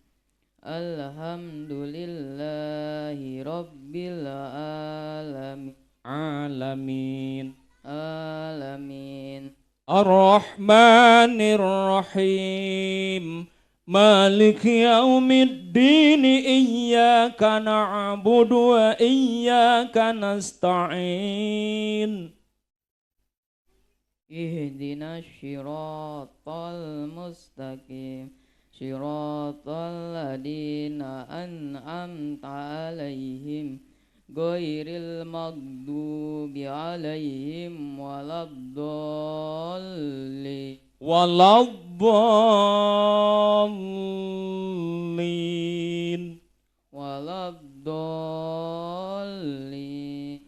S2: Alhamdulillahi rabbil alamin.
S1: Alamin.
S2: Alamin.
S1: Ar-Rahmanir Rahim. Maliki yaumiddin. Iyyaka na'budu wa iyyaka nasta'in.
S2: Ihdinas siratal mustaqim. Siratal ladzina an'amta 'alaihim ghairil maghdubi 'alaihim waladdallin.
S1: Waladdallin.
S2: Waladdallin.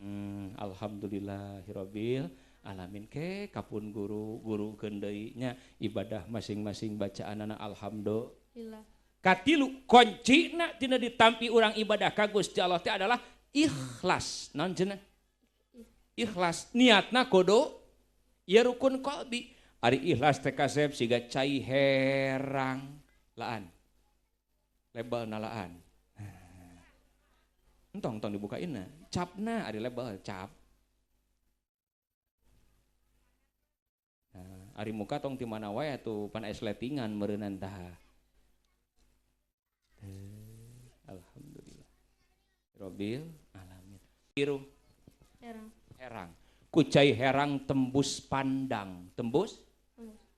S1: Alhamdulillahirabbil alamin. Ke kapun guru-guru deui nya ibadah masing-masing bacaanana alhamdulillah. Katilu kuncina tina ditampi urang ibadah ka Gusti Allah teh adalah ikhlas. Naon cenah? Ikhlas niatna kudu ieu rukun qalbi. Ari ikhlas teh kasep siga cai herang laan. Label nalaan. Entong tong dibukainna, capna ari label cap. Ari muka tong ti mana wae atuh pan aya sletingan meureunnan tah. Alhamdulillah. Robil alamin. Biru.
S3: Herang.
S1: Herang. Ku cai herang tembus pandang. Tembus?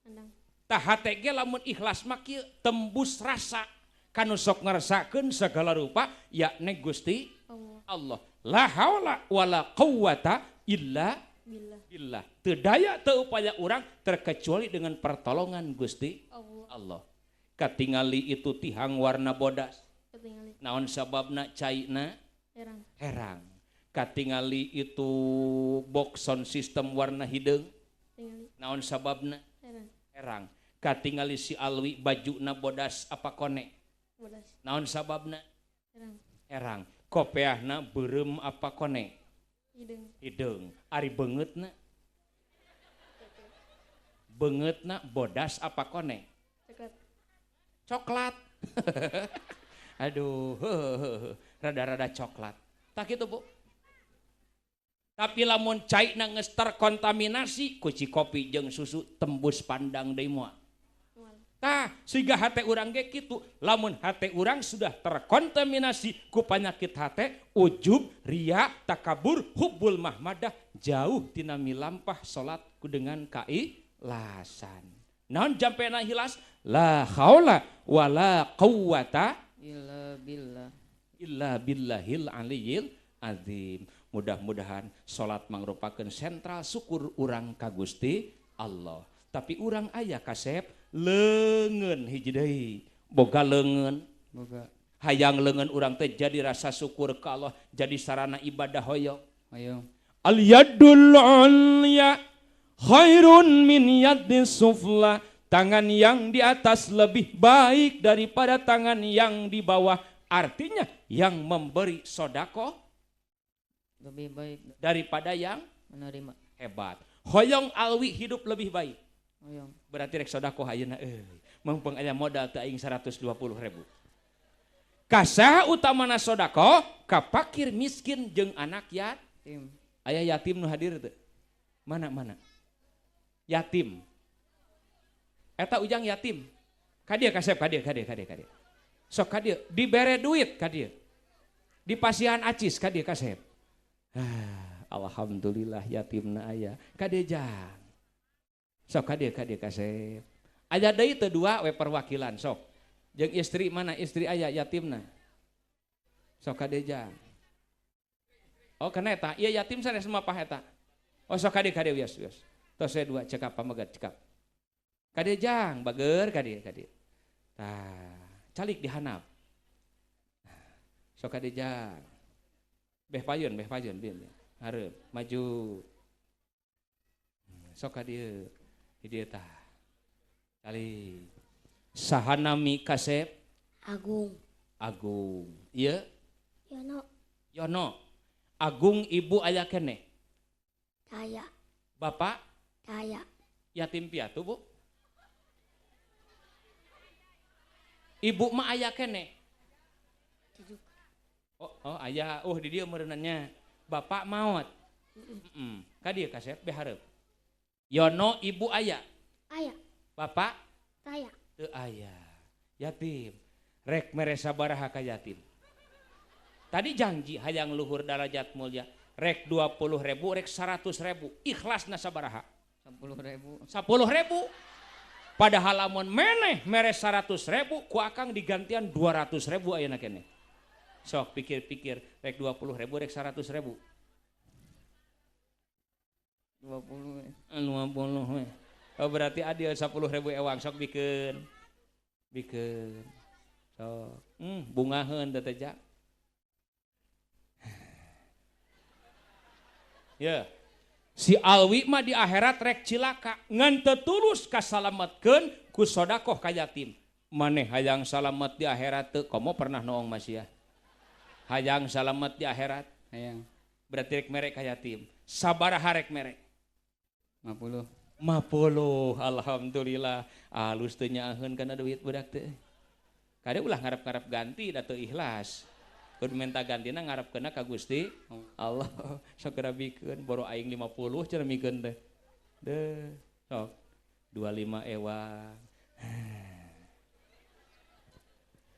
S3: Pandang.
S1: Tah hate ge lamun ikhlas mah kieu tembus rasa. Kanu sok ngerasakeun segala rupa yakni Gusti
S3: Allah.
S1: Allah. La haula wala quwata illa
S3: billah.
S1: Billah. Teu daya teu upaya urang terkecuali dengan pertolongan Gusti
S3: Allah.
S1: Allah. Katingali itu tihang warna bodas.
S3: Katingali.
S1: Naon sababna caina?
S3: Herang.
S1: Herang. Katingali itu box sound system warna hideung.
S3: Katingali.
S1: Naon sababna?
S3: Herang.
S1: Herang. Katingali si Alwi bajuna bodas apa kone?
S3: Bodas.
S1: Naon sababna?
S3: Herang.
S1: Herang. Kopeahna beureum apa kone?
S3: Hideung.
S1: Hideung. Ari beungeutna? Beungeutna bodas apa kone?
S3: Coklat.
S1: Coklat. Aduh, rada-rada coklat. Tak gitu, Bu. Tapi lamun caina geus terkontaminasi ku kopi jeung susu tembus pandang deui moal. Tah, siga hate urang ge kitu, lamun hate urang sudah terkontaminasi ku penyakit hate, ujub, ria, takabur, hubbul mahmadah, jauh tina milampah salat ku dengan kaikhlasan. Naon jampena hilas? La haula wala quwata
S2: illa billah.
S1: Illa billahil aliyil azim. Mudah-mudahan salat mangrupakeun sentral syukur urang ka Gusti Allah. Tapi urang aya kasep leungeun hiji deui. Boga leungeun,
S2: boga.
S1: Hayang leungeun urang teh jadi rasa syukur ka Allah, jadi sarana ibadah hoyong.
S2: Hoyong.
S1: Al yadul ulya khairun min yadis sufla. Tangan yang di atas lebih baik daripada tangan yang di bawah. Artinya yang memberi sodakoh
S2: lebih baik
S1: daripada yang
S2: menerima.
S1: Hebat. Hoyong Alwi hidup lebih baik.
S2: Hoyong.
S1: Berarti rek sodakoh ayeuna euy. Mangpeng aya modal teu aing 120.000. Kasaha utamana sodakoh ka fakir miskin jeung anak yatim. Aya yatim nu hadir teu? Mana mana? Yatim. Eta ujang yatim. Ka dieu kasep ka dieu ka dieu ka dieu ka dieu. Sok ka dieu dibere duit ka dieu. Dipasihan acis ka dieu kasep. Ah, alhamdulillah yatimna aya. Ka dieu jang. Sok ka dieu kasep. Aya deui teu dua we perwakilan sok. Jeung istri mana istri aya yatimna? Sok ka dieu jang. Oh kana eta, ieu yatim sanes mapah eta. Oh sok ka dieu wios wios. Tos we dua cekap pamegat cekap. Ka dieu jang bager ka dieu ka dieu. Tah, calik dihanap. Sok ka dieu jang. Beh payun bin. Hareup maju. Sok ka dieu. Di dieu tah. Calik. Saha nami kasep?
S3: Agung.
S1: Agung. Ieu?
S3: Yono.
S1: Yono. Agung ibu aya keneh?
S3: Aya.
S1: Bapak?
S3: Aya.
S1: Yatim piatu, Bu? Ibu mah aya keneh? Oh, oh aya. Oh di dieu meureunannya. Bapak maot. Heeh. Ka dieu kasep be hareup. Yono ibu aya?
S3: Aya.
S1: Bapak?
S3: Aya.
S1: Teu aya. Yatim. Rek mere sabaraha ka yatim? Tadi janji hayang luhur darajat mulia. Rek 20.000, rek 100.000. Ikhlasna sabaraha?
S2: 10.000.
S1: 10.000. Padahal lamun meneh mere 100.000 ku akang digantian 200.000 ayeuna keneh. Sok pikir-pikir rek 20.000 rek 100.000.
S2: 20.
S1: 20 we. Oh berarti adil 10.000 ewang sok bikeun. Bikeun. Sok. Bungaheun teh teh. Ya. Si Alwi mah di akhirat rek cilaka ngan teu tulus kasalametkeun ku sodakoh ka yatim. Maneh hayang salamet di akhirat teu komo pernah noong masih ya. Hayang salamet di akhirat.
S2: Hayang.
S1: Berarti rek mere ka yatim. Sabaraha rek mere?
S2: 50.
S1: 50. Alhamdulillah. Alus teu nyaaheun kana duit budak teh. Kade ulah ngarep-ngarep ganti da teu ikhlas. Kudu minta gantina ngarepkeunna ka Gusti Allah. Sok geura bikeun boro aing 50 cenah mikeun teh. Deuh. Sok. 25 ewang.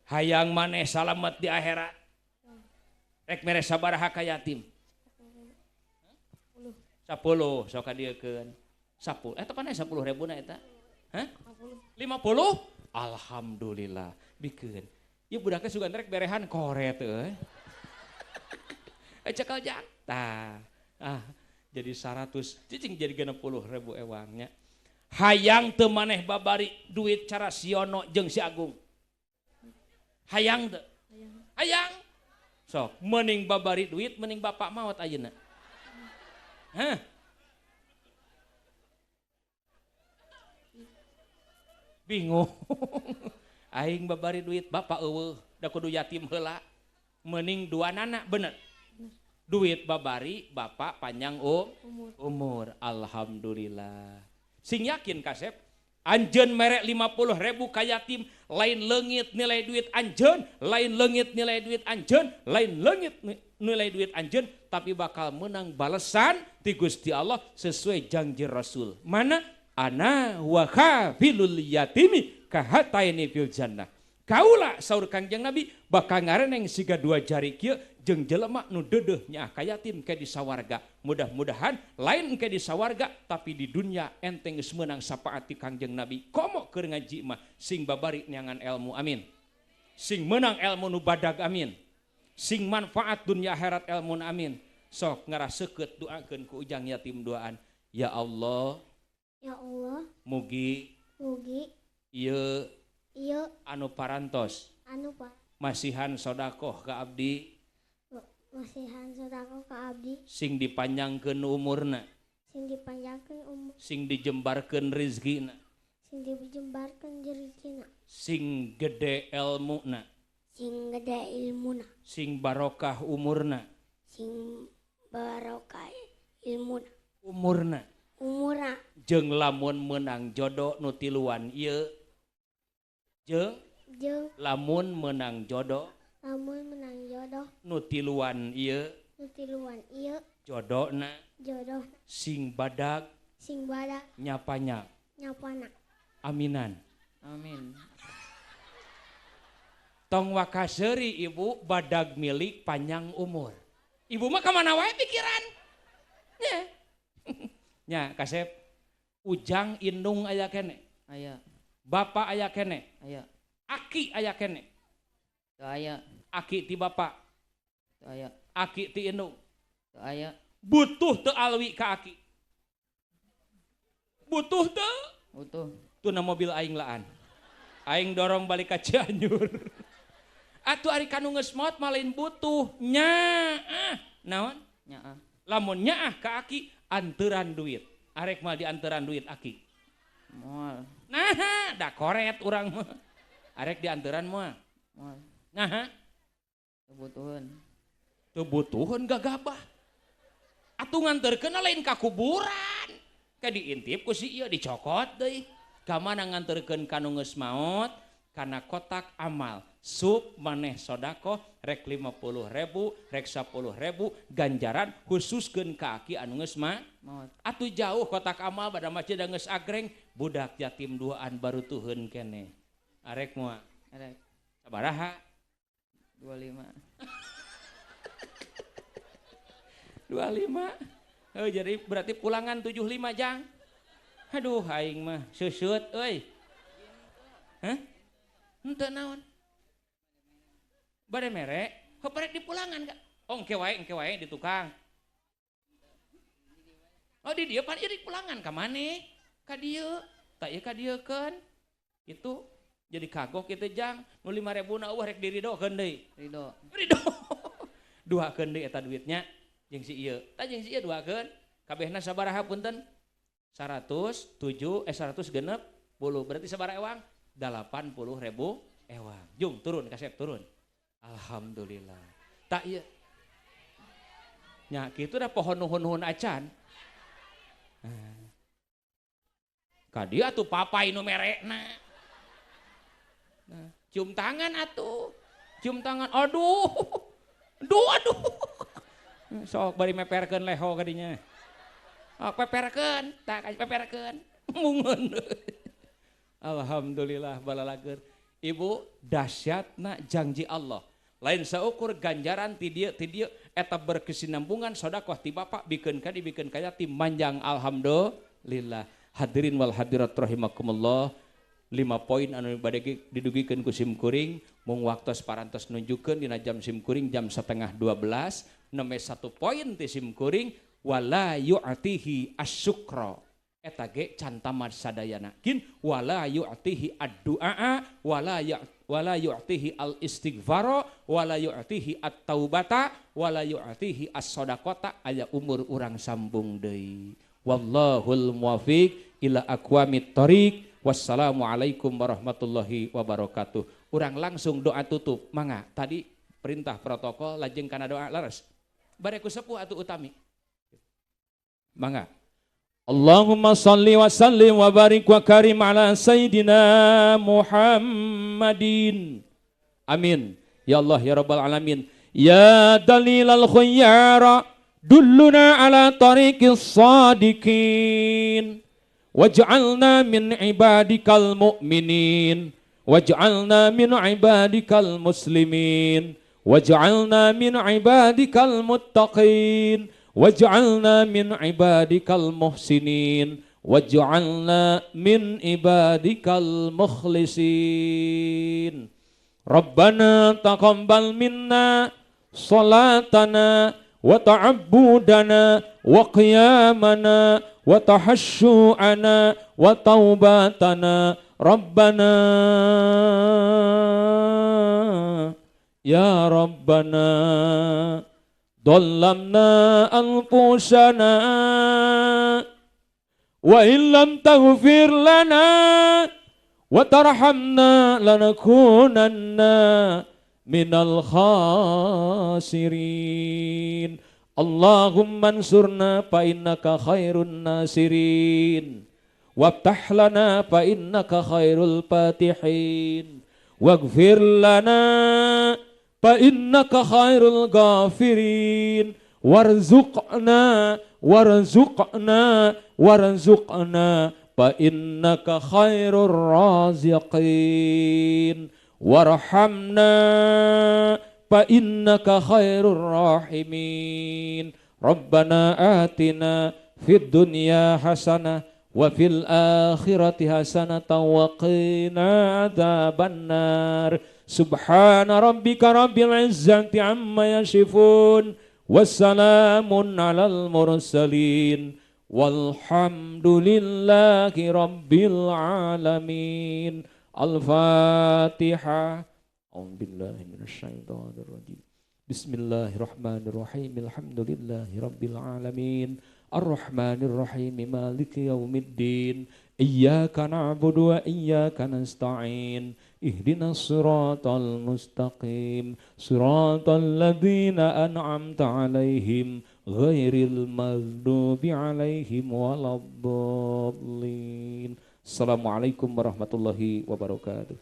S1: Hayang maneh salamet di akhirat. Rek mere sabaraha ka yatim? 10 sok kadiekeun. 10 eta paneh 10 ribu na eta. Hah? 50? Alhamdulillah bikeun. Ieu budakna sugan rek berehan koret euy. Cekal jang. Tah. Ah, jadi 100 cicing jadi 60 ribu ewangnya. Hayang teu maneh babari duit cara siono jeung si Agung. Hayang teu? Hayang. Sok, mending babari duit mending bapak maot ayeuna. Hah? Bingung. Aing babari duit bapak eueuh da kudu yatim heula. Mending duanana bener. Duit babari bapak panjang umur. Alhamdulillah. Sing yakin kasep, anjeun merek 50 ribu ka yatim, lain leungit nilai duit anjeun, lain leungit nilai duit anjeun, lain leungit nilai duit anjeun, tapi bakal menang balesan ti Gusti Allah sesuai janji Rasul. Mana? Ana wa khafilul yatimi kahataini fil jannah. Kaula saur Kangjeng Nabi bakal ngareneng siga dua jari kieu jeung jelema nu deudeuh nyaah ka yatim ke di sawarga. Mudah-mudahan lain ke di sawarga tapi di dunia enteng geus meunang syafaat ti Kangjeng Nabi. Komo keur ngaji mah sing babari neangan ilmu amin. Sing meunang ilmu nu badag amin. Sing manfaat dunia akhirat ilmu amin. Sok ngaraseukeut doakeun ku ujang yatim duaan. Ya Allah.
S4: Ya Allah.
S1: Mugi
S4: mugi
S1: ieu
S4: ieu
S1: anu parantos
S4: anu pa
S1: masihan sodakoh ka abdi,
S4: masihan sodakoh ka abdi,
S1: sing dipanjangkeun umurna,
S4: sing dipanjangkeun umur,
S1: sing dijembarkeun rezekina,
S4: sing dijembarkeun rezekina,
S1: sing gede elmuna,
S4: sing gede ilmuna,
S1: sing barokah umurna,
S4: sing barokah ilmuna,
S1: umurna,
S4: umurna,
S1: jeung lamun meunang jodoh nu tiluan ieu, jeung lamun menang jodoh,
S4: lamun menang jodoh
S1: nu tiluan ieu,
S4: nu tiluan ieu,
S1: jodona
S4: jodoh
S1: sing badag,
S4: sing badag,
S1: nyapanya,
S4: nyapana,
S1: aminan,
S2: amin.
S1: Tong wakaseuri ibu badag milik panjang umur. Ibu mah kamana wae pikiran nya. Nya kasep ujang indung aya kene,
S2: aya
S1: bapak aya kene,
S2: aya
S1: aki aya kene,
S2: teu aya
S1: aki ti bapak,
S2: teu aya
S1: aki ti indung,
S2: teu aya.
S1: Butuh teu alwi ka aki? Butuh teu?
S2: Butuh.
S1: Tuna mobil aing laan, aing dorong balik ka Cianjur. Atuh ari kanu geus maot mah lain butuh nyaah. Naon?
S2: Nyaah.
S1: Lamun nyaah ka aki anteuran duit. Arek mah dianteran duit aki.
S2: Moal.
S1: Nah, da koret urang mah. Arek dianteran moal.
S2: Moal.
S1: Nah,
S2: teu butuheun.
S1: Teu butuheun gagabah. Atuh nganterkeun lain ka kuburan. Ka diintip ku si ieu dicokot deui. Ka mana nganterkeun ka nu geus maot? Kana kotak amal. Sup maneh sodakoh rek 50 ribu, rek 10 ribu ganjaran khususkeun ka aki anu geus maot. Atuh jauh kotak amal pada masjid geus agreng budak yatim duaan baru tuheun kene. Arek moal?
S2: Arek.
S1: Sabaraha?
S2: 25.
S1: 25. Oh, jadi berarti pulangan 75 jang. Aduh aing mah seuseuut euy. Hah? Henteu naon? Bade mere, heuh barek dipulangan ka. Oh engke wae di tukang. Oh di dieu pan ieu dipulangan ka maneh? Ka dieu. Tak ieu ka dieukeun. Itu jadi kagok kitu jang, nu 5.000 na eueuh rek diridokeun deui.
S2: Rido.
S1: Rido. Duakeun deui eta duitnya jeung si ieu. Tah jeung si ieu duakeun. Kabehna sabaraha punten? 107 160 berarti sabaraha ewang? 80.000 ewang. Jung turun kasep turun. Alhamdulillah. Tak ieu. Nya kitu da pohon nuhun-nuhun acan. Nah. Ka dieu atuh papai nu merekna. Nah, cium tangan atuh. Cium tangan. Aduh. Aduh aduh. Sok bari meperkeun leho ka dinya. Oh, peperkeun, tak peperkeun. Mungun. Alhamdulillah balalager. Ibu dahsyatna janji Allah. Lain saukur ganjaran ti dieu eta berkesinambungan sedekah ti bapak bikeun ka dibikeun ka yatim manjang alhamdulillah. Hadirin wal hadirat rahimakumullah. 5 poin anu bade didugikeun ku sim kuring mung waktos parantos nunjukkeun dina jam sim kuring jam 11:30 neme 1 poin ti sim kuring wala yu'tihi asyukra eta ge can tamat sadayana kin wala yu'tihi ad-du'a wala yu'tihi al-istighfara wala yu'tihi at-taubata wala yu'tihi as-sadaqata aya umur urang sambung deui wallahul muwafiq ila aqwamit thoriq. Wassalamualaikum warahmatullahi wabarakatuh. Urang langsung doa tutup. Mangga, tadi perintah protokol lajeng kana doa laras. Bare ku sepuh atuh utami. Mangga. Allahumma salli wa sallim wa barik wa karim ala sayyidina Muhammadin. Amin. Ya Allah ya Rabbal alamin. Ya dalilal khayyara dulluna ala tariqis sadiqin. Waj'alna min ibadikal mu'minin waj'alna min ibadikal muslimin waj'alna min ibadikal muttaqin waj'alna min ibadikal muhsinin waj'alna min ibadikal mukhlisin. Rabbana taqabbal minna salatana wa ta'abbudana wa qiyamana wa tahassyu'ana wa taubatana. Rabbana ya Rabbana dhallamna anfusana wa illam taghfir lana wa tarhamna lanakunanna minal khasirin. Allahumma ansurna fa innaka khairun nasirin waftah lana fa innaka khairul fatihin waghfir lana fa innaka khairul ghafirin warzuqna warzuqna warzuqna fa innaka khairur raziqin warhamna fa innaka khairur rahimin. Rabbana atina fid dunya hasanah wa fil akhirati hasanatan wa qina adzabannar. Subhana rabbika rabbil izzati amma yasifun wassalamun alal mursalin walhamdulillahi rabbil alamin. Al-Fatihah. A'udzubillahi minasyaitonirrajim. Bismillahirrahmanirrahim. Alhamdulillahi rabbil alamin. Arrahmanirrahim. Maliki yaumiddin. Iyyaka na'budu wa iyyaka nasta'in. Ihdinas siratal mustaqim. Siratal ladzina an'amta 'alaihim ghairil maghdubi 'alaihim waladdallin. Assalamualaikum warahmatullahi wabarakatuh.